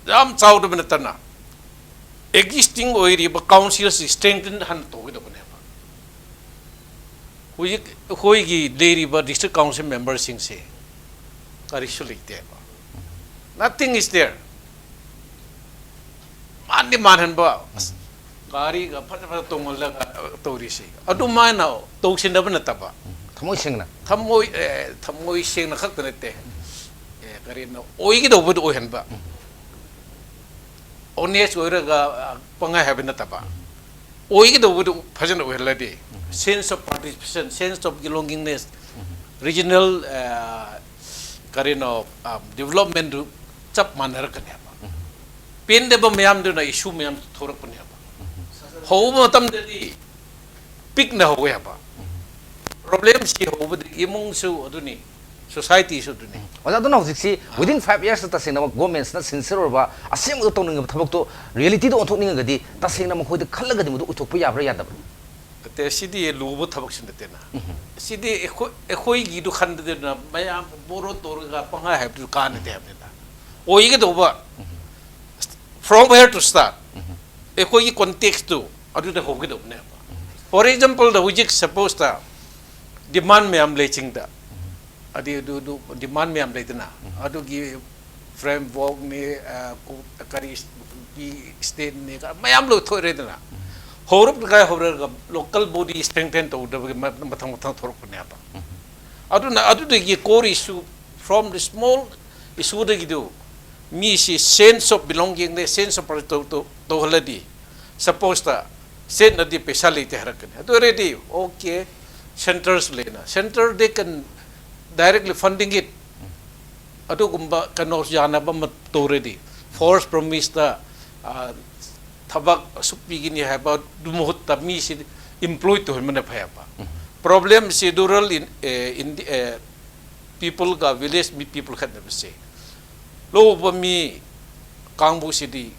ꯌꯥꯝ ꯆꯥꯎꯗꯕ ꯅꯠꯇꯅ existing ꯑꯣꯏꯔꯤꯕ councilꯁꯤ strengthen ꯍꯥꯟꯅ ꯇꯧꯒꯗꯕꯅꯦꯕ꯫ ꯍꯧꯖꯤꯛ ꯑꯩꯈꯣꯏꯒꯤ ꯂꯩꯔꯤꯕ district council memberꯁꯤꯡꯁꯦ ꯀꯔꯤꯁꯨ ꯂꯩꯇꯦꯕ꯫ Nothing is there. ꯃꯥꯟꯗꯤ ꯃꯥꯟꯍꯟꯕ, ꯑꯁ, ꯒꯥꯔꯤꯒ ꯐꯖ ꯐꯖ ꯇꯣꯡꯍꯜꯂꯒ ꯇꯧꯔꯤꯁꯤ ꯑꯗꯨꯃꯥꯏꯅ ꯇꯧꯁꯤꯟꯅꯕ ꯅꯠꯇꯕ, ꯊꯃꯣꯏ ꯁꯦꯡꯅ꯫ ꯊꯃꯣꯏ, ꯑꯦ, ꯊꯃꯣꯏ ꯁꯦꯡꯅ ꯈꯛꯇ ꯅꯠꯇꯦ, ꯑꯦ, ꯀꯔꯤꯅꯣ, ꯑꯣꯏꯒꯗꯧꯕꯗꯨ ꯑꯣꯏꯍꯟꯕ꯫ Honest ꯑꯣꯏꯔꯒ, ꯑ, ꯄꯪꯍꯥꯏ ꯍꯥꯏꯕ ꯅꯠꯇꯕ, ꯑꯣꯏꯒꯗꯧꯕꯗꯨ ꯐꯖꯅ ꯑꯣꯏꯍꯜꯂꯗꯤ, sense of participation, sense of belongingness, regional, ꯑ, ꯀꯔꯤꯅꯣ, ꯑ, developmentꯗꯨ ꯆꯞ ꯃꯥꯟꯅꯔꯛꯀꯅꯦꯕ꯫ ꯄꯦꯟꯗꯕ ꯃꯌꯥꯝꯗꯨꯅ issue ꯃꯌꯥꯝ ꯊꯣꯔꯛꯄꯅꯦꯕ꯫ ꯍꯧꯕ ꯃꯇꯝꯗꯗꯤ ꯄꯤꯛꯅ ꯍꯧꯋꯦ ꯍꯥꯏꯕ꯫ Problemꯁꯤ ꯍꯧꯕꯗ ꯏꯃꯨꯡꯁꯨ ꯑꯗꯨꯅꯤ, societyꯁꯨ ꯑꯗꯨꯅꯤ꯫ ꯑꯣꯖꯥ, ꯑꯗꯨꯅ ꯍꯧꯖꯤꯛꯁꯤ within five yearsꯇ ꯇꯁꯦꯡꯅꯃꯛ governmentꯅ sincere ꯑꯣꯏꯕ ꯑꯁꯦꯡꯕꯗ ꯇꯧꯅꯤꯡꯉꯕ ꯊꯕꯛꯇꯣ realityꯗ ꯑꯣꯟꯊꯣꯛꯅꯤꯡꯉꯒꯗꯤ ꯇꯁꯦꯡꯅ ꯃꯈꯣꯏꯗ ꯈꯜꯂꯒꯗꯤ ꯃꯗꯨ ꯑꯣꯏꯊꯣꯛꯄ ꯌꯥꯕ꯭ꯔꯥ ꯌꯥꯗꯕ꯭ꯔꯥ? ꯅꯠꯇꯦ, ꯁꯤꯗꯤ ꯂꯨꯕ ꯊꯕꯛꯁꯨ ꯅꯠꯇꯦꯅ꯫ ꯁꯤꯗꯤ ꯑꯩꯈꯣꯏ, ꯑꯩꯈꯣꯏꯒꯤꯗꯨ ꯈꯟꯗꯗꯅ ꯃꯌꯥꯝ borrow ꯇꯧꯔꯒ ꯄꯪꯍꯥꯏ ꯍꯥꯏꯕꯗꯨ ꯀꯥꯟꯅꯗꯦ ꯍꯥꯏꯕꯅꯤꯗ꯫ ꯑꯣꯏꯒꯗꯧꯕ, from where to start? ꯑꯩꯈꯣꯏꯒꯤ contextꯇꯨ ꯑꯗꯨꯗ ꯍꯧꯒꯗꯧꯕꯅꯦꯕ꯫ For exampleꯗ ꯍꯧꯖꯤꯛ supposeꯇ demand ꯃꯌꯥꯝ ꯂꯩ ꯆꯤꯡꯗ, ꯑꯗꯨ, ꯑꯗꯨ, ꯑꯗꯨ demand ꯃꯌꯥꯝ ꯂꯩꯗꯅ, ꯑꯗꯨꯒꯤ frameworkꯅꯤ, ꯑ, ꯀꯣ-, ꯀꯔꯤ, ꯀꯨꯀꯤ stateꯅꯤ, ꯃꯌꯥꯝ ꯂꯧꯊꯣꯛꯑꯦꯗꯅ꯫ ꯍꯧꯔꯛꯄ ꯀꯥꯏ ꯍꯧꯔꯒ local body strengthen ꯇꯧꯗꯕꯒꯤ ꯃ-, ꯃꯊꯪ ꯃꯊꯪ ꯊꯣꯔꯛꯄꯅꯦꯕ꯫ ꯑꯗꯨꯅ ꯑꯗꯨꯗꯒꯤ core issue, from the small issueꯗꯒꯤꯗꯨ ꯃꯤꯁꯤ sense of belonging the sense of ꯇꯧ ꯇꯧ ꯇꯧꯍꯜꯂꯗꯤ, suppose ꯇ state ꯅꯗꯤ ꯄꯩꯁꯥ ꯂꯩꯇꯦ ꯍꯥꯏꯔꯛꯀꯅꯤ꯫ ꯑꯗꯨ ꯑꯣꯏꯔꯗꯤ okay, centres ꯂꯩꯅ, centre they can directly funding it꯫ ꯑꯗꯨꯒꯨꯝꯕ ꯀꯩꯅꯣ ꯌꯥꯅꯕ ꯑꯃ ꯇꯧꯔꯗꯤ, false promise ꯇ, ꯑ, ꯊꯕꯛ ꯑꯁꯨꯛ ꯄꯤꯒꯅꯤ ꯍꯥꯏꯕ ꯃꯍꯨꯠꯇ ꯃꯤꯁꯤ employ ꯇꯧꯍꯟꯕꯅ ꯐꯩꯌꯦꯕ꯫ Problem ꯁꯤ rural in, A, in, A, people ꯒ village ꯃꯤ people ꯈꯠꯅꯕꯁꯦ, ꯂꯧꯕ ꯃꯤ ꯀꯥꯡꯕꯨꯁꯤꯗꯤ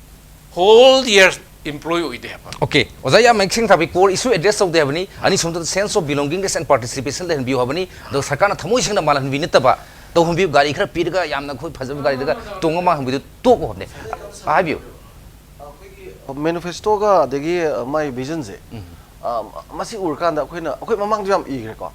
whole year employ ꯑꯣꯏꯗꯦ ꯍꯥꯏꯕ꯫ Okay, ꯑꯣꯖꯥ, ꯌꯥꯝ ꯃꯌꯦꯛ ꯁꯦꯡꯅ ꯊꯝꯕꯤ꯫ Core issue address ꯇꯧꯗꯦ ꯍꯥꯏꯕꯅꯤ꯫ ꯑꯅꯤꯁꯨꯕꯗ sense of belongingness and participation ꯂꯩꯍꯟꯕꯤꯌꯨ ꯍꯥꯏꯕꯅꯤ꯫ ꯑꯗꯣ ꯁꯔꯀꯥꯔꯅ ꯊꯃꯣꯏ ꯁꯦꯡꯅ ꯃꯥꯜꯍꯟꯕꯤ ꯅꯠꯇꯕ, ꯇꯧꯍꯟꯕꯤꯌꯨ, ꯒꯥꯔꯤ ꯈꯔ ꯄꯤꯔꯒ ꯌꯥꯝꯅ ꯑꯩꯈꯣꯏ ꯐꯖꯕ ꯒꯥꯔꯤꯗꯒ ꯇꯣꯡꯉ ꯃꯥꯜꯍꯟꯕꯤꯗꯨ ꯇꯣꯛꯑꯣ ꯍꯥꯏꯕꯅꯤ꯫ ꯍꯥꯏꯕꯤꯌꯨ꯫ ꯑꯩꯈꯣꯏꯒꯤ manifesto ꯒ ꯑꯗꯒꯤ ꯃꯥꯏ vision ꯁꯦ, ꯎꯝ꯫ ꯑ, ꯃꯁꯤ ꯎꯔꯀꯥꯟꯗ ꯑꯩꯈꯣꯏꯅ, ꯑꯩꯈꯣꯏ ꯃꯃꯥꯡꯗ ꯌꯥꯝ ꯏꯈ꯭ꯔꯦꯀꯣ꯫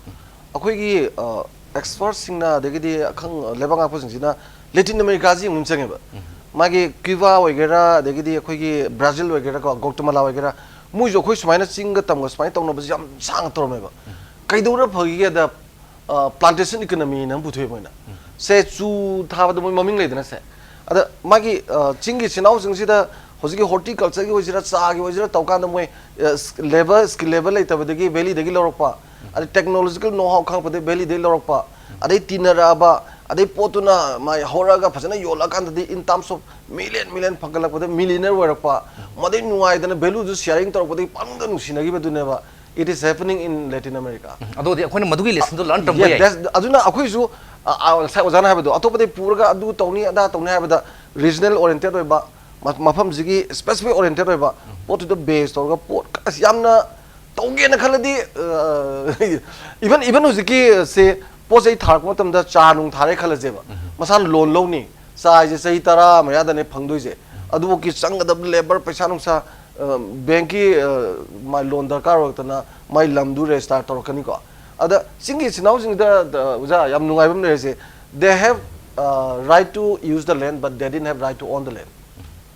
ꯑꯩꯈꯣꯏꯒꯤ, ꯑ, expert ꯁꯤꯡꯅ ꯑꯗꯒꯤꯗꯤ ꯑꯈꯪ ꯂꯩꯕꯥꯛ ꯉꯥꯛꯄꯁꯤꯡꯁꯤꯅ Latin America ꯁꯤ ꯌꯦꯡꯕ ꯑꯃ ꯆꯪꯉꯦꯕ꯫ ꯎꯝ꯫ ꯃꯥꯒꯤ Cuba ꯑꯣꯏꯒꯦꯔꯥ, ꯑꯗꯒꯤꯗꯤ ꯑꯩꯈꯣꯏꯒꯤ Brazil ꯑꯣꯏꯒꯦꯔꯥꯀꯣ, Guatemala ꯑꯣꯏꯒꯦꯔꯥ, ꯃꯣꯏꯁꯨ ꯑꯩꯈꯣꯏ ꯁꯨꯃꯥꯏꯅ ꯆꯤꯡꯒ ꯇꯝꯒ ꯁꯨꯃꯥꯏꯅ ꯇꯧꯅꯕꯁꯤ ꯌꯥꯝ ꯁꯥꯡꯅ ꯇꯧꯔꯝꯃꯦꯕ꯫ ꯎꯝ꯫ ꯀꯩꯗꯧꯔ ꯐꯈꯤꯒꯦꯗ, ꯑ, plantation economy ꯅ ꯑꯃ ꯄꯨꯊꯣꯛꯑꯦ ꯃꯣꯏꯅ꯫ ꯎꯝ꯫ ꯁꯦ, ꯆꯨ ꯊꯥꯕꯗ ꯃꯣꯏ ꯃꯃꯤꯡ ꯂꯩꯗꯅ ꯁꯦ꯫ ꯑꯗ ꯃꯥꯒꯤ, ꯑ, ꯆꯤꯡꯒꯤ ꯏꯆꯤꯟ ꯏꯅꯥꯎꯁꯤꯡꯁꯤꯗ ꯍꯧꯖꯤꯛꯀꯤ horticulture ꯒꯤ ꯑꯣꯏꯁꯤꯔꯥ, ꯆꯥꯒꯤ ꯑꯣꯏꯁꯤꯔꯥ ꯇꯧꯀꯥꯟꯗ ꯃꯣꯏ, ꯑ, ꯁ-, labour, skill labour ꯂꯩꯇꯕꯗꯒꯤ valley ꯗꯒꯤ ꯂꯧꯔꯛꯄ, ꯎꯝ꯫ ꯑꯗꯩ technological know how ꯈꯪꯉꯛꯄꯗꯒꯤ valley ꯗꯒꯤ ꯂꯧꯔꯛꯄ, ꯎꯝ꯫ ꯑꯗꯩ ꯇꯤꯟꯅꯔꯛꯑꯕ, ꯑꯗꯩ ꯄꯣꯠꯇꯨꯅ ꯃꯥꯏ ꯍꯧꯔꯛꯑꯒ ꯐꯖꯅ ꯌꯣꯜꯂꯛꯑꯀꯥꯟꯗꯗꯤ in terms of million, million ꯐꯪꯒꯠꯂꯛꯄꯗ millionaire ꯑꯣꯏꯔꯛꯄ, ꯎꯝ꯫ ꯃꯗꯩ ꯅꯨꯡꯉꯥꯏꯗꯅ value do sharing ꯇꯧꯔꯛꯄꯗꯒꯤ ꯄꯪꯅꯨꯡꯗ ꯅꯨꯡꯁꯤꯅꯈꯤꯕꯗꯨꯅꯦꯕ꯫ It is happening in Latin America. ꯎꯝ, ꯑꯗꯨꯗꯤ ꯑꯩꯈꯣꯏꯅ ꯃꯗꯨꯒꯤ lesson ꯗꯣ learn ꯇꯧꯕ ꯌꯥꯏ꯫ That's, ꯑꯗꯨꯅ ꯑꯩꯈꯣꯏꯁꯨ, ꯑ, ꯑ, ꯉꯁꯥꯏ ꯑꯣꯖꯥꯅ ꯍꯥꯏꯕꯗꯣ, ꯑꯇꯣꯞꯄꯗꯩ ꯄꯨꯔꯒ ꯑꯗꯨ ꯇꯧꯅꯤ, ꯑꯗꯥ ꯇꯧꯅꯤ ꯍꯥꯏꯕꯗ regional oriented ꯑꯣꯏꯕ, ꯃ-, ꯃꯐꯝꯁꯤꯒꯤ specific oriented ꯑꯣꯏꯕ ꯎꯝ꯫ ꯄꯣꯠꯇꯨꯗ base ꯇꯧꯔꯒ ꯄꯣꯠ, ꯑꯁ, ꯌꯥꯝꯅ ꯇꯧꯒꯦꯅ ꯈꯜꯂꯗꯤ, ꯑ, even, even ꯍꯧꯖꯤꯛꯀꯤ ꯁꯦ ꯄꯣꯠ ꯆꯩ ꯊꯥꯔꯛꯄ ꯃꯇꯝꯗ ꯆꯥ ꯅꯨꯡ ꯊꯥꯔꯦ ꯈꯜꯂꯁꯦꯕ, ꯎꯝ꯫ ꯃꯁꯥꯅ loan ꯂꯧꯅꯤ, ꯆꯥ ꯍꯥꯏꯁꯦ ꯆꯍꯤ ꯇꯔꯥ ꯃꯌꯥꯗꯅꯦ ꯐꯪꯗꯣꯏꯁꯦ, ꯎꯝ꯫ ꯑꯗꯨꯐꯥꯎꯒꯤ ꯆꯪꯒꯗꯕ labour ꯄꯩꯁꯥ ꯅꯨꯡꯁꯥ, ꯑ, bank ꯀꯤ, ꯑ, ꯃꯥꯏ loan ꯗꯔꯀꯥꯔ ꯑꯣꯏꯔꯛꯇꯅ ꯃꯥꯏ ꯂꯝꯗꯨ register ꯇꯧꯔꯛꯀꯅꯤꯀꯣ꯫ ꯑꯗ ꯆꯤꯡꯒꯤ ꯏꯆꯤꯟ ꯏꯅꯥꯎꯁꯤꯡꯗ, ꯗ, ꯑꯣꯖꯥ, ꯌꯥꯝ ꯅꯨꯡꯉꯥꯏꯕ ꯑꯃ ꯂꯩꯔꯤꯁꯦ, they have, uh, right to use the land, but they didn't have right to own the land.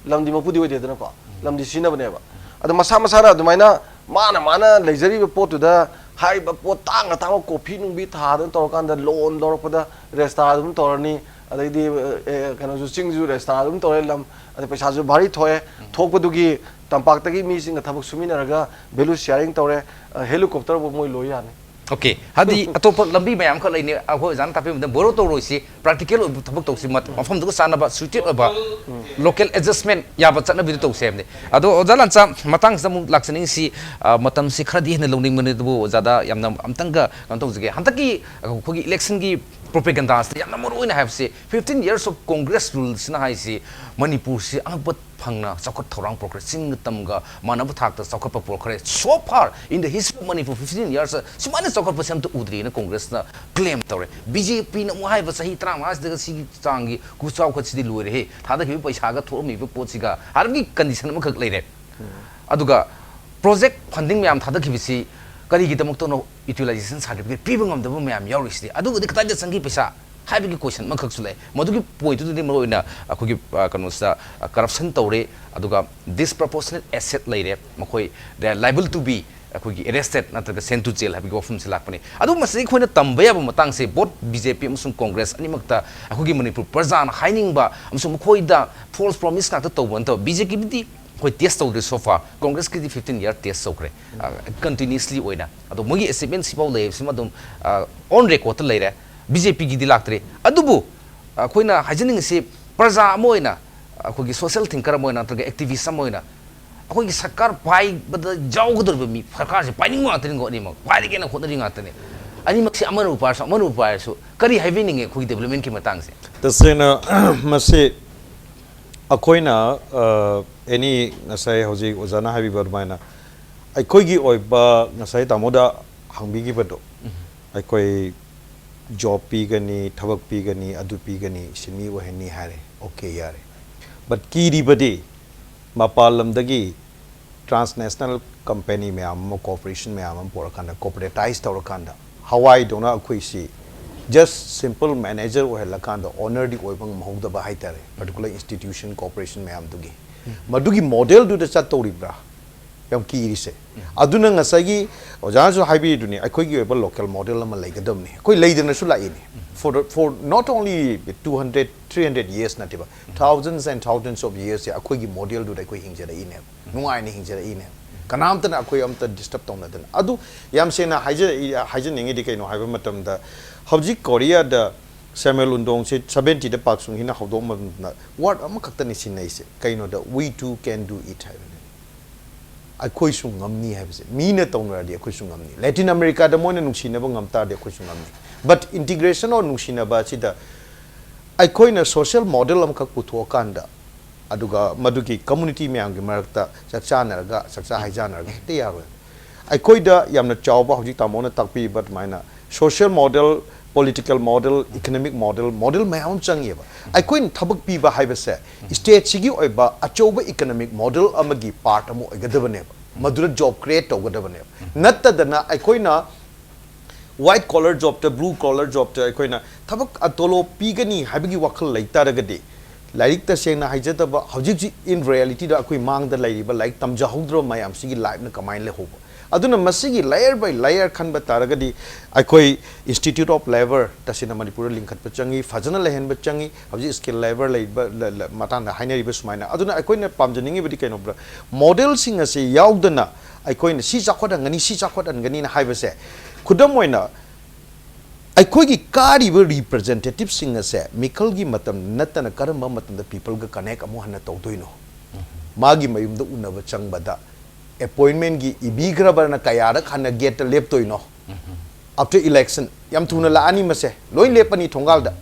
ꯂꯝꯗꯤ ꯃꯄꯨꯗꯤ ꯑꯣꯏꯗꯦꯗꯅꯀꯣ, ꯂꯝꯗꯤ ꯁꯤꯖꯤꯟꯅꯕꯅꯦꯕ꯫ ꯑꯗ ꯃꯁꯥ ꯃꯁꯥꯅ ꯑꯗꯨꯃꯥꯏꯅ ꯃꯥꯅ, ꯃꯥꯅ ꯂꯩꯖꯔꯤꯕ ꯄꯣꯠꯇꯨꯗ ꯍꯥꯏꯔꯤꯕ ꯄꯣꯠ ꯇꯥꯡꯅ ꯇꯥꯡꯕ ꯀꯣꯐꯤ ꯅꯨꯡꯕꯤ ꯊꯥꯗꯅ ꯇꯧꯔꯀꯥꯟꯗ loan ꯂꯧꯔꯛꯄꯗ register ꯑꯗꯨꯝ ꯇꯧꯔꯅꯤ, ꯑꯗꯩꯗꯤ ꯑꯦ, ꯀꯩꯅꯣꯁꯨ, ꯆꯤꯡꯁꯨ ꯔꯦꯁꯇꯥ ꯑꯗꯨꯝ ꯇꯧꯔꯦ, ꯂꯝ, ꯑꯗꯩ ꯄꯩꯁꯥꯁꯨ ꯚꯥꯔꯤ ꯊꯣꯛꯑꯦ꯫ ꯊꯣꯛꯄꯗꯨꯒꯤ ꯇꯝꯄꯥꯛꯇꯒꯤ ꯃꯤꯁꯤꯡꯒ ꯊꯕꯛ ꯁꯨꯃꯤꯟꯅꯔꯒ ꯚꯦꯂꯨ ꯁꯤꯌꯥꯔꯤꯡ ꯇꯧꯔꯦ꯫ ꯍꯦꯂꯤꯀꯣꯞꯇꯔꯕꯨ ꯃꯣꯏ ꯂꯣꯏ ꯌꯥꯅꯤ꯫ ꯑꯣꯀꯦ, ꯍꯥꯏꯗꯤ ꯑꯇꯣꯞꯄ ꯂꯝꯕꯤ ꯃꯌꯥꯝ ꯑꯃꯈꯛ ꯂꯩꯅꯤ꯫ ꯑꯩꯈꯣꯏ ꯑꯣꯖꯥꯅ ꯇꯥꯛꯄꯤꯕꯗ ꯕꯣꯔꯣ ꯇꯧꯔꯣꯏꯁꯤ, ꯄ꯭ꯔꯥꯛꯇꯤꯀꯦꯜ ꯑꯣꯏꯕ ꯊꯕꯛ ꯇꯧꯁꯤ, ꯃꯐꯝꯗꯨꯒ ꯆꯥꯟꯅꯕ, ꯁꯨꯏꯇꯦꯠ ꯑꯣꯏꯕ, ꯂꯣꯀꯦꯜ ꯑꯦꯗꯖꯁꯃꯦꯟ ꯌꯥꯕ ꯆꯠꯅꯕꯤꯗꯨ ꯇꯧꯁꯦ ꯍꯥꯏꯕꯅꯤ꯫ ꯑꯗꯣ ꯑꯣꯖꯥ ꯂꯥꯟꯆꯥ, ꯃꯇꯥꯡꯁꯤꯗ ꯑꯃꯨꯛ ꯂꯥꯛꯆꯅꯤꯡꯉꯤꯁꯤ, ꯃꯇꯝꯁꯤ ꯈꯔꯗꯤ ꯍꯦꯟꯅ ꯂꯧꯅꯤꯡꯕꯅꯤ, ꯑꯗꯨꯕꯨ ꯑꯣꯖꯥꯗ ꯌꯥꯝꯅ ꯑꯝꯇꯪꯒ ꯀꯩꯅꯣ ꯇꯧꯖꯒꯦ꯫ ꯍꯟꯗꯛꯀꯤ ꯑꯩꯈꯣꯏꯒꯤ ꯏꯂꯦꯛꯁꯟꯒꯤ ꯄ꯭ꯔꯣꯄꯦꯒꯟꯗꯥꯁꯤꯗ ꯌꯥꯝꯅ ꯃꯔꯨ ꯑꯣꯏꯅ ꯍꯥꯏꯕꯁꯤ fifteen years of Congress ruleꯁꯤꯅ ꯍꯥꯏꯁꯤ ꯃꯅꯤꯄꯨꯔꯁꯤ ꯑꯉꯛꯄ ꯐꯪꯅ ꯆꯥꯎꯈꯠ ꯊꯧꯔꯥꯡ ꯄꯨꯔꯛꯈ꯭ꯔꯦ꯫ ꯆꯤꯡꯒ ꯇꯝꯒ ꯃꯥꯟꯅꯕ ꯊꯥꯛꯇ ꯆꯥꯎꯈꯠꯄ ꯄꯨꯔꯛꯈ꯭ꯔꯦ꯫ So far in the history of Manipur, fifteen years ꯁꯨꯃꯥꯏꯅ ꯆꯥꯎꯈꯠꯄꯁꯦ ꯑꯝꯇ ꯎꯗ꯭ꯔꯤꯅ ꯀꯣꯡꯒ꯭ꯔꯦꯁꯅ ꯀ꯭ꯂꯦꯝ ꯇꯧꯔꯦ꯫ ꯕꯤ ꯖꯦ ꯄꯤꯅ ꯑꯃꯨꯛ ꯍꯥꯏꯕ ꯆꯍꯤ ꯇꯔꯥꯃꯉꯥꯁꯤꯗꯒ ꯁꯤꯒꯤ ꯆꯥꯡꯒꯤ ꯈꯨꯆꯥꯎꯈꯠꯁꯤꯗꯤ ꯂꯣꯏꯔꯦꯍꯦ, ꯊꯥꯗꯈꯤꯕ ꯄꯩꯁꯥꯒ ꯊꯣꯛꯑꯝꯃꯤꯕ ꯄꯣꯠꯁꯤꯒ ꯍꯥꯏꯕꯒꯤ ꯀꯟꯗꯤꯁꯟ ꯑꯃꯈꯛ ꯂꯩꯔꯦ꯫ ꯑꯗꯨꯒ ꯄ꯭ꯔꯣꯖꯦꯛ ꯐꯟꯗꯤꯡ ꯃꯌꯥꯝ ꯊꯥꯗꯈꯤꯕꯁꯤ ꯀꯔꯤꯒꯤꯗꯃꯛꯇꯅꯣ ꯌꯨꯇꯤꯂꯥꯏꯖꯦꯁꯟ ꯁꯥꯔꯇꯤꯐꯤꯀꯦꯠ ꯄꯤꯕ ꯉꯝꯗꯕ ꯃꯌꯥꯝ ꯌꯥꯎꯔꯤꯁꯤꯗꯤ? ꯑꯗꯨꯒꯗꯤ ꯀꯗꯥꯏꯗ ꯆꯪꯈꯤ ꯄꯩꯁꯥ ꯍꯥꯏꯕꯒꯤ ꯀꯣꯏꯁꯟ ꯑꯃꯈꯛꯁꯨ ꯂꯩ꯫ ꯃꯗꯨꯒꯤ ꯄꯣꯏꯟꯠꯇꯨꯗꯗꯤ ꯃꯔꯨꯑꯣꯏꯅ ꯑꯩꯈꯣꯏꯒꯤ ꯀꯩꯅꯣꯁꯤꯗ ꯀꯔꯞꯁꯟ ꯇꯧꯔꯦ, ꯑꯗꯨꯒ ꯗꯤꯁꯄ꯭ꯔꯄꯣꯁꯅꯦꯠ ꯑꯦꯁꯦꯠ ꯂꯩꯔꯦ, ꯃꯈꯣꯏ ꯂꯥꯏꯕꯜ ꯇꯨ ꯕꯤ ꯑꯩꯈꯣꯏꯒꯤ ꯑꯦꯔꯦꯁꯇꯦꯠ ꯅꯠꯇ꯭ꯔꯒ ꯁꯦꯟ ꯇꯨ ꯖꯦꯜ ꯍꯥꯏꯕꯒꯤ ꯋꯥꯐꯝꯁꯤ ꯂꯥꯛꯄꯅꯤ꯫ ꯑꯗꯨ ꯃꯁꯤꯗꯒꯤ ꯑꯩꯈꯣꯏꯅ ꯇꯝꯕ ꯌꯥꯕ ꯃꯇꯥꯡꯁꯦ, ꯕꯣꯠ ꯕꯤ ꯖꯦ ꯄꯤ ꯑꯃꯁꯨꯡ ꯀꯣꯡꯒ꯭ꯔꯦꯁ ꯑꯅꯤꯃꯛꯇ ꯑꯩꯈꯣꯏꯒꯤ ꯃꯅꯤꯄꯨꯔ ꯄ꯭ꯔꯖꯥꯅ ꯍꯥꯏꯅꯤꯡꯕ ꯑꯃꯁꯨꯡ ꯃꯈꯣꯏꯗ ꯐꯣꯜꯁ ꯄ꯭ꯔꯣꯃꯤꯁ ꯉꯥꯛꯇ ꯇꯧꯕ ꯅꯠꯇꯕ, ꯕꯤ ꯖꯦ ꯄꯤꯕꯨꯗꯤ ꯑꯩꯈꯣꯏ ꯇꯦꯁ ꯇꯧꯗ꯭ꯔꯤ so far, ꯀꯣꯡꯒ꯭ꯔꯦꯁꯀꯤꯗꯤ fifteen year test ꯇꯧꯈ꯭ꯔꯦ ꯀꯟꯇꯤꯅ꯭ꯌꯨꯁꯂꯤ ꯑꯣꯏꯅ꯫ ꯑꯗꯣ ꯃꯣꯏꯒꯤ ꯑꯦꯆꯤꯞꯃꯦꯟ ꯁꯤꯐꯥꯎ ꯂꯩꯔꯤꯕꯁꯤꯃ ꯑꯗꯨꯝ ꯑꯣꯟ ꯔꯦꯀꯣꯔꯗꯇ ꯂꯩꯔꯦ꯫ ꯕꯤ ꯖꯦ ꯄꯤꯒꯤꯗꯤ ꯂꯥꯛꯇ꯭ꯔꯤ꯫ ꯑꯗꯨꯕꯨ ꯑꯩꯈꯣꯏꯅ ꯍꯥꯏꯖꯅꯤꯡꯉꯤꯁꯤ, ꯄ꯭ꯔꯖꯥ ꯑꯃ ꯑꯣꯏꯅ, ꯑꯩꯈꯣꯏꯒꯤ ꯁꯣꯁꯤꯌꯦꯜ ꯊꯤꯡꯀꯔ ꯑꯃ ꯑꯣꯏꯅ ꯅꯠꯇ꯭ꯔꯒ ꯑꯦꯛꯇꯤꯚꯤꯁ ꯑꯃ ꯑꯣꯏꯅ, ꯑꯩꯈꯣꯏꯒꯤ ꯁꯔꯀꯥꯔ ꯄꯥꯏꯕꯗ ꯌꯥꯎꯒꯗꯧꯔꯤꯕ ꯃꯤ, ꯁꯔꯀꯥꯔꯁꯦ ꯄꯥꯏꯅꯤꯡꯕ ꯉꯥꯛꯇꯅꯤꯀꯣ ꯑꯅꯤꯃꯛ, ꯄꯥꯏꯔꯒꯦꯅ ꯍꯣꯠꯅꯔꯤ ꯉꯥꯛꯇꯅꯤ꯫ ꯑꯅꯤꯃꯛꯁꯤ ꯑꯃꯅꯕꯨ ꯄꯥꯏꯔꯁꯨ ꯑꯃꯅꯕꯨ ꯄꯥꯏꯔꯁꯨ ꯀꯔꯤ ꯍꯥꯏꯕꯤꯅꯤꯡꯉꯤ ꯑꯩꯈꯣꯏꯒꯤ ꯗꯤꯕ꯭ꯂꯞꯃꯦꯟꯒꯤ ꯃꯇꯥꯡꯁꯦ? ꯇꯁꯦꯡꯅ ꯃꯁꯤ ꯑꯩꯈꯣꯏꯅ ꯑꯦꯅꯤ ꯉꯁꯥꯏ ꯍꯧꯖꯤꯛ ꯑꯣꯖꯥꯅ ꯍꯥꯏꯕꯤꯕ ꯑꯗꯨꯃꯥꯏꯅ ꯑꯩꯈꯣꯏꯒꯤ ꯑꯣꯏꯕ ꯉꯁꯥꯏ ꯇꯥꯃꯣꯗ ꯍꯪꯕꯤꯈꯤꯕꯗꯣ, ꯑꯩꯈꯣꯏ ꯖꯣꯕ ꯄꯤꯒꯅꯤ, ꯊꯕꯛ ꯄꯤꯒꯅꯤ, ꯑꯗꯨ ꯄꯤꯒꯅꯤ, ꯁꯤ ꯃꯤ ꯑꯣꯏꯍꯟꯅꯤ ꯍꯥꯏꯔꯦ, ꯑꯣꯀꯦ, ꯌꯥꯔꯦ꯫ ꯕꯠ ꯀꯤꯔꯤꯕꯗꯤ ꯃꯄꯥꯟ ꯂꯝꯗꯒꯤ ꯇ꯭ꯔꯥꯟꯁꯅꯦꯁꯅꯦꯜ ꯀꯝꯄꯦꯅꯤ ꯃꯌꯥꯝ ꯑꯃ, ꯀꯣꯔꯄꯣꯔꯦꯁꯟ ꯃꯌꯥꯝ ꯑꯃ ꯄꯨꯔꯛꯀꯥꯟꯗ, ꯀꯣꯔꯄꯣꯔꯦꯇꯥꯏꯁ ꯇꯧꯔꯀꯥꯟꯗ, ꯍꯋꯥꯏꯗꯧꯅ ꯑꯩꯈꯣꯏꯁꯤ ꯖꯁ ꯁꯤꯝꯄꯜ ꯃꯦꯅꯦꯖꯔ ꯑꯣꯏꯍꯜꯂꯀꯥꯟꯗ ꯑꯣꯅꯔꯗꯤ ꯑꯣꯏꯕ ꯉꯝꯍꯧꯗꯕ ꯍꯥꯏꯇꯥꯔꯦ, ꯄꯔꯇꯤꯀꯨꯂꯔ ꯏꯟꯁꯇꯤꯇ꯭ꯌꯨꯁꯟ, ꯀꯣꯔꯄꯣꯔꯦꯁꯟ ꯃꯌꯥꯝꯗꯨꯒꯤ꯫ ꯃꯗꯨꯒꯤ ꯃꯣꯗꯦꯜꯗꯨꯗ ꯆꯠꯇꯧꯔꯤꯕ꯭ꯔꯥ? ꯌꯥꯝ ꯀꯤꯔꯤꯁꯦ꯫ ꯑꯗꯨꯅ ꯉꯁꯥꯏꯒꯤ ꯑꯣꯖꯥꯅꯁꯨ ꯍꯥꯏꯕꯤꯔꯤꯗꯨꯅꯤ, ꯑꯩꯈꯣꯏꯒꯤ ꯑꯣꯏꯕ local model ꯑꯃ ꯂꯩꯒꯗꯕꯅꯤ꯫ ꯑꯩꯈꯣꯏ ꯂꯩꯗꯅꯁꯨ ꯂꯥꯛꯏꯅꯤ꯫ For, for not only two hundred, three hundred years ꯅꯠꯇꯦꯕ, thousands and thousands of years ꯁꯦ ꯑꯩꯈꯣꯏꯒꯤ model ꯗꯨꯗ ꯑꯩꯈꯣꯏ ꯍꯤꯡꯖꯔꯛꯏꯅꯦꯕ, ꯅꯨꯡꯉꯥꯏꯅ ꯍꯤꯡꯖꯔꯛꯏꯅꯦꯕ, ꯀꯅꯥꯝꯇꯅ ꯑꯩꯈꯣꯏ ꯑꯝꯇ disturb ꯇꯧꯅꯗꯅ꯫ ꯑꯗꯨ ꯌꯥꯝ ꯁꯦꯡꯅ ꯍꯥꯏꯖ-, ꯍꯥꯏꯖꯅꯤꯡꯉꯤꯗꯤ ꯀꯩꯅꯣ ꯍꯥꯏꯕ ꯃꯇꯝꯗ, ꯍꯧꯖꯤꯛ ꯀꯣꯔꯤꯌꯥꯗ ꯁꯦꯃꯦꯜ ꯎꯟꯗꯣꯡꯁꯦ seventy ꯗ ꯄꯥꯛ ꯁꯨꯡ ꯍꯤꯅ ꯍꯧꯗꯣꯛꯄ ꯃꯇꯝꯗ word ꯑꯃꯈꯛꯇꯅꯤ ꯁꯤꯖꯤꯟꯅꯩꯁꯦ꯫ ꯀꯩꯅꯣꯗ, "We too can do it" ꯍꯥꯏꯕꯅꯤ꯫ ꯑꯩꯈꯣꯏꯁꯨ ꯉꯝꯅꯤ ꯍꯥꯏꯕꯁꯦ, ꯃꯤꯅ ꯇꯧꯅꯔꯗꯤ ꯑꯩꯈꯣꯏꯁꯨ ꯉꯝꯅꯤ꯫ ꯂꯦꯇꯤꯟ ꯑꯃꯦꯔꯤꯀꯥꯗ ꯃꯣꯏꯅ ꯅꯨꯡꯁꯤꯅꯕ ꯉꯝ ꯇꯥꯔꯗꯤ ꯑꯩꯈꯣꯏꯁꯨ ꯉꯝꯅꯤ꯫ But integration or ꯅꯨꯡꯁꯤꯅꯕ ꯑꯁꯤꯗ ꯑꯩꯈꯣꯏꯅ social model ꯑꯃꯈꯛ ꯄꯨꯊꯣꯛꯑꯀꯥꯟꯗ, ꯑꯗꯨꯒ ꯃꯗꯨꯒꯤ community ꯃꯌꯥꯝꯒꯤ ꯃꯔꯛꯇ ꯆꯥꯛ ꯆꯥꯅꯔꯒ, ꯆꯥꯛꯆꯥ ꯍꯩꯖꯥꯅꯔꯒ ꯍꯦꯛꯇ ꯌꯥꯔꯣꯏ꯫ ꯑꯩꯈꯣꯏꯗ ꯌꯥꯝꯅ ꯆꯥꯎꯕ, ꯍꯧꯖꯤꯛ ꯇꯥꯃꯣꯅ ꯇꯥꯛꯄꯤꯕ ꯑꯗꯨꯃꯥꯏꯅ, social model, political model, economic model, model ꯃꯌꯥꯝ ꯑꯃ ꯆꯪꯉꯦꯕ꯫ ꯑꯩꯈꯣꯏꯅ ꯊꯕꯛ ꯄꯤꯕ ꯍꯥꯏꯕꯁꯦ stateꯁꯤꯒꯤ ꯑꯣꯏꯕ ꯑꯆꯧꯕ economic model ꯑꯃꯒꯤ part ꯑꯃ ꯑꯣꯏꯒꯗꯕꯅꯦꯕ, ꯃꯗꯨꯗ job create ꯇꯧꯒꯗꯕꯅꯦꯕ꯫ ꯅꯠꯇꯗꯅ ꯑꯩꯈꯣꯏꯅ white collar jobꯇ, blue collar jobꯇ ꯑꯩꯈꯣꯏꯅ ꯊꯕꯛ ꯑ-, ꯇꯣꯂꯣꯞ ꯄꯤꯒꯅꯤ ꯍꯥꯏꯕꯒꯤ ꯋꯥꯈꯜ ꯂꯩ ꯇꯥꯔꯒꯗꯤ, ꯂꯥꯏꯔꯤꯛ ꯇꯁꯦꯡꯅ ꯍꯩꯖꯗꯕ, ꯍꯧꯖꯤꯛ ꯍꯧꯖꯤꯛ in realityꯗ ꯑꯩꯈꯣꯏ ꯃꯥꯡꯗ ꯂꯩꯔꯤꯕ ꯂꯥꯏꯔꯤꯛ ꯇꯝꯖꯍꯧꯗ꯭ꯔꯕ ꯃꯌꯥꯝꯁꯤꯒꯤ lifeꯅ ꯀꯃꯥꯏꯅ ꯂꯩꯍꯧꯕ? ꯑꯗꯨꯅ ꯃꯁꯤꯒꯤ layer by layer ꯈꯟꯕ ꯇꯥꯔꯒꯗꯤ, ꯑꯩꯈꯣꯏ Institute of Labour ꯇꯁꯦꯡꯅ ꯃꯅꯤꯄꯨꯔꯗ ꯂꯤꯡꯈꯠꯄ ꯆꯪꯉꯤ, ꯐꯖꯅ ꯂꯩꯍꯟꯕ ꯆꯪꯉꯤ꯫ ꯍꯧꯖꯤꯛ skilled labour ꯂꯩꯕ, ꯂ-, ꯂ-, ꯃꯇꯥꯡꯗ ꯍꯥꯏꯅꯔꯤꯕ ꯁꯨꯃꯥꯏꯅ꯫ ꯑꯗꯨꯅ ꯑꯩꯈꯣꯏꯅ ꯄꯥꯝꯖꯅꯤꯡꯉꯤꯕꯗꯤ ꯀꯩꯅꯣ ꯍꯥꯏꯕꯗ, modelꯁꯤꯡ ꯑꯁꯤ ꯌꯥꯎꯗꯅ ꯑꯩꯈꯣꯏꯅ ꯁꯤ ꯆꯥꯎꯈꯠꯍꯟꯒꯅꯤ, ꯁꯤ ꯆꯥꯎꯈꯠꯍꯟꯒꯅꯤꯅ ꯍꯥꯏꯕꯁꯦ, ꯈꯨꯗꯝ ꯑꯣꯏꯅ, ꯑꯩꯈꯣꯏꯒꯤ ꯀꯥꯔꯤꯕ representativeꯁꯤꯡ ꯑꯁꯦ ꯃꯤꯈꯜꯒꯤ ꯃꯇꯝ ꯅꯠꯇꯅ ꯀꯔꯝꯕ ꯃꯇꯝꯗ peopleꯒ connect ꯑꯃꯨꯛ ꯍꯟꯅ ꯇꯧꯗꯣꯏꯅꯣ? ꯃꯥꯒꯤ ꯃꯌꯨꯝꯗ ꯎꯅꯕ ꯆꯪꯕꯗ appointmentꯀꯤ ꯏꯕꯤꯈ꯭ꯔꯕꯅ ꯀꯌꯥꯔꯛ ꯍꯟꯅ gateꯇ ꯂꯦꯞꯇꯣꯏꯅꯣ? After election ꯌꯥꯝ ꯊꯨꯅ ꯂꯥꯛꯑꯅꯤ ꯃꯁꯦ, ꯂꯣꯏ ꯂꯦꯞꯄꯅꯤ ꯊꯣꯡꯒꯥꯜꯗ꯫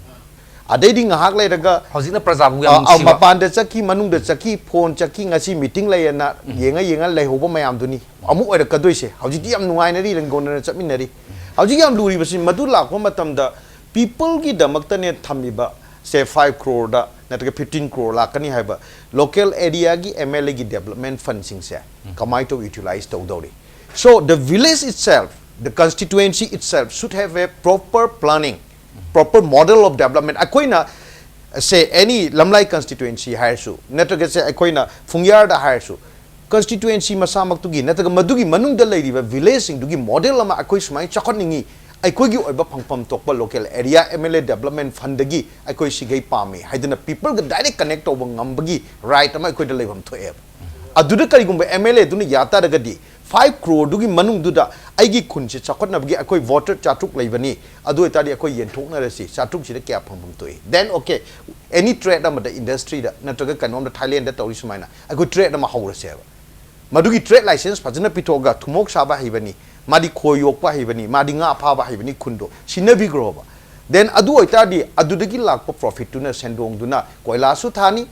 ꯑꯗꯩꯗꯤ ꯉꯥꯏꯍꯥꯛ ꯂꯩꯔꯒ, ꯍꯧꯖꯤꯛꯅ ꯄ꯭ꯔꯖꯥꯕꯨ ꯑ, ꯌꯥꯝ ꯑ, ꯅꯨꯡꯁꯤꯕ꯫ ꯃꯄꯥꯟꯗ ꯆꯠꯈꯤ, ꯃꯅꯨꯡꯗ ꯆꯠꯈꯤ, phone ꯆꯠꯈꯤ, ꯉꯁꯤ meeting ꯂꯩꯌꯦꯅ ꯌꯦꯡꯉ ꯌꯦꯡꯉ ꯂꯩꯍꯧꯕ ꯃꯌꯥꯝꯗꯨꯅꯤ ꯑꯃꯨꯛ ꯑꯣꯏꯔꯛꯀꯗꯣꯏꯁꯦ꯫ ꯍꯧꯖꯤꯛꯇꯤ ꯌꯥꯝ ꯅꯨꯡꯉꯥꯏꯅꯔꯤ, ꯂꯦꯡꯒꯣꯟꯅꯅ ꯆꯠꯃꯤꯟꯅꯔꯤ꯫ ꯍꯧꯖꯤꯛ ꯌꯥꯝ ꯂꯨꯔꯤꯕꯁꯤ, ꯃꯗꯨ ꯂꯥꯛꯄ ꯃꯇꯝꯗ peopleꯒꯤꯗꯃꯛꯇꯅꯦ ꯊꯝꯃꯤꯕ, say, five croreꯗ ꯅꯠꯇ꯭ꯔꯒ fifteen crore ꯂꯥꯛꯀꯅꯤ ꯍꯥꯏꯕ local areaꯒꯤ MLAꯒꯤ development fundꯁꯤꯡꯁꯦ ꯀꯃꯥꯏꯅ ꯇꯧ utilize ꯇꯧꯗꯧꯔꯤ? So the village itself, the constituency itself should have a proper planning, proper model of development. ꯑꯩꯈꯣꯏꯅ, say, any ꯂꯝꯂꯥꯏ constituency ꯍꯥꯏꯔꯁꯨ, ꯅꯠꯇ꯭ꯔꯒ, say, ꯑꯩꯈꯣꯏꯅ ꯐꯨꯡꯌꯥꯔꯗ ꯍꯥꯏꯔꯁꯨ, ꯀꯟꯁꯇꯤꯇ꯭ꯋꯦꯟꯁꯤ ꯃꯁꯥꯃꯛꯇꯨꯒꯤ ꯅꯠꯇ꯭ꯔꯒ ꯃꯗꯨꯒꯤ ꯃꯅꯨꯡꯗ ꯂꯩꯔꯤꯕ ꯚꯤꯂꯦꯖꯁꯤꯡꯗꯨꯒꯤ ꯃꯣꯗꯦꯜ ꯑꯃ ꯑꯩꯈꯣꯏ ꯁꯨꯃꯥꯏꯅ ꯆꯥꯎꯈꯠꯅꯤꯡꯉꯤ, ꯑꯩꯈꯣꯏꯒꯤ ꯑꯣꯏꯕ ꯐꯪꯐꯝ ꯊꯣꯛꯄ local area M L A development ꯐꯟꯗꯒꯤ ꯑꯩꯈꯣꯏ ꯁꯤꯈꯩ ꯄꯥꯝꯃꯤ ꯍꯥꯏꯗꯅ ꯄꯤꯄꯜꯒ ꯗꯥꯏꯔꯦꯛ ꯀꯅꯦꯛ ꯇꯧꯕ ꯉꯝꯕꯒꯤ ꯔꯥꯏꯠ ꯑꯃ ꯑꯩꯈꯣꯏꯗ ꯂꯩꯐꯝ ꯊꯣꯛꯑꯦꯕ꯫ ꯑꯗꯨꯗ ꯀꯔꯤꯒꯨꯝꯕ ꯑꯦꯝ ꯑꯦꯜ ꯑꯦꯗꯨꯅ ꯌꯥ ꯇꯥꯔꯒꯗꯤ ꯐꯥꯏꯚ ꯀ꯭ꯔꯣꯔꯗꯨꯒꯤ ꯃꯅꯨꯡꯗꯨꯗ ꯑꯩꯒꯤ ꯈꯨꯟꯁꯦ ꯆꯥꯎꯈꯠꯅꯕꯒꯤ ꯑꯩꯈꯣꯏ ꯚꯣꯇꯔ ꯆꯥꯇ꯭ꯔꯨꯛ ꯂꯩꯕꯅꯤ, ꯑꯗꯨ ꯑꯣꯏꯇꯥꯔꯗꯤ ꯑꯩꯈꯣꯏ ꯌꯦꯟꯊꯣꯛꯅꯔꯁꯤ, ꯆꯥꯇ꯭ꯔꯨꯛꯁꯤꯗ ꯀꯌꯥ ꯐꯪꯐꯝ ꯊꯣꯛꯏ? Then okay, any trade ꯑꯃꯗ, ꯏꯟꯗꯁꯇ꯭ꯔꯤꯗ ꯅꯠꯇ꯭ꯔꯒ ꯀꯩꯅꯣꯝꯗ, ꯊꯥꯏꯂꯦꯟꯗ ꯇꯧꯔꯤ ꯁꯨꯃꯥꯏꯅ ꯑꯩꯈꯣꯏ ꯇ꯭ꯔꯦꯗ ꯑꯃ ꯍꯧꯔꯁꯦꯕ꯫ ꯃꯗꯨꯒꯤ ꯇ꯭ꯔꯦꯗ ꯂꯥꯏꯁꯦꯟꯁ ꯐꯖꯅ ꯄꯤꯊꯣꯛꯑꯒ ꯊꯨꯝꯃꯣꯛ ꯁꯥꯕ ꯍꯩꯕꯅꯤ, ꯃꯥꯗꯤ ꯈꯣꯏ ꯌꯣꯛꯄ ꯍꯩꯕꯅꯤ, ꯃꯥꯗꯤ ꯉꯥ ꯐꯥꯕ ꯍꯩꯕꯅꯤ, ꯈꯨꯟꯗꯣ ꯁꯤꯟꯅꯕꯤꯈ꯭ꯔꯣꯕ꯫ Then ꯑꯗꯨ ꯑꯣꯏꯇꯥꯔꯗꯤ ꯑꯗꯨꯗꯒꯤ ꯂꯥꯛꯄ ꯄ꯭ꯔꯣꯐꯤꯠꯇꯨꯅ, ꯁꯦꯟꯗꯣꯡꯗꯨꯅ ꯀꯣꯏꯂꯥꯁꯨ ꯊꯥꯅꯤ,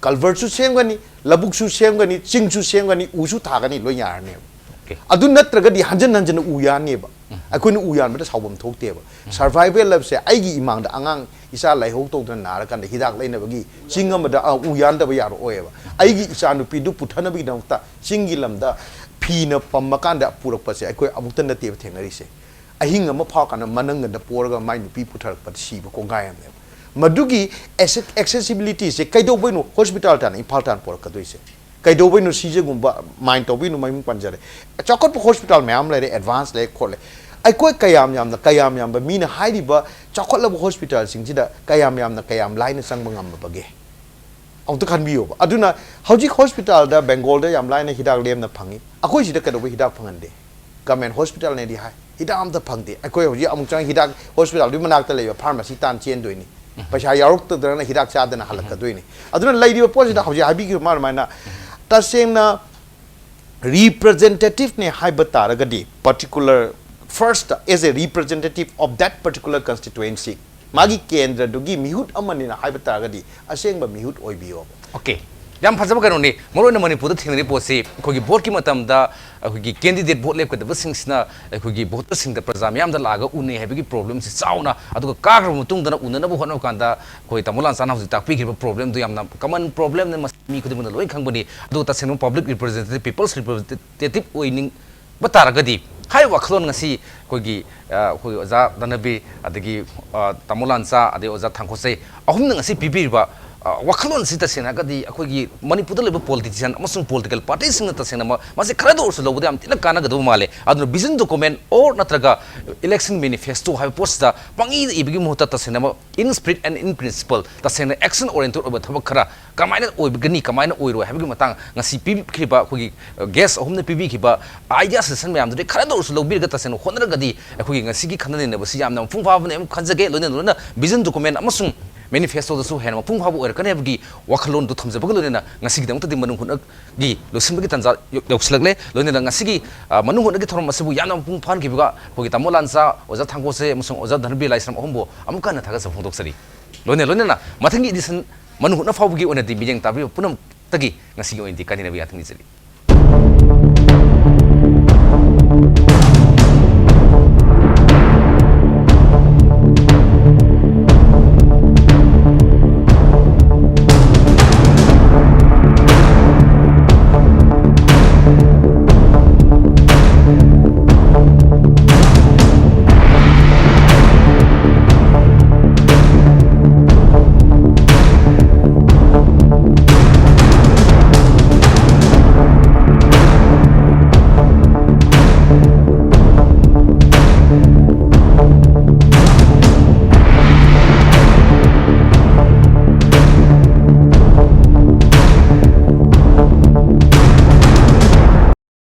ꯀꯜꯚꯔꯠꯁꯨ ꯁꯦꯝꯒꯅꯤ, ꯂꯧꯕꯨꯛꯁꯨ ꯁꯦꯝꯒꯅꯤ, ꯆꯤꯡꯁꯨ ꯁꯦꯝꯒꯅꯤ, ꯎꯁꯨ ꯊꯥꯒꯅꯤ, ꯂꯣꯏ ꯌꯥꯔꯅꯦꯕ꯫ Okay. ꯑꯗꯨ ꯅꯠꯇ꯭ꯔꯒꯗꯤ ꯍꯟꯖꯟ ꯍꯟꯖꯟꯅ ꯎ ꯌꯥꯅꯦꯕ꯫ ꯑꯩꯈꯣꯏꯅ ꯎ ꯌꯥꯟꯕꯗ ꯁꯥꯎꯐꯝ ꯊꯣꯛꯇꯦꯕ꯫ ꯁꯔꯚꯥꯏꯚꯦꯜ ꯍꯥꯏꯕꯁꯦ ꯑꯩꯒꯤ ꯏꯃꯥꯡꯗ ꯑꯉꯥꯡ ꯏꯆꯥ ꯂꯥꯏꯍꯧ ꯇꯧꯗꯅ ꯅꯥꯔꯀꯥꯟꯗ ꯍꯤꯗꯥꯛ ꯂꯩꯅꯕꯒꯤ ꯆꯤꯡ ꯑꯃꯗ, ꯑ, ꯎ ꯌꯥꯟꯗꯕ ꯌꯥꯔꯛꯑꯣꯏꯕ꯫ ꯑꯩꯒꯤ ꯏꯆꯥ ꯅꯨꯄꯤꯗꯨ ꯄꯨꯊꯅꯕꯒꯤꯗꯃꯛꯇ ꯆꯤꯡꯒꯤ ꯂꯝꯗ ꯐꯤꯅ ꯄꯝꯃꯀꯥꯟꯗ ꯄꯨꯔꯛꯄꯁꯦ ꯑꯩꯈꯣꯏ ꯑꯃꯨꯛꯇ ꯅꯠꯇꯦꯕ ꯊꯦꯡꯅꯔꯤꯁꯦ꯫ ꯑꯍꯤꯡ ꯑꯃ ꯐꯥꯎꯀꯥꯟꯗ ꯃꯅꯪꯒꯟꯗ ꯄꯣꯔꯒ ꯃꯥꯏ ꯅꯨꯄꯤ ꯄꯨꯊꯔꯛꯄꯗ ꯁꯤꯕ ꯀꯣꯡꯒꯥꯏ ꯑꯃꯅꯦꯕ꯫ ꯃꯗꯨꯒꯤ ꯑꯦꯛꯁꯦꯁꯤꯕꯤꯂꯤꯇꯤꯁꯦ ꯀꯩꯗꯧꯕꯩꯅꯣ ꯍꯣꯁꯄꯤꯇꯥꯜ ꯇꯥꯟꯅ ꯏꯝꯐꯥꯜ ꯇꯥꯟꯅ ꯄꯣꯔꯛꯀꯗꯣꯏꯁꯦ? ꯀꯩꯗꯧꯕꯩꯅꯣ ꯁꯤꯖꯒꯨꯝꯕ ꯃꯥꯏꯟ ꯇꯧꯕꯤꯅꯨ, ꯃꯃꯤꯡ ꯄꯟꯖꯔꯦ꯫ ꯆꯥꯎꯈꯠꯄ ꯍꯣꯁꯄꯤꯇꯥꯜ ꯃꯌꯥꯝ ꯂꯩꯔꯦ, ꯑꯦꯗꯚꯥꯟꯁ ꯂꯩ ꯈꯣꯠꯂꯦ꯫ ꯑꯩꯈꯣꯏ ꯀꯌꯥꯝ ꯌꯥꯝꯅ, ꯀꯌꯥꯝ ꯌꯥꯝꯕ ꯃꯤꯅ ꯍꯥꯏꯔꯤꯕ ꯆꯥꯎꯈꯠꯂꯕ ꯍꯣꯁꯄꯤꯇꯥꯜꯁꯤꯡꯁꯤꯗ ꯀꯌꯥꯝ ꯌꯥꯝꯅ, ꯀꯌꯥꯝ ꯂꯥꯏꯅ ꯆꯪꯕ ꯉꯝꯃꯕꯒꯦ? ꯑꯃꯨꯛꯇ ꯈꯟꯕꯤꯌꯣꯕ꯫ ꯑꯗꯨꯅ ꯍꯧꯖꯤꯛ ꯍꯣꯁꯄꯤꯇꯥꯜꯗ ꯕꯦꯡꯒꯣꯜꯗ ꯌꯥꯝ ꯂꯥꯏꯅ ꯍꯤꯗꯥꯛ ꯂꯦꯝꯅ ꯐꯪꯉꯤ, ꯑꯩꯈꯣꯏ ꯁꯤꯗ ꯀꯩꯗꯧꯕ ꯍꯤꯗꯥꯛ ꯐꯪꯍꯟꯗꯦ? ꯒꯃꯦꯟ ꯍꯣꯁꯄꯤꯇꯥꯜꯅꯦꯗꯤ ꯍꯥꯏ, ꯍꯤꯗꯥꯛ ꯑꯝꯇ ꯐꯪꯗꯦ꯫ ꯑꯩꯈꯣꯏ ꯍꯧꯖꯤꯛ ꯑꯃꯨꯛ ꯆꯪ ꯍꯤꯗꯥꯛ ꯍꯣꯁꯄꯤꯇꯥꯜꯗꯨꯒꯤ ꯃꯅꯥꯛꯇ ꯂꯩꯕ ꯐꯥꯔꯃꯥꯁꯤ ꯇꯥꯟ ꯆꯦꯟꯗꯣꯏꯅꯤ꯫ ꯄꯩꯁꯥ ꯌꯥꯎꯔꯛꯇꯗꯅ ꯍꯤꯗꯥꯛ ꯆꯥꯗꯅ ꯍꯜꯂꯛꯀꯗꯣꯏꯅꯤ꯫ ꯑꯗꯨꯅ ꯂꯩꯔꯤꯕ ꯄꯣꯠꯁꯤꯗ ꯍꯧꯖꯤꯛ ꯍꯥꯏꯕꯤꯈꯤꯕ ꯑꯗꯨꯃꯥꯏꯅ ꯇꯁꯦꯡꯅ ꯔꯤꯄ꯭ꯔꯖꯦꯟꯇꯦꯇꯤꯚꯅꯦ ꯍꯥꯏꯕ ꯇꯥꯔꯒꯗꯤ, particular first, as a representative of that particular constituency, ꯃꯥꯒꯤ ꯀꯦꯟꯗ꯭ꯔꯗꯨꯒꯤ ꯃꯤꯍꯨꯠ ꯑꯃꯅꯤꯅ ꯍꯥꯏꯕ ꯇꯥꯔꯒꯗꯤ ꯑꯁꯦꯡꯕ ꯃꯤꯍꯨꯠ ꯑꯣꯏꯕꯤꯌꯣꯕ꯫ Okay. ꯌꯥꯝ ꯐꯖꯕ ꯀꯩꯅꯣꯅꯤ꯫ ꯃꯔꯨꯑꯣꯏꯅ ꯃꯅꯤꯄꯨꯔꯗ ꯊꯦꯡꯅꯔꯤꯕ ꯄꯣꯠꯁꯤ ꯑꯩꯈꯣꯏꯒꯤ ꯚꯣꯠꯀꯤ ꯃꯇꯝꯗ ꯑꯩꯈꯣꯏꯒꯤ ꯀꯦꯟꯗꯤꯗꯦꯠ ꯚꯣꯠ ꯂꯦꯞꯀꯗꯕꯁꯤꯡꯁꯤꯅ ꯑꯩꯈꯣꯏꯒꯤ ꯚꯣꯇꯔꯁꯤꯡꯗ, ꯄ꯭ꯔꯖꯥ ꯃꯤꯌꯥꯝꯗ ꯂꯥꯛꯑꯒ ꯎꯅꯩ ꯍꯥꯏꯕꯒꯤ ꯄ꯭ꯔꯣꯕ꯭ꯂꯦꯝꯁꯤ ꯆꯥꯎꯅ, ꯑꯗꯨꯒ ꯀꯥꯈ꯭ꯔꯕ ꯃꯇꯨꯡꯗꯅ ꯎꯅꯅꯕ ꯍꯣꯠꯅꯕ ꯀꯥꯟꯗ ꯑꯩꯈꯣꯏ ꯇꯥꯃꯣ ꯂꯥꯟꯆꯥꯅ ꯍꯧꯖꯤꯛ ꯇꯥꯛꯄꯤꯈ꯭ꯔꯤꯕ ꯄ꯭ꯔꯣꯕ꯭ꯂꯦꯝꯗꯨ ꯌꯥꯝꯅ ꯀꯃꯟ ꯄ꯭ꯔꯣꯕ꯭ꯂꯦꯝꯅꯤ, ꯃꯁꯤ ꯃꯤ ꯈꯨꯗꯤꯡꯃꯛꯅ ꯂꯣꯏ ꯈꯪꯕꯅꯤ꯫ ꯑꯗꯨꯒ ꯇꯁꯦꯡꯅ ꯄꯕ꯭ꯂꯤꯛ ꯔꯤꯄ꯭ꯔꯖꯦꯟꯇꯦꯇꯤꯚ, ꯄꯤꯄꯜꯁ ꯔꯤꯄ꯭ꯔꯖꯦꯟꯇꯦꯇꯤꯚ ꯑꯣꯏꯅꯤꯡꯕ ꯇꯥꯔꯒꯗꯤ ꯍꯥꯏꯔꯤꯕ ꯋꯥꯈꯜꯂꯣꯟ ꯉꯁꯤ ꯑꯩꯈꯣꯏꯒꯤ, ꯑ, ꯑꯩꯈꯣꯏ ꯑꯣꯖꯥ ꯙꯅꯕꯤꯔ, ꯑꯗꯒꯤ, ꯑ, ꯇꯥꯃꯣ ꯂꯥꯟꯆꯥ, ꯑꯗꯩ ꯑꯣꯖꯥ ꯊꯥꯡꯈꯣꯠꯆꯩ ꯑꯍꯨꯝꯅ ꯉꯁꯤ ꯄꯤꯕꯤꯔꯤꯕ ꯋꯥꯈꯜꯂꯣꯟꯁꯤ ꯇꯁꯦꯡꯅ ꯍꯥꯏꯔꯒꯗꯤ ꯑꯩꯈꯣꯏꯒꯤ ꯃꯅꯤꯄꯨꯔꯗ ꯂꯩꯕ ꯄꯣꯂꯤꯇꯤꯁꯤꯌꯥꯟ ꯑꯃꯁꯨꯡ ꯄꯣꯂꯤꯇꯤꯀꯦꯜ ꯄꯥꯔꯇꯤꯁꯤꯡꯅ ꯇꯁꯦꯡꯅ ꯃ- ꯃꯁꯤ ꯈꯔꯗ ꯑꯣꯏꯔꯁꯨ ꯂꯧꯕꯗ ꯌꯥꯝ ꯊꯤꯅ ꯀꯥꯟꯅꯒꯗꯕ ꯃꯥꯜꯂꯦ꯫ ꯑꯗꯨꯅ ꯚꯤꯖꯟ ꯗꯣꯀꯨꯃꯦꯟ ꯑꯣꯔ ꯅꯠꯇ꯭ꯔꯒ ꯏꯂꯦꯛꯁꯟ ꯃꯦꯅꯤꯐꯦꯁꯇꯣ ꯍꯥꯏꯕ ꯄꯣꯠꯁꯤꯗ ꯄꯪꯏꯗ ꯏꯕꯒꯤ ꯃꯍꯨꯠꯇ ꯇꯁꯦꯡꯅ ꯑꯃ in spirit and in principle, ꯇꯁꯦꯡꯅ ꯑꯦꯛꯁꯟ ꯑꯣꯔꯤꯌꯦꯟꯇꯦꯠ ꯑꯣꯏꯕ ꯊꯕꯛ ꯈꯔ ꯀꯃꯥꯏꯅ ꯑꯣꯏꯒꯅꯤ, ꯀꯃꯥꯏꯅ ꯑꯣꯏꯔꯣꯏ ꯍꯥꯏꯕꯒꯤ ꯃꯇꯥꯡ ꯉꯁꯤ ꯄꯤꯕꯤꯈꯤꯕ ꯑꯩꯈꯣꯏꯒꯤ ꯒꯦꯁ ꯑꯍꯨꯝꯅ ꯄꯤꯕꯤꯈꯤꯕ ꯑꯥꯏꯗꯤꯌꯥ ꯁꯖꯦꯁꯟ ꯃꯌꯥꯝꯗꯨꯗꯤ ꯈꯔꯗ ꯑꯣꯏꯔꯁꯨ ꯂꯧꯕꯤꯔꯒ ꯇꯁꯦꯡꯅ ꯍꯣꯠꯅꯔꯒꯗꯤ ꯑꯩꯈꯣꯏꯒꯤ ꯉꯁꯤꯒꯤ ꯈꯟꯅ ꯅꯩꯅꯕꯁꯤ ꯌꯥꯝꯅ ꯃꯄꯨꯡ ꯐꯥꯕꯅꯦ ꯑꯃ ꯈꯟꯖꯒꯦ꯫ ꯂꯣꯏꯅ ꯂꯣꯏꯅꯅ ꯚꯤꯖꯟ ꯗꯣꯀꯨꯃꯦꯟ ꯑꯃꯁꯨꯡ ꯃꯦꯅꯤꯐꯦꯁꯇꯣꯗꯁꯨ ꯍꯦꯟꯅ ꯃꯄꯨꯡ ꯐꯥꯕ ꯑꯣꯏꯔꯛꯀꯅꯤ ꯍꯥꯏꯕꯒꯤ ꯋꯥꯈꯜꯂꯣꯟꯗꯨ ꯊꯝꯖꯕꯒ ꯂꯣꯏꯅꯅ ꯉꯁꯤꯒꯤꯗꯃꯛꯇꯗꯤ ꯃꯅꯨꯡ ꯍꯨꯠꯅꯒꯤ ꯂꯣꯏꯁꯤꯟꯕꯒꯤ ꯇꯥꯟꯖꯥ ꯌꯧ- ꯌꯧꯁꯤꯜꯂꯛꯂꯦ꯫ ꯂꯣꯏꯅꯅ ꯉꯁꯤꯒꯤ, ꯑ, ꯃꯅꯨꯡ ꯍꯨꯠꯅꯒꯤ ꯊꯧꯔꯝ ꯑꯁꯤꯕꯨ ꯌꯥꯝꯅ ꯃꯄꯨꯡ ꯐꯥꯍꯟꯈꯤꯕꯒ ꯑꯩꯈꯣꯏꯒꯤ ꯇꯥꯃꯣ ꯂꯥꯟꯆꯥ, ꯑꯣꯖꯥ ꯊꯥꯡꯒꯣꯁꯦ ꯑꯃꯁꯨꯡ ꯑꯣꯖꯥ ꯙꯅꯕꯤꯔ ꯂꯥꯏꯁ꯭ꯔꯝ ꯑꯍꯨꯝꯕꯨ ꯑꯃꯨꯛꯀ ꯍꯟꯅ ꯊꯥꯒꯠꯆꯕ ꯐꯣꯡꯗꯣꯛꯆꯔꯤ꯫ ꯂꯣꯏꯅ ꯂꯣꯏꯅꯅ ꯃꯊꯪꯒꯤ ꯏꯗꯤꯁꯟ ꯃꯅꯨꯡ ꯍꯨꯠꯅ ꯐꯥꯎꯕꯒꯤ ꯑꯣꯏꯅꯗꯤ ꯃꯤꯠꯌꯦꯡ ꯇꯥꯕꯤꯕ ꯄꯨꯝꯅꯃꯛꯇꯒꯤ ꯉꯁꯤꯒꯤ ꯑꯣꯏꯅꯗꯤ ꯀꯥꯏꯅꯅꯕ ꯌꯥꯊꯪ ꯅꯤꯖꯔꯤ꯫